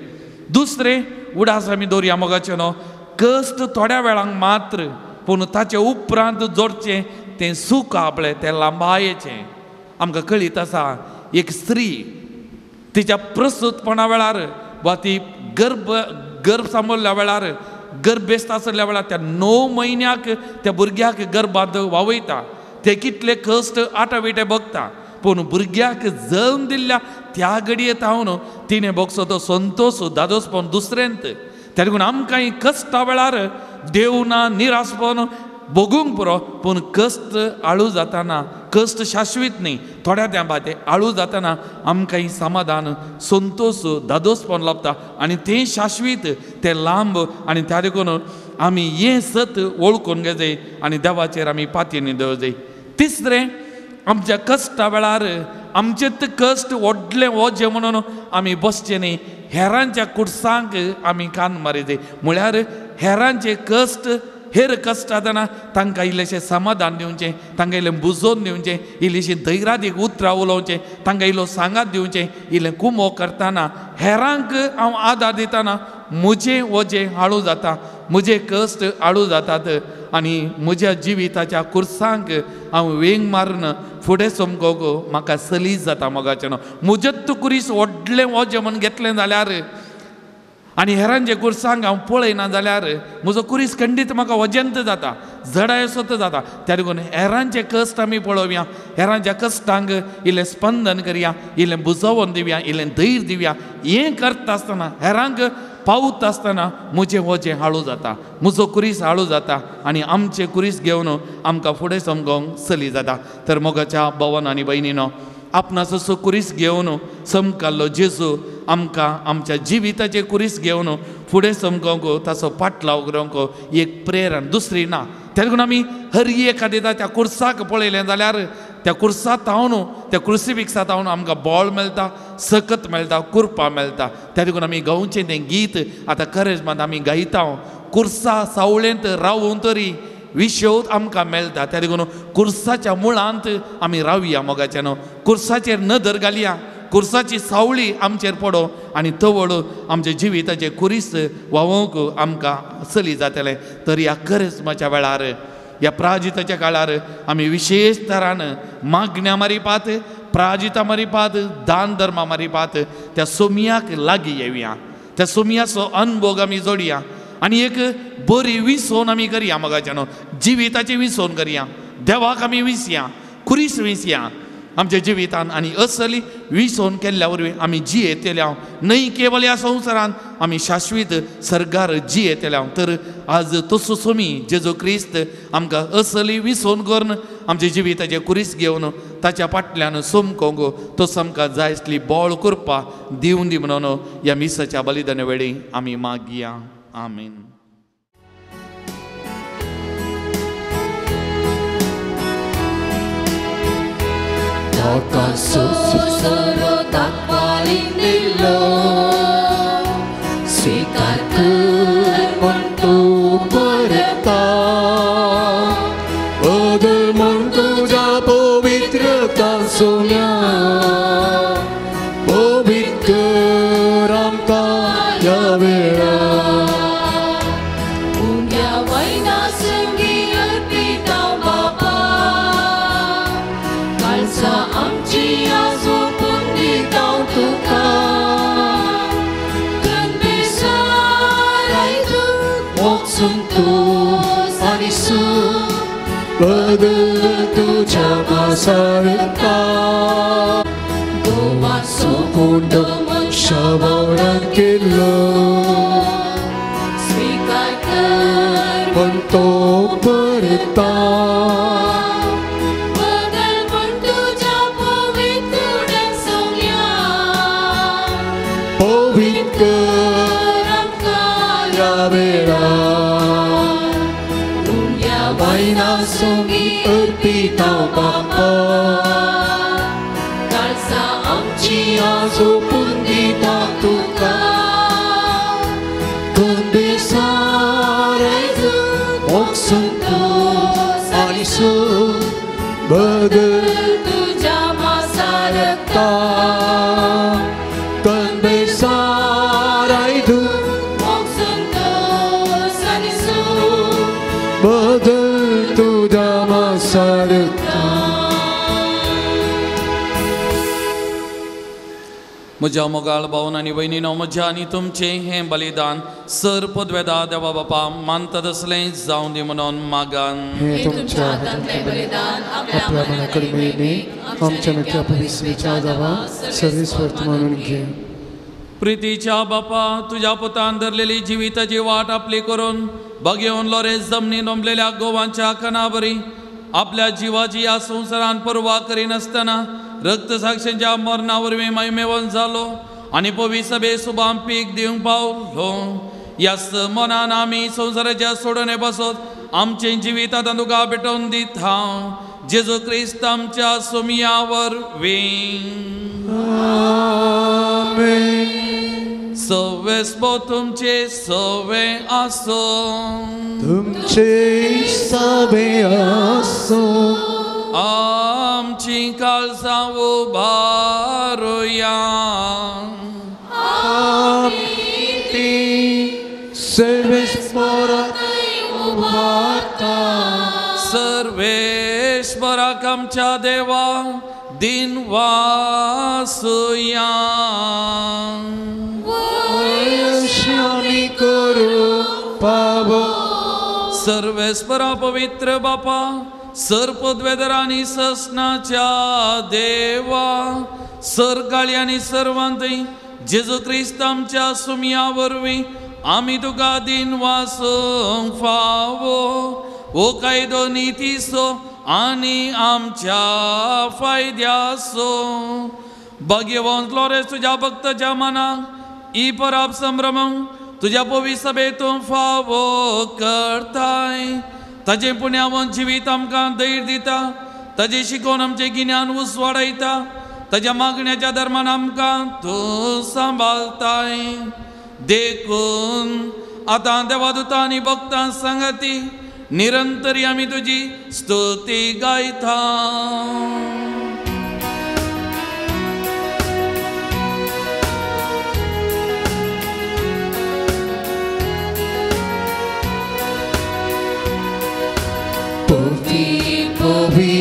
दुसरें उडास आमी दवरया मोगाचें न्हू, कश्ट थोड्या वेळांक मात्र, पूण ताचे उपरांत जोडचें तें सूख आपलें, तें लांबायेचें. आमकां कळीत आसा, एक स्त्री तिच्या प्रसूतपणा वेळार वा ती गर्भ सांबाळ्ळ्या वेळार, गर्भेस्त आसल्या वेळार त्या 9 म्हयन्याक त्या भुरग्याक गर्भांत वावयता. ते कितले कश्ट आटाविटे बघता, पूण भुरग्याक जल्म दिल्ल्या त्या घडये थावन तिणें भोगसो तो संतोश दादोसपण दुसऱ्यांत. त्या देखून आमकां कश्टा वेळार देव ना निराशपण भोगूंक पुरो, पूण कश्ट आळू जाताना, कश्ट शाश्वीत न्ही, थोड्या तेंपा ते आळू जाताना आमकां समाधान संतोश दादोसपण लाभता आनी तें शाश्वीत, तें लांब. आनी त्या देखून आमी हें सत वळखून घेवंक आनी देवाचेर आमी पातयेनी दवरंक जाय. तिसरें, आमच्या कश्टा वेळार आमचेच कश्ट व्हडलें वजें म्हणून आमी बसचें न्ही, हेरांच्या कुडसांक आमी कान मारी जाय. म्हळ्यार हेरांचे कश्ट, हेर कश्ट आसतना तांकां इल्लेशें समाधान दिवचें, तांकां इल्लें बुजोवन दिवचें, इल्लीशी धैर्यादीक उतरां उलोवचें, तांकां इल्लो सांगात दिवचें, इल्लें कुमो करतना हेरांक हांव आदार दितना म्हजें वजें हाळू जाता, म्हजे कश्ट आळू जातात आनी म्हज्या जिविताच्या कुर्सांक हांव वेंग मारून फुडें समकोवंक म्हाका सलीस जाता. मोगाचें म्हजेच कुरीस व्हडलें वजें म्हूण घेतलें जाल्यार आनी हेरांचे कुर्सांक हांव पळयना जाल्यार म्हजो कुरीस खंडीत म्हाका वजंत जाता, जडायसोत जाता. त्या देखून हेरांचे कश्ट आमी पळोवया, हेरांच्या कश्टांक इल्लें स्पंदन करया, इल्लें बुजोवन दिवया, इल्लें धैर्य दिवया. हें करता आसतना, हेरांक पावता आसतना म्हजें वजें हाळू जाता, म्हजो कुरीस हाळू जाता आनी आमचें कुरीस घेवन आमकां फुडें समकोवंक सली जाता. तर मोगाच्या भवन आनी भयणीनो, आपणाचो कुरीस घेवन समकाल्लो जेजू आमकां आमच्या जिविताचे कुरीस घेवन फुडें समकोवंक, ताचो पाटलाव करूंक एक प्रेरण दुसरी ना. त्या देखून आमी हर एका दिसा त्या कुर्साक पळयलें जाल्यार त्या कुर्सा थावन, त्या क्रुसिफिक्सा थावन आमकां बळ मेळटा, सकत मेळटा, कुरपा मेळटा. त्या देखून आमी गावचें तें गीत आतां करेजमांत आमी गायता, कुर्सा सावळेंत रावून तरी विशोद आमकां मेळटा. त्या देखून कुर्साच्या मुळांत आमी रावया मोगाच्यान, कुर्साचेर नदर घालया, कुर्साची सावळी आमचेर पडो आनी तवळ आमच्या जिविताचे कुरीस व्हांवोवंक आमकां चली जातलें. तर ह्या करिस्माच्या वेळार, ह्या प्राजिताच्या काळार आमी विशेश तरान मागण्या मारिपात, प्राजिता मारिपात, दान धर्मा मारिपात त्या सोमयाक लागीं येवया, त्या सोमयाचो अनभोग आमी जोडया आनी एक बरी विसोवन आमी करया. मोगाच्यान जिविताची विसोवन करया, देवाक आमी विसया, खुरीस विसया आमच्या जिवितान आनी असली विसोवन केल्ल्या वरवीं आमी जियेतले हांव न्हय केवल ह्या संवसारान आमी शाश्वीत सर्गार जियेतले हांव. तर आज तसो सोमी जेजू क्रिस्त आमकां असली विसोवन करून आमच्या जिविताचे खुरीस घेवन ताच्या फाटल्यान सोमकोंक तसो आमकां जाय आसली बळ करपा दिवन दी म्हणून ह्या मिसाच्या बलिदाना वेळी आमी मागया. आमेन. ताका सोरो दाखवालीन दिलो स्वीकार कर म्हण तूं परता बदल म्हण तुज्या पवित्रता सोम्या पवित्र कर आमकां ह्या वेळा उंग्या वयना संगी अर्पिता बाबा काळजा आमची आजोपून दिता तुका कन्बेसाराय तूं मोगसून तूं आनी सूं बदल तुज्या मासारता गोवा सोपूंड मनशा केलो स्वीकार कर म्हण तो परता बदल म्हण तुज्या पवित्र सोम्या पवित्र कर आमकां ह्या वेळा उंग्या वायना सोमी अर्पिता बापा काळजा आमची आजोपून दिता तुका कन्बेसाराय मोगसून तूं आनी सूं बदल तुज्या मासारता कन्बेसाराय तूं मोगसून तूं आनी सूं बदल तुज्या मासारता. म्हज्या मोगाळ भावन आनी भयणीनो म्हज्या आनी तुमचें हें बलिदान सर पदवेदा देवा बापा मानता तसलें जावं दी म्हणून मागान. हे तुमच्या हातांतलें बलिदान आपल्या मनाकडे मेळणे आमच्या नक्की पवित्र दावा सर्वीस वर्तमानून घे. प्रितीच्या बापा तुज्या पुतान धरलेली जिविताची वाट आपली करून बगेवन लोरे जमनी नोंबलेल्या गोवांच्या कणाबरी आपल्या जिवाची ह्या संवसारान पर्वा करिनासतना रक्तसाक्षींच्या मरणा वरवीं महिमेवन जालो आनी पवी सभे सुबाम पीक दिवंक पावलो. ह्या मनान आमी संवसाराच्या सोडणे बसत आमचें जिवीत आतां तुका भेटोवन दिता जेजू क्रिस्त आमच्या सोमिया वरवीं. आमेन. सवेस्पो तुमचे सवे आसूं तुमचे सवे आसूं. आमची काळजां उबारुया आमी सर्वेस्पराक उबारता सर्वेश्वराक आमच्या देवा दिन वासुया आमी करूं पावो. सर्वेस्परा पवित्र बापा सर पदवेदर आनी ससनाच्या देवा सरकाळी आनी सर्वांतय जेजू क्रिस्त आमच्या सुमया वरवीं आमी तुका दिन वासूंक फावो हो कायदो नितीचो आनी आमच्या फायद्याचो. भाग्यवंत लोरेस तुज्या भक्ताच्या मनाक ही परब संभ्रम तुज्या पवी सभेतूं फावो करताय. ताजें पुण्यावन जिवीत आमकां धैर्य दिता ताजें शिकोवन आमचें गिन्यान उसवाडयता ताज्या मागण्याच्या धर्मान आमकां तूं सांबाळताय. देखून आतां देवादुतां आनी भक्तां सांगाती निरंतरी आमी तुजी स्तुती गायता. पवी पवी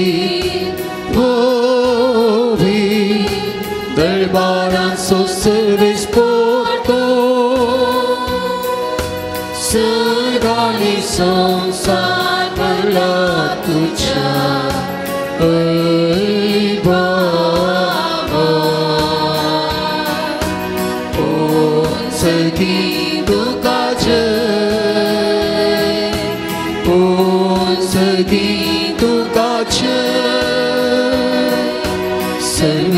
दरबारांचो सर्वेस्पोर्तो सर्ग आनी संवसार भरला तुज्या.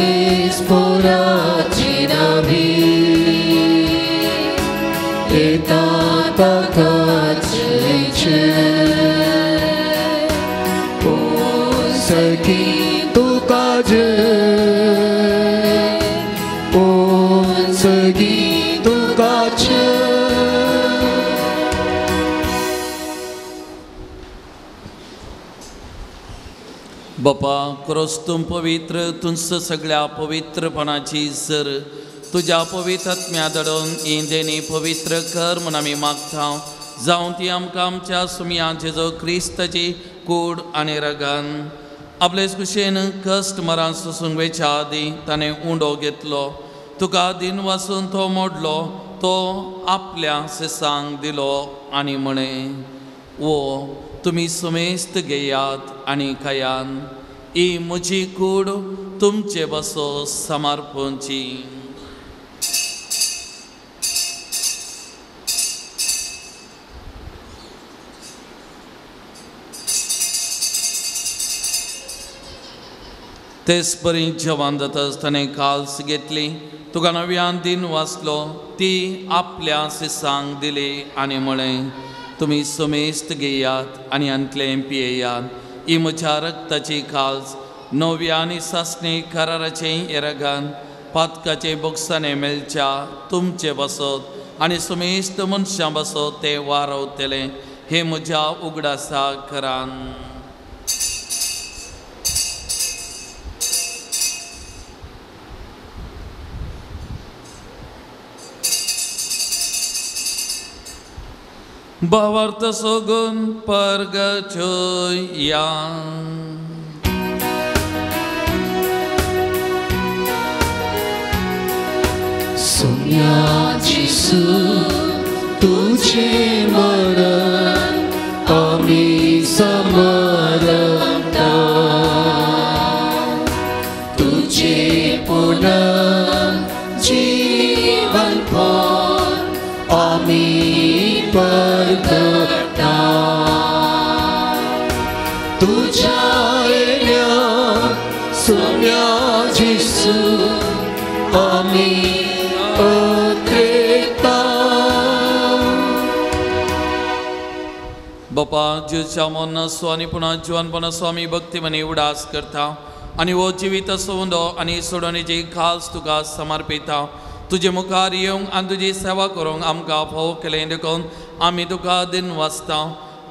सर्वेस्पोराची नवी येता ताकाच जय, ओ सखी तुका जय, ओ सखी तुका जय। बापा क्रोस तूं पवित्र तुंस सगळ्या पवित्रपणाची सर तुज्या पवित्र आत्म्या धाडून ही देणी पवित्र कर म्हूण आमी मागता। जावं ती आमकां आमच्या सुमया जेजो क्रिस्ताची कूड आनी रगान आपलेच कुशेन कश्ट मरान सोसूंक वेच्या आदीं ताणें उंडो घेतलो, तुका दिन वासून तो मोडलो, तो आपल्या सिसांक दिलो आनी म्हळें, ओ तुमी सुमेस्त घेयात आनी खायान, ही म्हजी कूड तुमचे बसो समर्पणची। तेच परी जेवण जाताच ताणें काल्स घेतली, तुका नव्यान दिन वाचलो, ती आपल्या सिसांक दिली आनी म्हळें, तुमी सुमेस्त घेयात आनी हांतलें पियेयात, ही म्हज्या रक्ताची काल्स नव्या आनी सासणी कराराचें येरगान पातकाचे बोगसाणे मेळच्या तुमचे बसत आनी सुमेस्त मनशां बसत ते वारवतले, हे म्हज्या उगडासा करान। भावार्थ सोगून परगचोया। सुम्या जेसू तुझे मरण आमी समरता, तुझे पुनः जीवन पण आमी परगटा, तुझ्या येण्या सुम्या जेसू आमी अत्रेता। बापा जेजूच्या मरणाचो आनी पुनः जिवनपणाचो आमी भक्तीमनी उडास करता आनी हो जिवीत असो आनी सोडवणेची खास तुका समर्पिता। तुजे मुखार येवंक आनी तुजी सेवा करूंक आमकां फावो केलें देखून आमी तुका दिन वाचता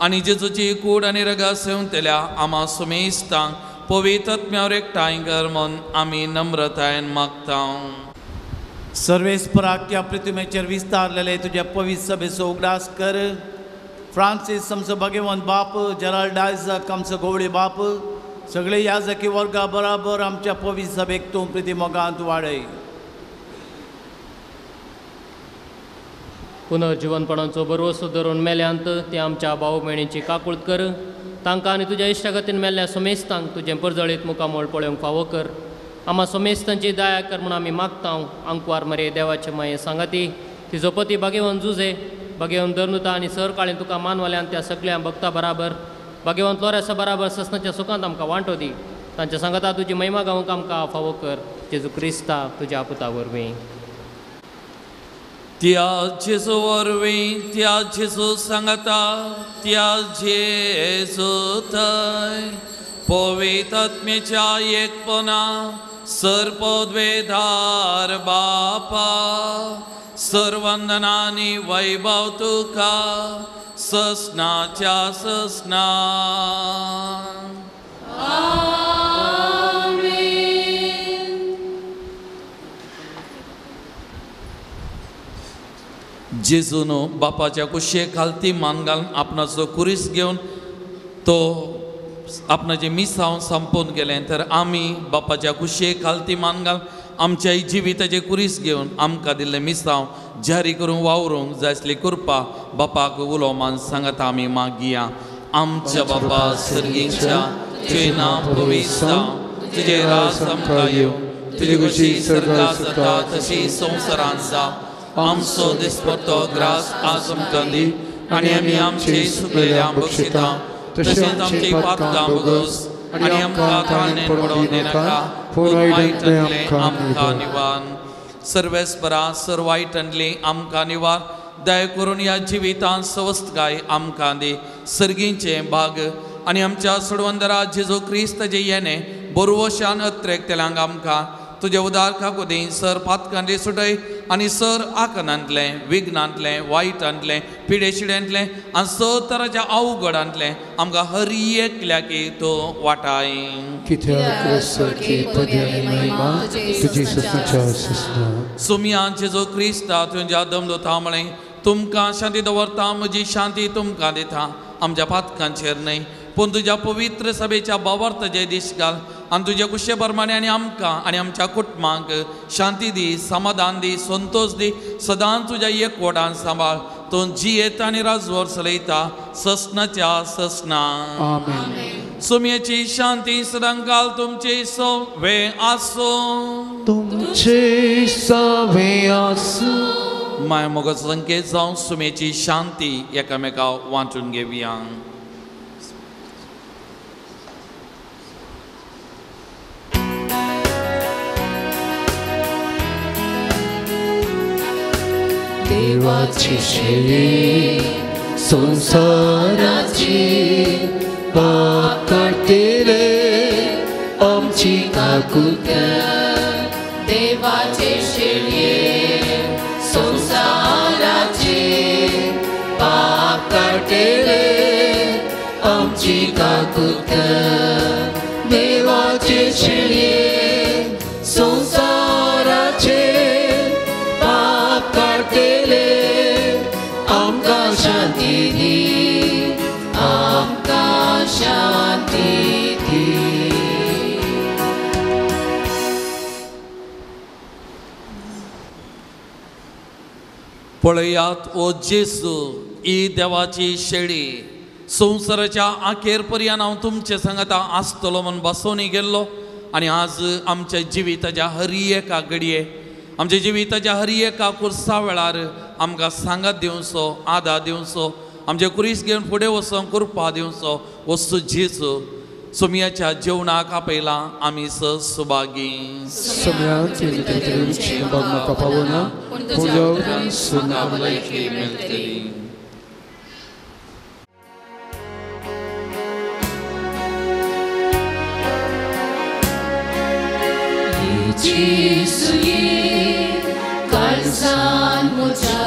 आनी जेजूची कूड आनी रगा सेवतल्या आमा सुमेस्तांक पवित्र आत्म्यावर एकठांय कर म्हूण आमी नम्रतायेन मागता। सर्वेस्पराक पृथ्वीचेर विस्तारलेले तुज्या पवित्र सभेचो उगडास कर। फ्रांसीस आमचो भाग्यवंत बाप, जेराल्ड आयझाक आमचो गोवळी बाप, सगळे याजकी वर्गा बराबर आमच्या पवित्र सभेक तूं प्रिती मोगांत वाडय। पुनर्जिवनपणाचो भरवसो धरून मेल्यांत ते आमच्या भाव भयणीची काकूळत कर, तांकां आनी तुज्या इश्टागतीन मेल्ल्या सोमेस्तांक तुजें परजळीत मुखामळ पळोवंक फावो कर। आमा सोमेस्तांची दया कर म्हूण आमी मागता। आंकवार मरे देवाचे माये सांगाती तिजो पती भाग्यवंत जुजे, भाग्यवंत धर्नुता आनी सर काळेन तुका मानवल्यान त्या सगळ्या भक्ता बराबर भाग्यवंत लोऱ्यासा बराबर ससनाच्या सुखांत आमकां वांटो दी। तांच्या सांगाता तुजी महिमा गावंक आमकां फावो कर, जेजू क्रिस्ता तुज्या पुता वरवीं। त्या जेजू वरवीं, त्या जेजू सांगाता, त्या जेजू थंय पवित्र आत्म्याच्या एकपणा सर्पद्वेधार बापा सर्वंदनानी वैभव तुका ससनाच्या ससना। जेजून बापाच्या कुशेक खालती मान घालून आपणाचो कुरीस घेवन तो आपणाचें मिसांव संपोवन गेलें, तर आमी बापाच्या कुशेक खालती मान घालून आमच्या जिविताचें कुरीस घेवन आमकां दिल्लें मिसांव जारी करूंक वावरूंक जाय आसली कृपा बापाक उलो मान सांगता आमी मागया। आमच्या बापा सर्गीच्या, तुजें नांव पवित्र जावं, तुजें राज आमकां येवं, तुजी खुशी स्वर्गांत जाता तशी संवसारांत जावं। आमचो दिसपट्टो ग्रास आज आमकां दी आनी आमी आमचे सुकलेल्या बक्षिता, तशेंच आमची पातकां भोगोस आनी आमकां ताणें पडोवंक दिनाका, पूण वायटांतलें आमकां निवार. सर्वेस्परा सर वायटांतलें आमकां निवार. दया करून ह्या जिवितांत सवस्तकाय आमकां दी. सर्गींचें भाग आनी आमच्या सोडवंदरा जेजू क्रिस्ताचें येणें बरवशान अत्रेकतेल्यांक आमकां तुजे उदार काकुदी सर पातकांतलें सुटय आनी सर आकनांतलें विघ्नांतलें वायटांतलें पिडेशिड्यांतलें आनी सर तराच्या अवघडांतलें आमकां हर एकल्याकी तूं वाटाय. सुमया जेजू क्रिस्ता तुज्या दमदोता म्हळें तुमकां शांती दवरता, म्हजी शांती तुमकां दिता. आमच्या पातकांचेर न्हय पूण तुज्या पवित्र सभेच्या बावार्थाचे दीस घाल आनी तुज्या कुशे प्रमाणे आनी आमकां आनी आमच्या कुटुंबांक शांती दी, समाधान दी, संतोश दी. सदांच तुज्या एकवटान सांबाळ. तूं जियेता आनी राजवर चलयता ससनाच्या ससना. आमेन. सुमयेची शांती सदांकाल तुमचे सवे आसूं. तुमचे सवे आसूं. माय मोगाचो संकेत जावन सुमेची शांती एकामेका वांटून घेवया. देवाची शेळी संसाराची पाप काडटले आमची काकूत. देवाचे शेळये संसाराची पाप काडटले आमची काकूत. देवाचे शेळये संसाराचे पाप काडटले आमकां शांती दी, आमकां शांती दी. पळयात ओ जेजू, ही देवाची शेळी. संवसाराच्या आखेर पर्यंत हांव तुमचे सांगाता आसतलो म्हूण बसोवनी गेल्लो आनी आज आमच्या जिविताच्या हर एका घडये, आमच्या जिविताच्या हर एका कुर्सा वेळार आमकां सांगात दिवचो, आदार दिवचो, आमचे कुरीस घेवन फुडें वचोन कृपा दिवचो वस्तू जेजू. सुमयाच्या जेवणाक आपयलां आमी स सुभागी. मेळटली. जेजू काळजान म्हज्या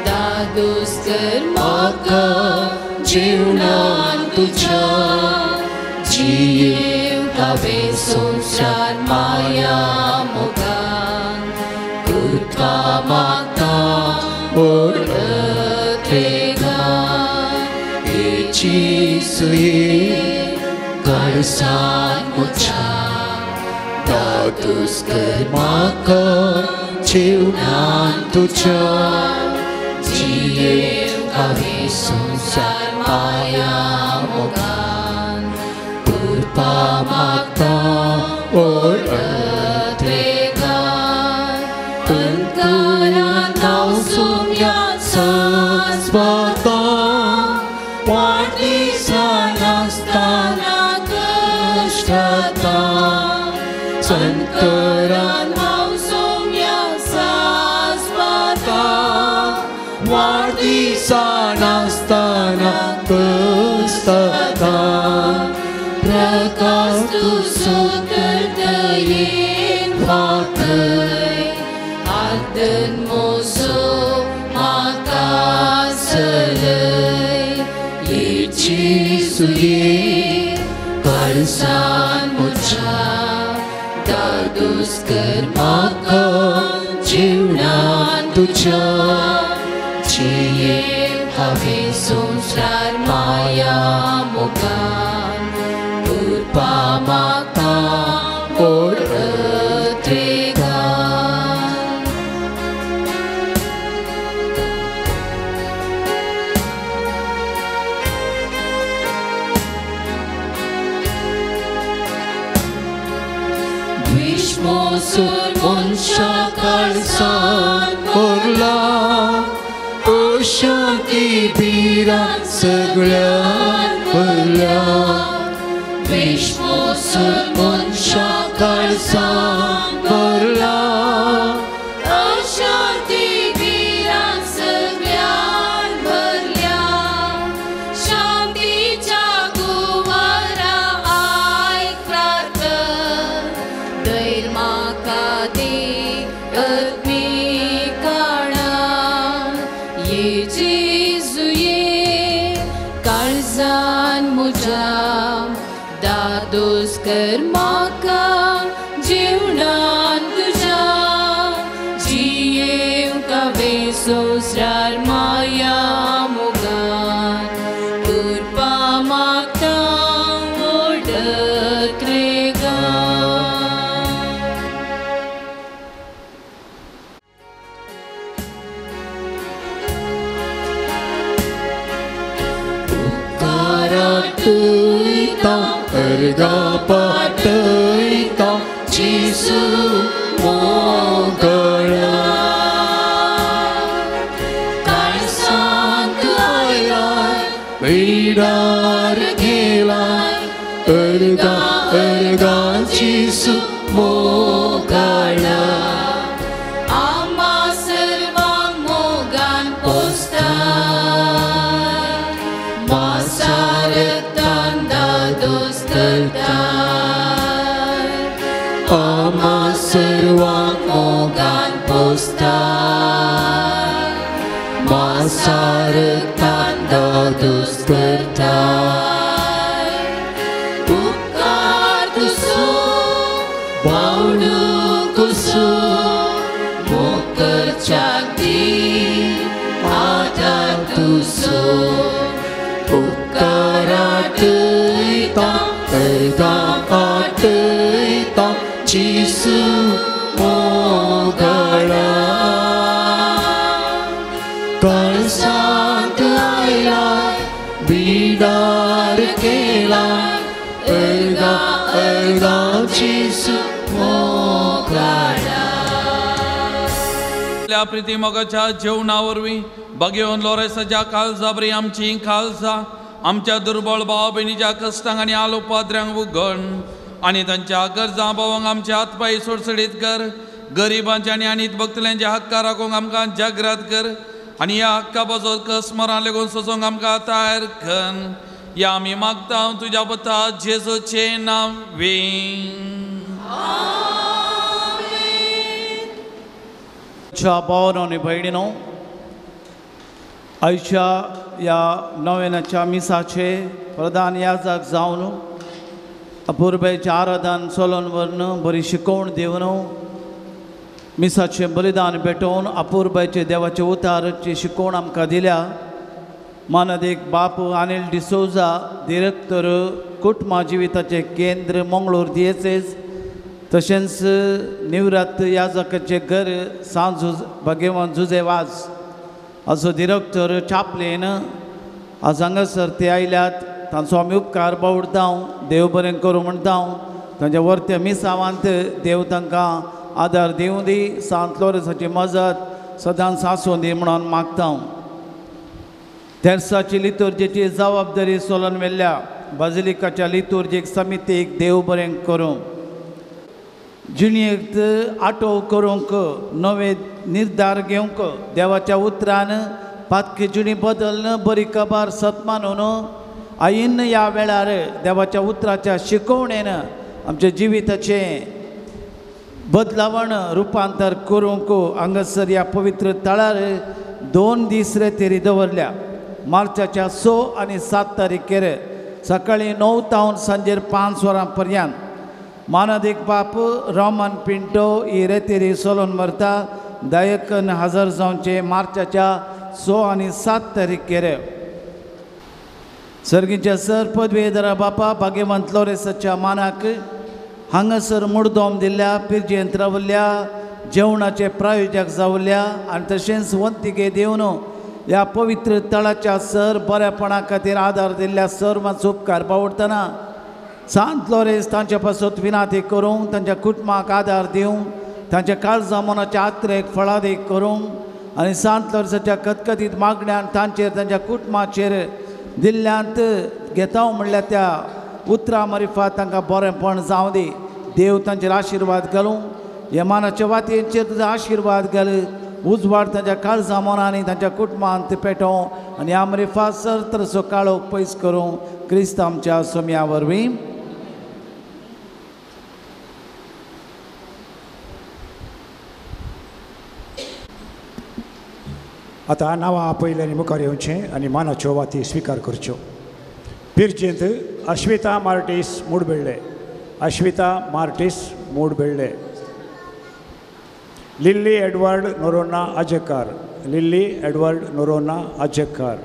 दादोस कर म्हाका जिवनान तुज्या. जियेवंक हांवें संवसार माया मोगान कृपा मागता ओळखतेगान. जेजू काळजान म्हज्या दादोस कर म्हाका जिवनान तुज्या. जियेवंक हांवें संवसार माया मोगान कृपा मागता ओळखतेगान. अंतरान हांव सुम्या सांसपता वाडदिसान आसतना कश्टता. संतरान हांव सुम्या सांसपता वाडदिसान आसतना कश्टता. प्रकाश तुजो दयेन वाकय आदन मोजो म्हाका चलय. जेजू काळजान म्हज्या दादोस कर म्हाका जिवनान तुज्या. जियेवंक हांवें संवसार माया मोगान कृपा मागता ओळखतेगान. द्विश्मोसूर मनशा काळजान भरला अशांती भिरांत सगळ्यान भरल्या. द्विश्मोसूर मनशा काळजान भरला अशांती भिरांत सगळ्यान भरल्या शांतीच्या कुंवरा आयक प्रार्थन धैर्य म्हाका दी आत्मीक कारणान ये जेजू ये काळजान म्हज्या दादोस कर म्हाका जिवनान तुज्या जियेवंक हांवें संवसार माया मोगान कृपा मागता व्हड त्रेगान. उपकाराटयता अर्गा पाटयता जेजू मोगळा काळजांत आयलाय बिडार गेलाय अर्गा अर्गा जेजू मोगळा आमा सर्वांक मोगान पोसता मासारतान दादोस करता आमा सर्वांक मोगान पोसता मासारतान दादोस करता उपकार तुजो बावडूंक कुसो मोग करच्याक दी आदार तुजो उपकाराटयता अर्गा पाटयता जेजू मोगळा काळजांत आयलाय बिडार केलाय अर्गा अर्गा जेजू मोगळा. आपल्या प्रिती मोगाच्या जेवणा वरवीं भगेवन लोरेसाच्या काळजा बरी आमची काळजा आमच्या दुर्बळ भाव भयणीच्या कश्टांक आनी आलोपाद्र्यांक उगण आनी तांच्या गरजां भावांक आमचे हातपांय सोडसडीत कर. गरिबांच्या आनी आनीत भक्तल्यांच्या हक्का राखूंक आमकां जागृत कर आनी ह्या हक्का पासत कस्मरां लेगून सोसूंक आमकां तयार कर. ह्या आमी मागता तुज्या पुता जेजूचें नांव वे. भावांनो आनी भयणीनो, आयच्या ह्या नवेनाच्या मिसाचे प्रधान याजक जावन अपुरबायेचें आराधन चलोवन व्हरून बरी शिकोवण दिवन मिसाचें बलिदान भेटोवन अपुरबायेचे देवाचे उताराची शिकोवण आमकां दिल्या मानादीक बाप अनिल डिसोजा, डिरेक्टर कुटुंबा जिविताचें केंद्र मंगळूर दियेसेस, तशेंच निवृत्त याजकाचें घर सांत भगेवन जुजे वाज हाचो डिरेक्टर चापलेन आज हांगासर ते आयल्यात. तांचो आमी उपकार बावडता, देव बरें करूं म्हणटा. तांच्या वर्त्या मिसावांत देव तांकां आदार दिवं दी, सांत लोरेसाची मजत सदांच आसूं दी म्हणून मागता. तेर्साची लितुर्जेची जबाबदारी सोलून व्हेल्ल्या बाजिलिकाच्या लितुर्जीक समितीक देव बरें करूं. जिणेंत आटोव करूंक नवे निर्धार घेवंक देवाच्या उतरान पातकी जिणी बदलन बरी कबार सत मानून आईन ह्या वेळार देवाच्या उतराच्या शिकवणेन आमच्या जिविताचें बदलावण रुपांतर करूंक हांगासर ह्या पवित्र तळार 2 दीस रेतेरी दवरल्या. मार्चाच्या 6 आनी 7 तारखेर सकाळीं 9 तावन सांजेर 5 वरां पर्यंत मानादीक बाप रोमन पिंटो ही रेतेरी सोलोन व्हरता. दायकन हजर जावचे मार्चाच्या 6 आनी 7 तारखेर. सर्गीच्या सर पदवेधरा बापा भाग्यवंत लोरेसाच्या मानाक हांगासर मुडदोम दिल्ल्या पिरजेंत रावल्ल्या जेवणाचे प्रायोजक जावल्या आनी तशेंच वंतिके दिवन ह्या पवित्र तळाच्या सर बऱ्यापणा खातीर आदार दिल्ल्या सर्वांचो उपकार पावडटना सांत लोरेस तांचे पासत विनाती करूंक तांच्या कुटुंबाक आदार दिवंक तांच्या काळजा मनाच्या आत्रेक फळादीक करूंक आनी सांत लोरेसाच्या कतकतीत मागण्यान तांचेर तांच्या कुटुंबाचेर दिल्ल्यांत घेता म्हणल्यार त्या उतरां मारिफात तांकां बरेंपण जावं दी. देव तांचेर आशिर्वाद घालूं. ह्या मानाच्या वातयेंचेर तुजो आशिर्वाद घाल. उजवाड तांच्या काळजा मनांनी तांच्या कुटुंबांत पेटोवं आनी आमरे फासर तरसो काळोख पयस करूं क्रिस्त आमच्या सोम्या वरवीं. आतां नांवां आपयलें आनी मुखार येवचें आनी मानाच्यो वाती स्विकार करच्यो. पिर्जेंत Ashwita Martis Mudbelle, Ashwita Martis Mudbelle, Lily Edward Noronha Ajekar, Lily Edward Noronha Ajekar,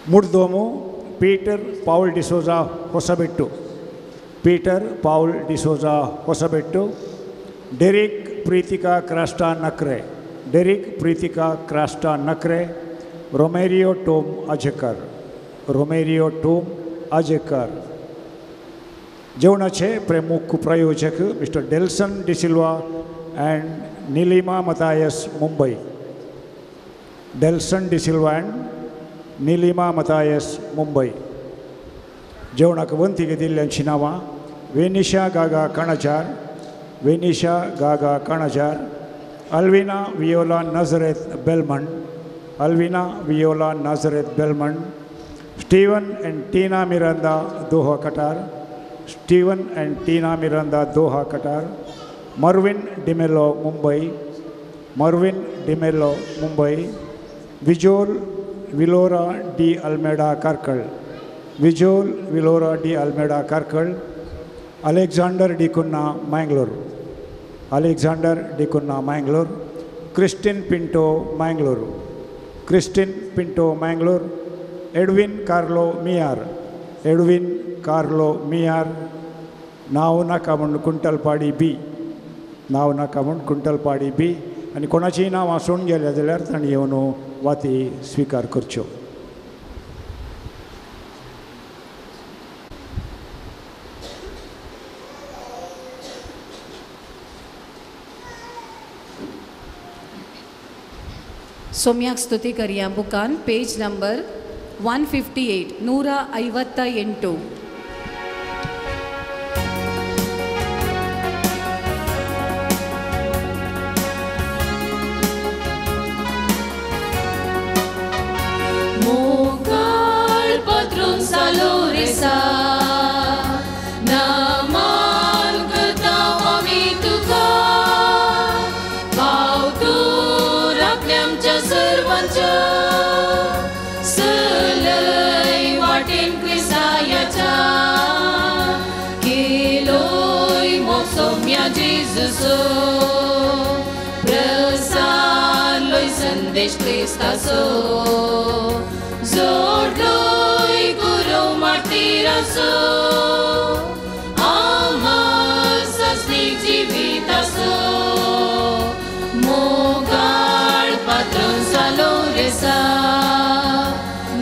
Murdomu Peter Paul D'Souza Hosabettu, Peter Paul D'Souza Hosabettu, Derek Preethika Crasta Nakre, Derek Preethika Crasta Nakre, Romerio Tom Ajekar, Romerio Tom Ajekar. जेवणाचे प्रमुख प्रायोजक mister Delson D'Silva and Nilima Mathias Mumbai, Delson D'Silva and Nilima Mathias Mumbai. जेवणाक वंती घेतिल्ल्यांची नांवां Venisha Gaga Kanajar, Venisha Gaga Kanajar, Alvina Viola Nazareth Belman, Alvina Viola Nazareth Belman, Steven and Tina Miranda Doha Qatar, Steven and Tina Miranda Doha Qatar, Marvin D'Mello Mumbai, Marvin D'Mello Mumbai, Vijol Vilora D Almeida Karkala, Vijol Vilora D Almeida Karkala, Alexander D'Cunha Mangalore, Alexander D'Cunha Mangalore, Christine Pinto Mangalore, Christine Pinto Mangalore, Edwin Carlo Miyar, Edwin Carlo Miyar, नांव नाका म्हूण कुंटलपाडी बी, नांव नाका म्हूण कुंटलपाडी बी. आनी कोणाचीय नांवां सोडून गेल्या जाल्यार तांणी येवन वाती स्विकार करच्यो. सोम्याक स्तुती करया बुकान पेज नंबर 158 158. मोगाळ पत्रून सालो रेसा नमान करता आमी तुका पाव तूं राखले आमच्या सर्वांच्या सलय वाटेन क्रिस्तायाच्या केलोय मोग सोम्या जेजूचो प्रसारलोय संदेश क्रिस्ताचो जोडलोय गुरू मार्तीराचो अमर सजनी जिविताचो मोगाळ पात्रून सालो रेसा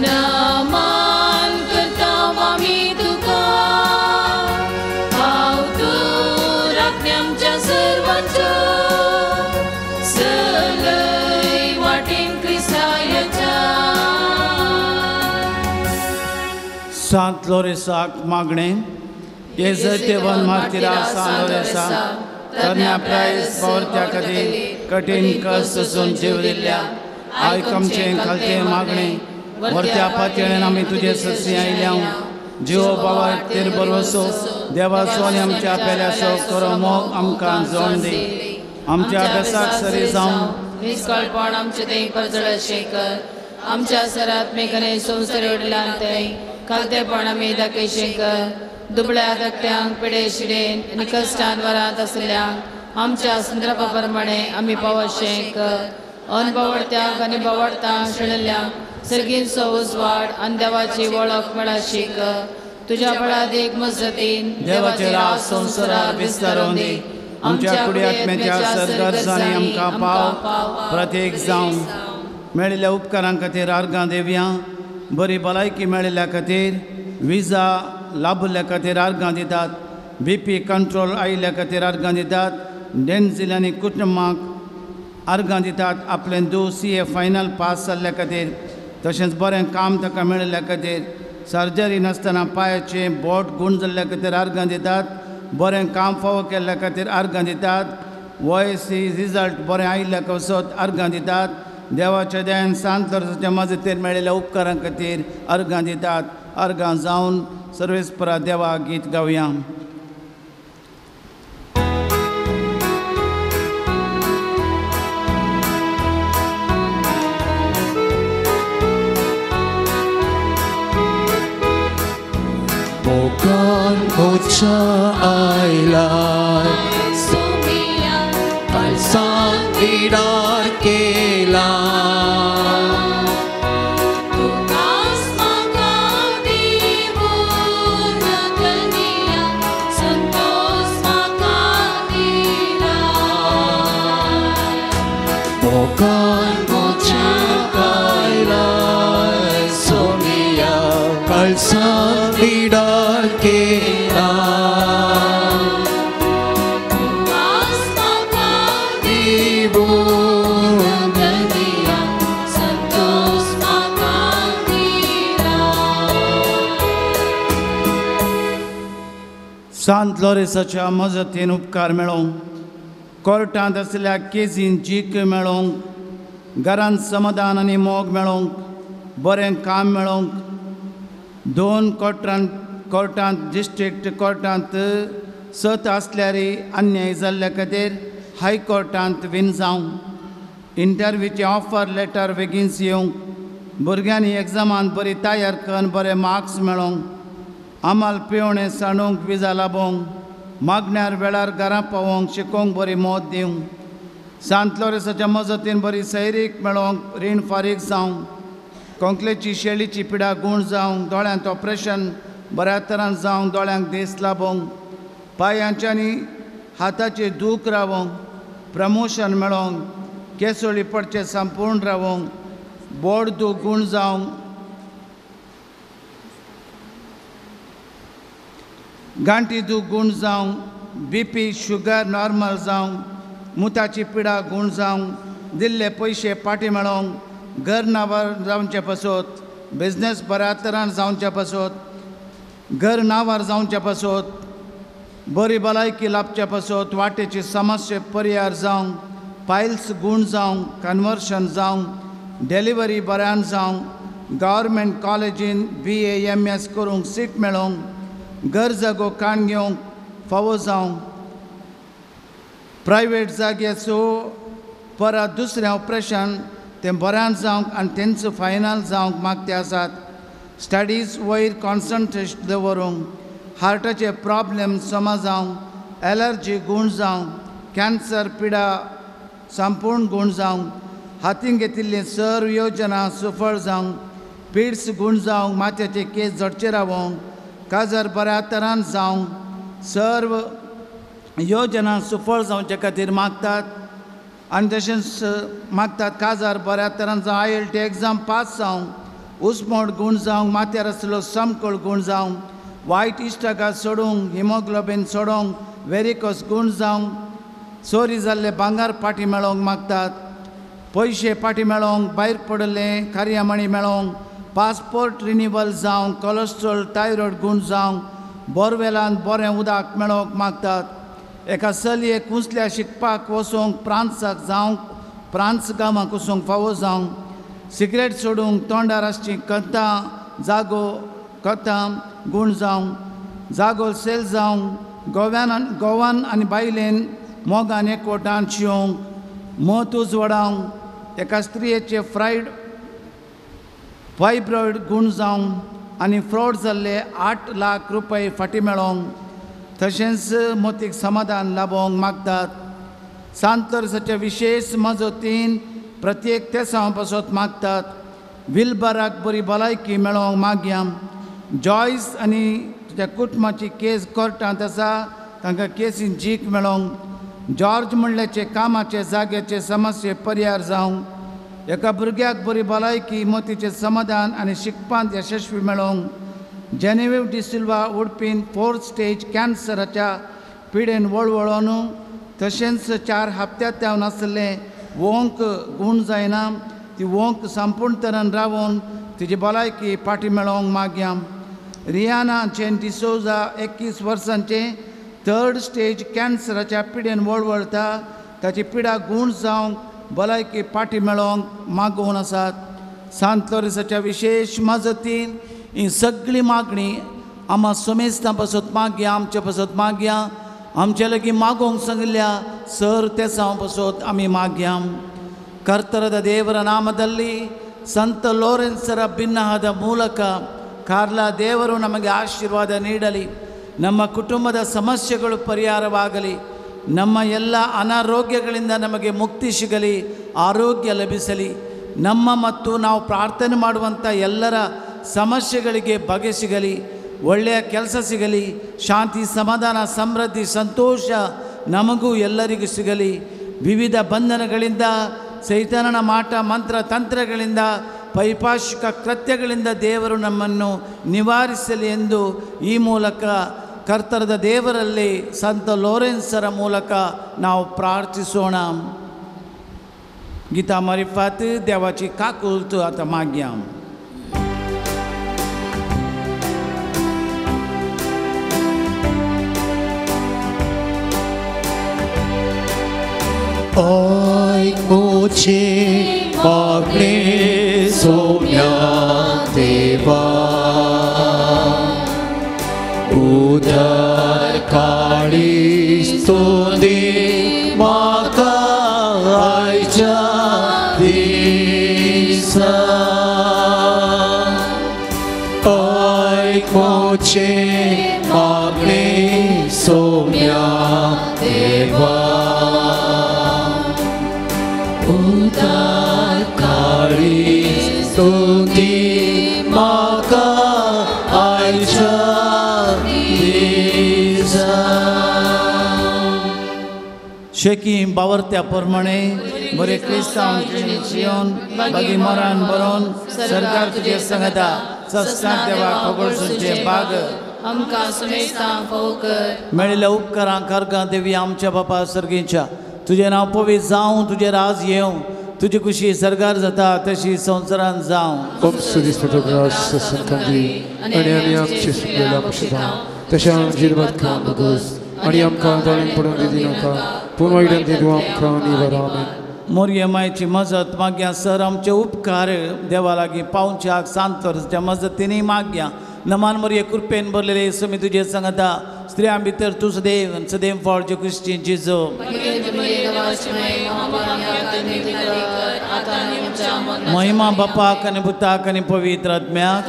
नमान करता आमी तुका पाव तूं राखणे आमच्या सर्वांच्या सलय वाटेन क्रिस्तायाच्या. सांत लोरेसाक मागणें येजतेवन मार्तीरा सांत लोरेसा तरण्या प्रायस पावरत्या खातीर कठीण कश्ट सोसून जीव दिल्ल्या आयक आमचें खालतें मागणें वरत्या पातयेन आमी तुजे ससी आयल्या. जिवो बाबा तेर बरवसो देवाचो आनी आमच्या पेल्याचो करो मोग आमकां जोड दी. आमच्या अभ्यासाक सरी जावं निस्कळपण आमचें तें परजळशें कर. आमच्या सरात मेघने संवसार ओडल्यान तें खालतेपण आमी दाखयशें कर. दुबळ्या धाकट्यांक पिडे शिडेन आनी कश्टान वरांत आसल्ल्यांक आमच्या संद्रपा प्रमाणे आमी पावशें कर. अनबावडत्यांक आनी बावडतांक शेणिल्ल्यांक सर्गींचो उजवाड आनी देवाची वळख मेळाशी कर. तुज्या बळादीक मजतीन देवाचे राज संवसारार विस्तारून दी. आमच्या कुडी आत्म्याच्या सरगरजांनी आमकां पाव प्रत्येक जावं. मेळिल्ल्या उपकारां खातीर आर्गां देवया. बरी भलायकी मेळिल्ल्या खातीर विजा लाभिल्ल्या खातीर आर्गां दितात. बी पी कंट्रोल आयिल्ल्या खातीर आर्गां दितात. डेन्झिल आनी कुटुंबाक आर्गां दितात. आपलें दू CA final pass जाल्ल्या खातीर तशेंच बरें काम ताका मेळिल्ल्या खातीर सर्जरी नासतना पांयाचें बोट गूण जाल्ल्या खातीर आर्गां दितात. बरें काम फावो केल्ल्या खातीर अर्गां दितात. ओएससी रिजल्ट बरें आयिल्ल्या पासत अर्गां दितात. देवाच्या दयान सांत लोरेंसाच्या मजतीन मेळिल्ल्या उपकारां खातीर अर्गां दितात. अर्गां जावन सर्वेस्परा देवा गीत गावया. मोगान मोच्या आयलाय सोमिया कालसान विडार केला तुकास म्हाका दिवून धनिया संतोष म्हाका दिला. मोगान मोच्या आयलाय सोमिया कालसान विडार केला तुकास म्हाका दिवून धनिया संतोष म्हाका दिला. सांत लोरेंसाच्या मजतीन उपकार मेळोवंक, कोर्टांत आशिल्ल्या केजीन जीक मेळोवंक, घरांत समाधान आनी मोग मेळोवंक, बरें काम मेळोवंक, दोन कोर्टांत डिस्ट्रिक्ट कोर्टांत सत आसल्यार अन्याय जाल्ल्या खातीर हायकोर्टांत विन जावंक, इंटरव्यूचे ऑफर लेटर बेगीन येवंक, भुरग्यांनी एग्जामान बरी तयार करून बरे मार्क्स मेळोवंक, आमाल पिवणें सांडूंक विजा लाबोवंक, मागण्यार वेळार घरां पावोवंक शिकोवंक बरी मौत दिवंक, सांत लोरेंसाच्या मजतीन बरी सैरीक मेळोवंक, रीण फारीक जावंक, कोंकलेची शेळीची पिडा गूण जावंक, दोळ्यांत ऑपरेशन बऱ्या तरान जावंक, दोळ्यांक देस लाबोवंक, पांयांचे आनी हाताचे दूख रावोवंक, प्रमोशन मेळोवंक, केसोळी पडचें संपूर्ण रावोवंक, बोड दूख गूण जावंक, गांठी दूख गूण जावंक, बीपी शुगर नॉर्मल जावंक, मुताची पिडा गूण जावंक, दिल्ले पयशे फाटीं मेळोवंक, घर नांवार जावचे पासत, बिजनेस बऱ्या तरान जावचे पासत, घर नांवार जावचे पासत, बरी भलायकी लाबचे पासत, वाटेची समस्या परिहार जावंक, पायल्स गूण जावंक, कन्वर्शन जावंक, डिलिव्हरी बऱ्यान जावंक, गव्हर्मेंट कॉलेजीन BAMS करूंक सीट मेळोवंक, घर जागो काण घेवंक फावो जावंक, प्रायवेट जाग्याचो परत दुसरें ऑपरेशन तें बऱ्यान जावंक आनी तेंचो फायनल जावंक मागते आसात. स्टडीज वयर कॉन्संट्रेशन दवरूंक, हार्टाचे प्रॉब्लेम समा जावंक, एलर्जी गूण जावंक, कॅन्सर पिडा संपूर्ण गूण जावंक, हातीन घेतिल्ली सर्व योजना सुफळ जावंक, पिड्स गूण जावंक, माथ्याचे केस झडचे रावोंक, काजार बऱ्या तरान जावंक, सर्व योजना सुफळ जावचे खातीर मागतात. आनी तशेंच मागतात काजार बऱ्या तरान जावं, ILT exam pass जावंक, उस्मोड गूण जावंक, माथ्यार आसलो समकळ गूण जावंक, वायट इश्टागात सोडूंक, हिमोग्लोबीन सोडोवंक, वेरिकोस गूण जावंक, चोरी जाल्ले भांगर फाटीं मेळोवंक मागतात, पयशे फाटीं मेळोवंक, भायर पडिल्ले कार्यामणी मेळोवंक, पासपोर्ट रिनिवल जावंक, कोलेस्ट्रॉल थायरॉयड गूण जावंक, बोरवेलान बरें उदक मेळोवंक मागतात. एका चलयेक उंचल्या शिकपाक वचूंक, प्रांसाक जावंक, प्रांस गांवाक वचूंक फावो जावंक, सिगरेट सोडूंक, तोंडार आसची कथां जागो कथां गूण जावंक, जागो सेल जावंक, गोवान आनी बायलेन मोगान एकवटान शिवंक, मत उजवाडावंक, एका स्त्रियेचे फ्रायड फायब्रॉयड गूण जावंक आनी फ्रॉड जाल्ले 8 लाख रुपये फाटीं मेळोवंक, तशेंच मतीक समाधान लाबोवंक मागतात. सांत लोरेंसाच्या विशेश मजतीन प्रत्येक तेसांव पासत मागतात. विलबराक बरी भलायकी मेळोवंक मागया. जॉयस आनी तुज्या कुटुंबाची केस कोर्टांत आसा, तांकां केसीन जीक मेळोवंक, जॉर्ज म्हणल्याचे कामाचे जाग्याचे समस्ये परिहार जावंक, एका भुरग्याक बरी भलायकी, मतीचें समाधान आनी शिकपांत यशस्वी मेळोवंक, जेनेवीव डिसिल्वा उडपीन 4th stage कॅन्सराच्या पिडेन वळवळोन तशेंच 4 हप्त्यांत त्यावन आसलें वोंक गूण जायना ती वोंक संपूर्ण तरान रावोन तिजी भलायकी फाटीं मेळोवंक मागया. रियाना जेन डिसोजा 21 वर्सांचें, थर्ड स्टेज कॅन्सराच्या पिडेन वळवळटा ताची पिडा गूण जावंक भलायकी पाटी मेळोवंक मागोवन आसात. सांत लोरेंसाच्या विशेश मजतीन ही सगळी मागणी आमा सोमेस्तां पासत मागया, आमचे पासत मागया, आमचे लागीं मागोवंक सांगिल्ल्या सर तेसांव पासत आमी मागया. ಕರ್ತರದ ದೇವರ ನಾಮದಲ್ಲಿ ಸಂತ ಲೋರೆನ್ಸರ ಭಿನ್ನಹದ ಮೂಲಕ ಕಾರ್ಲಾ ದೇವರು ನಮಗೆ ಆಶೀರ್ವಾದ ನೀಡಲಿ. ನಮ್ಮ ಕುಟುಂಬದ ಸಮಸ್ಯೆಗಳು ಪರಿಹಾರವಾಗಲಿ. ನಮ್ಮ ಎಲ್ಲ ಅನಾರೋಗ್ಯಗಳಿಂದ ನಮಗೆ ಮುಕ್ತಿ ಸಿಗಲಿ, ಆರೋಗ್ಯ ಲಭಿಸಲಿ. ನಮ್ಮ ಮತ್ತು ನಾವು ಪ್ರಾರ್ಥನೆ ಮಾಡುವಂಥ ಎಲ್ಲರ ಸಮಸ್ಯೆಗಳಿಗೆ ಬಗೆ ಸಿಗಲಿ, ಒಳ್ಳೆಯ ಕೆಲಸ ಸಿಗಲಿ, ಶಾಂತಿ ಸಮಾಧಾನ ಸಮೃದ್ಧಿ ಸಂತೋಷ ನಮಗೂ ಎಲ್ಲರಿಗೂ ಸಿಗಲಿ. ವಿವಿಧ ಬಂಧನಗಳಿಂದ, ಸೈತಾನನ ಮಾಟ ಮಂತ್ರ ತಂತ್ರಗಳಿಂದ, ಪೈಪಾಶಿಕ ಕೃತ್ಯಗಳಿಂದ ದೇವರು ನಮ್ಮನ್ನು ನಿವಾರಿಸಲಿ ಎಂದು ಈ ಮೂಲಕ ಕರ್ತರದ ದೇವರಲ್ಲಿ ಸಂತ ಲೋರೆನ್ಸರ ಮೂಲಕ ನಾವು ಪ್ರಾರ್ಥಿಸೋಣ. ಗೀತಾ ಮರಿಫಾತ್ ದೇವಾची काकुळत आतां मागया. ऐक मुझे मागणे सोम्या देवा, उदर काळीज तुदी म्हाका आयच्या दिसा. ऐक मुझे मागणे सोम्या देवा, उदार काळीज तुदी म्हाका आयच्या दिसा. शेकी बावरत्या प्रमाणे बरे क्रिस्तांव जियोन बागी मरान बरोवन सरकार तुजे संगता सस्नात देवा खगोळसूचे बाग आमकां सुमेस्तां फावो कर. मेळिल्ल्या उपकारां करगां देवी आमच्या बापा सर्गीच्या, तुजें नांव पवित्र जावं, तुजें राज येवं, तुजी खुशी सरकार जाता तशी संवसारान जावं. आनी आमी आमचे सुकलेल्या बक्षिता तशें आमचेर बदकां बगस आनी आमकां ताणें पडून दिदी नाका, पूण वायटान ते तूं आमकां निवार. मोरये मायची मजत मागया सर आमचे उपकार देवा लागीं पावच्याक सांत लोरेंसाच्या मजतीनय मागया. नमान मोरये कृपेन भरलेले समी तुजे सांगता, स्त्रियां भितर तूं सदैव सदैव फळचे क्रिस्तीन जेजू. महिमा बापाक आनी पुताक आनी पवित्र आत्म्याक.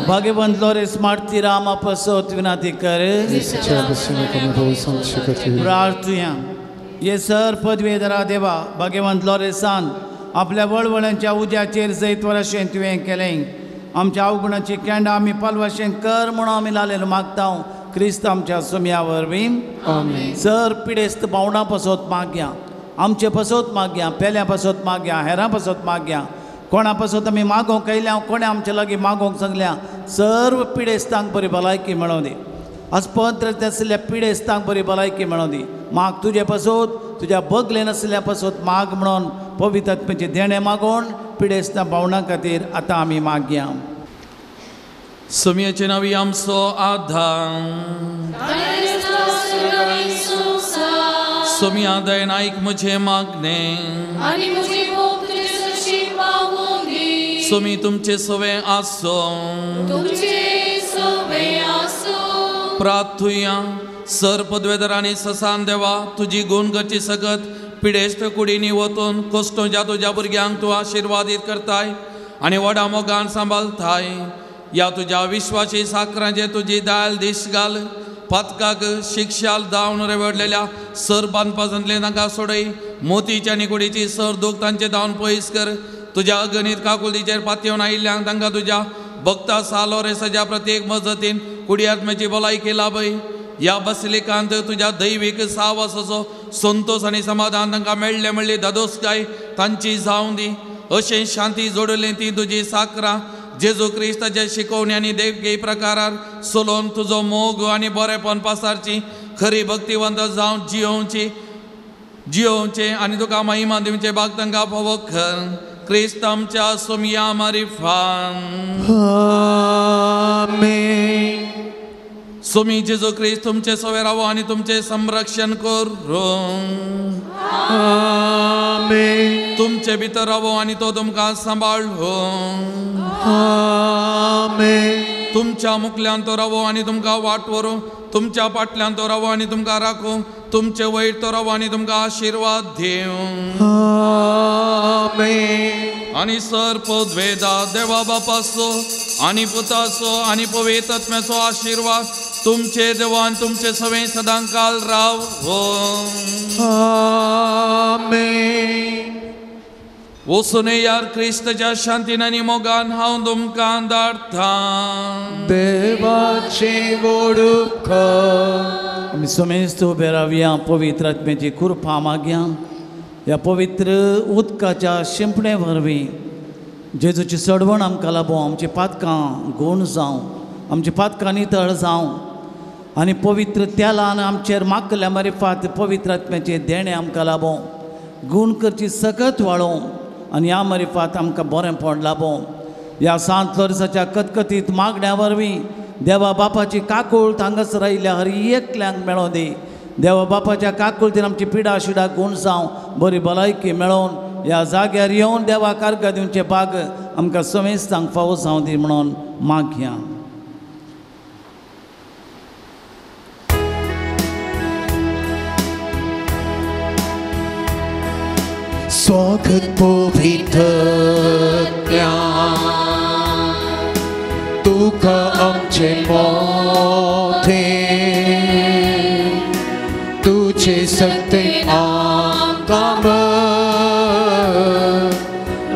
भाग्यवंत लोरेंस मार्तीरा आमा पासत विनंती कर. प्रार्थुया. ये सर पदवेधरा देवा भाग्यवंत लोरेंसान आपल्या वळवळ्यांच्या उज्याचेर जैत वरशें तुवें केलें. आमच्या अवगुणाची केंडां आमी पालवाशें कर म्हणून आमी लालेलो मागता क्रिस्त आमच्या सुमया वरवीं. सर पिडेस्त भावणां पासत मागया, आमचे पासत मागया, पेल्या पासत मागया, हेरां पासत मागया, कोणा पासत आमी मागोवंक आयल्या, कोणें आमचे लागीं मागोवंक सांगल्या, सर्व पिडेस्तांक बरी भलायकी मेळोवं दी. आस्पत्र आशिल्ल्या पिडेस्तांक बरी भलायकी मेळोवं दी. माग तुजे पासत, तुज्या बगले नाशिल्ल्या पासत माग म्हणून पवित्र आत्म्याचें देणें मागोवन पिडेस्तां भावणां खातीर आतां आमी मागया. सुमयेचे नांवी आमचो आधार, सुमया दयेन आयक म्हजें मागणें, सुमी तुमचे सवे आसूं. प्रार्थुया. सर पदवेधर आनी ससान देवा, तुजी गुणगची सगत पिडेस्त कुडींनी वतून कोश्टोच्या तुज्या भुरग्यांक तूं आशिर्वादीत करताय आनी व्हडा मोगान सांबाळताय. ह्या तुज्या विश्वासी साकरांचे तुजी दायल दीस घाल, पातकाक शिक्षाल धांवन रेवडलेल्या सर बांदपासांतले तांकां सोडय, मोतीची आनी कुडीची सर दूख तांचे धांवन पयस कर. तुज्या अगणीत काकुलतीचेर पातयेवन आयिल्ल्यांक तांकां तुज्या भक्ता सालोरेसाच्या प्रत्येक मजतीन कुडी आत्म्याची भलायकी लाभय. ह्या बसलिकांत तुज्या दैवीक सावासाचो संतोश आनी समाधान तांकां मेळ्ळें म्हणली दादोसकाय तांची जावं दी. अशें शांती जोडलें ती तुजी साकरां जेजू क्रिस्ताच्या शिकोवणी आनी देवगी प्रकारार सोलोवन तुजो मोग आनी बरेपण पासारची, खरी भक्तिवंत जावन जियोवची जियोवचें आनी तुका महिमा दिवचें भाग तांकां फावो कर. क्रिस्त आमच्या सोमया मारिफान. आमेन. सोमी जेजू क्रिस्त तुमचे सवे रावो आनी तुमचें संरक्षण करूं. आमेन. तुमचे भितर रावो आनी तो तुमकां सांबाळूं. आमेन. तुमच्या मुखल्यान तो रावो आनी तुमकां वाट व्हरूं. तुमच्या फाटल्यान तो रावो आनी तुमकां राखूं. तुमचे वयर तो रावो आनी तुमकां आशिर्वाद दिवं. आमेन. आनी सर पदवेदा देवा बापाचो आनी पुताचो आनी पवित्र आत्म्याचो आशिर्वाद तुमचे देवान तुमचे सवे सदांकाल राव. आमेन. वचून यार क्रिस्तच्या शांतीन आनी मोगान हांव तुमकां धाडटा. देवाचे वडूक आमी समेस्त उबे रावया. पवित्र आत्म्याची कृपा मागया. ह्या पवित्र उदकाच्या शिंपणे वरवीं जेजूची सडवण आमकां लाबों. आमची पातकां गूण जावं, आमची पातकां नितळ जावं आनी पवित्र तेलान आमचेर मागल्या मारिफात पवित्र आत्म्याचें देणें आमकां लाबों. गूण करची सकत वाळों आनी ह्या मारिफात आमकां बरेंपण लाबों. ह्या सांत लोरसाच्या कतकतीत मागण्या वरवीं देवा बापाची काकूळ हांगासर आयिल्ल्या हर एकल्यांक मेळों दी. देवा बापाच्या काकुळतीन आमची पिडा शिडा गूण जावं, बरी भलायकी मेळोवन ह्या जाग्यार येवन देवा कारगा दिवचे बाग आमकां समेस्तांक फावो जावं दी म्हणून मागया. स्वागत पवित्र तुका आमचे मोठे तुझे सत्य आमकां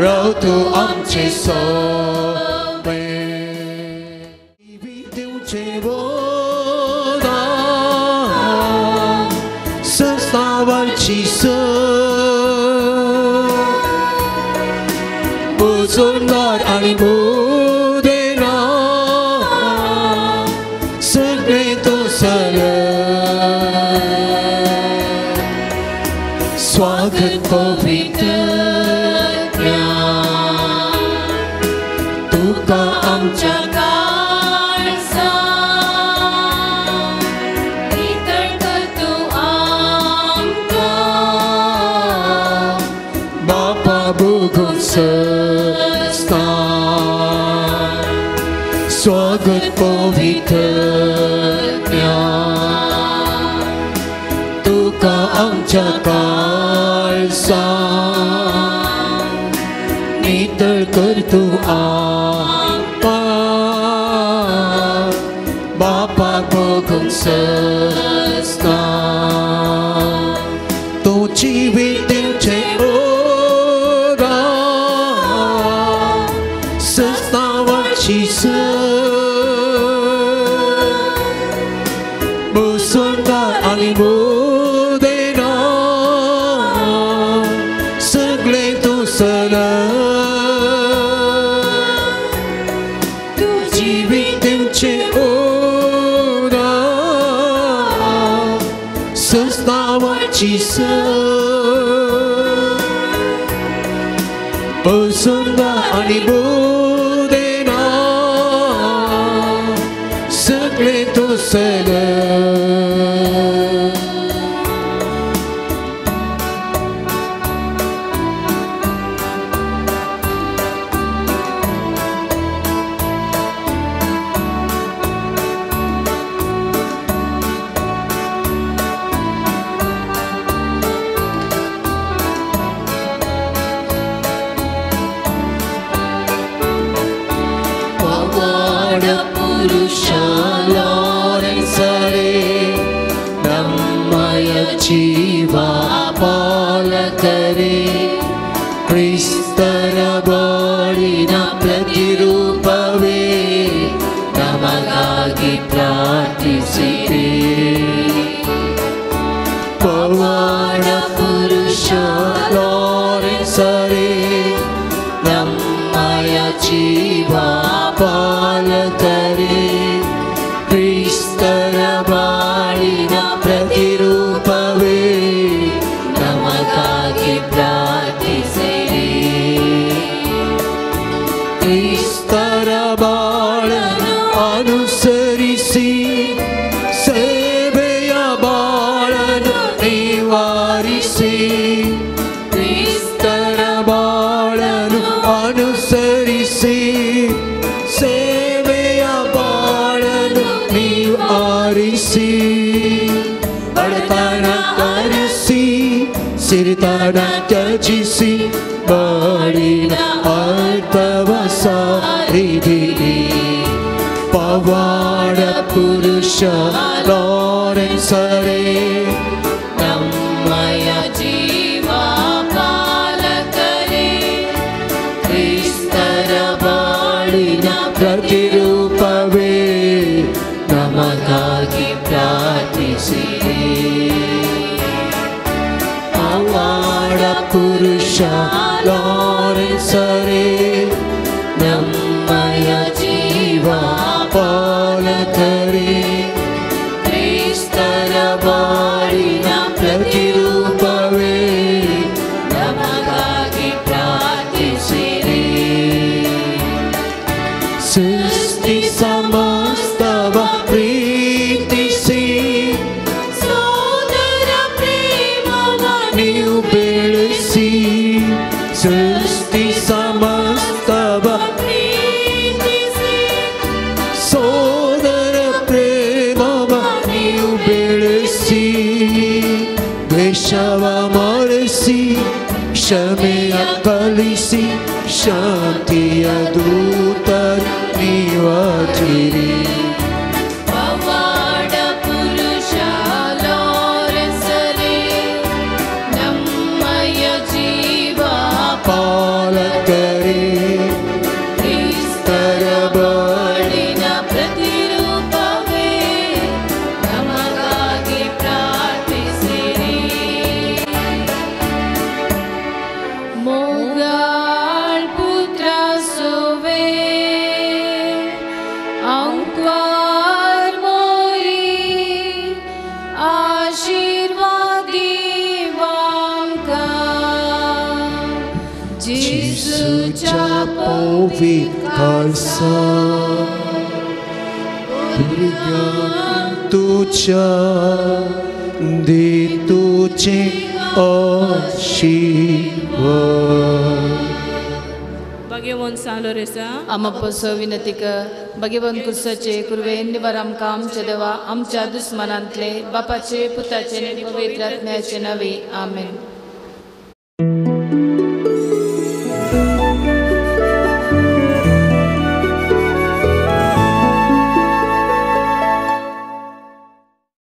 राव तूं आमचे सोबे दिवचे वरदान संस्थावाची सुंदर आनी मुदेना सगळे तूं सर. स्वागत पवित्र तुका आमच्या काळजांत नितळ कर तूं आमकां बापा भोगून सस्ता. स्वागत पवित्र तुका आमच्या काळजांत नितळ कर तूं आमकां बापा भोगून सस्ता. तूं जिवीत दिवचें वरदान सस्तावाची सुंदर आनी मुदेना सगळे तूं सर. तूं जिवीत दिवचें वरदान सस्तावाची सुंदर आनी मुदेना सगळे तूं सर. जीवा ಪಾಲಕರೇ ಕ್ರಿಸ್ತರ ಬಾಳಿನ ಪ್ರತಿರೂಪವೇ ನಮಗಾಗಿ ಪ್ರಾರ್ಥಿಸಿರಿ. ಪವಾಡ ಪುರುಷ ಲಾರೆನ್ಸರೇ ನಮ್ಮಯ ಜೀವ ಪಾಲಕರೇ ಕ್ರಿಸ್ತರ ಬಾಳಿನ ಪ್ರತಿರೂಪವೇ ನಮಗಾಗಿ ಪ್ರಾರ್ಥಿಸಿರಿ. ಆರಿಸಿ, ಕ್ರಿಸ್ತರ ಬಾಳನು ಅನುಸರಿಸಿ, ಸೇವೆಯ ಬಾಳನು ನೀವು ಆರಿಸಿ, ಬಡತನ ಕರೆಸಿ, ಸಿರಿತನ ತ್ಯಜಿಸಿ, ಬಾಳಿನ ಅರ್ಥವ ಸಾರಿದಿರಿ. ಪವಾಡ ಪುರುಷ ಲಾರೆನ್ಸರೇ, ನಮ್ಮಯ ಜೀವ ಪಾಲಕರೇ, ಕ್ರಿಸ್ತರ ಬಾಳಿನ ಪ್ರತಿರೂಪವೇ, ನಮಗಾಗಿ ಪ್ರಾರ್ಥಿಸಿರಿ. ಪವಾಡ ಪುರುಷ ಲಾರೆನ್ಸರೇ, ನಮ್ಮಯ ಜೀವ ಪಾಲಕರೇ, ಕ್ರಿಸ್ತರ ಬಾಳಿನ ಪ್ರತಿರೂಪವೇ, ನಮಗಾಗಿ ಪ್ರಾರ್ಥಿಸಿರಿ. ಸೃಷ್ಟಿ ಸಮಸ್ತವ ಪ್ರೀತಿಸಿ, ಸೋದರ ಪ್ರೇಮವ ನೀವು ಬೆಳೆಸಿ, ಸೃಷ್ಟಿ ಸಮಸ್ತವ ಪ್ರೀತಿಸಿ, ಸೋದರ ಪ್ರೇಮವ ನೀವು ಬೆಳೆಸಿ, ದ್ವೇಷವ ಮರೆಸಿ, ಕ್ಷಮೆಯ ಕಲಿಸಿ, ಶಾಂತಿಯ ದೂತ ನೀವಾಗಿರಿ. ಪವಾಡ ಪುರುಷ ಲಾರೆನ್ಸರೇ, ನಮ್ಮಯ ಜೀವ ಪಾಲಕರೇ, ಕ್ರಿಸ್ತರ ಬಾಳಿನ ಪ್ರತಿರೂಪವೇ, ನಮಗಾಗಿ ಪ್ರಾರ್ಥಿಸಿರಿ. ಮೊಗಾಳ್ ಪುತ್ರ ಸುವೆ ಅಂಕ್ವಾರ್ ಮೋರಿ ಆಶೀರ್ವಾದಿ ವಾಂಕ Jesuच्या पवित्र भुरग्यांक तुज्या दी तुजे आशीर्वाद. भगवंत सांलो रेसा आमपोसो विनंती कर. भगवंत कुर्साचे कुर्वेन निवार आमकां आमच्या देवा आमच्या दुस्मनांतले, बापाचे पुताचे आनी पवित्र आत्म्याचे नांवे, आमेन.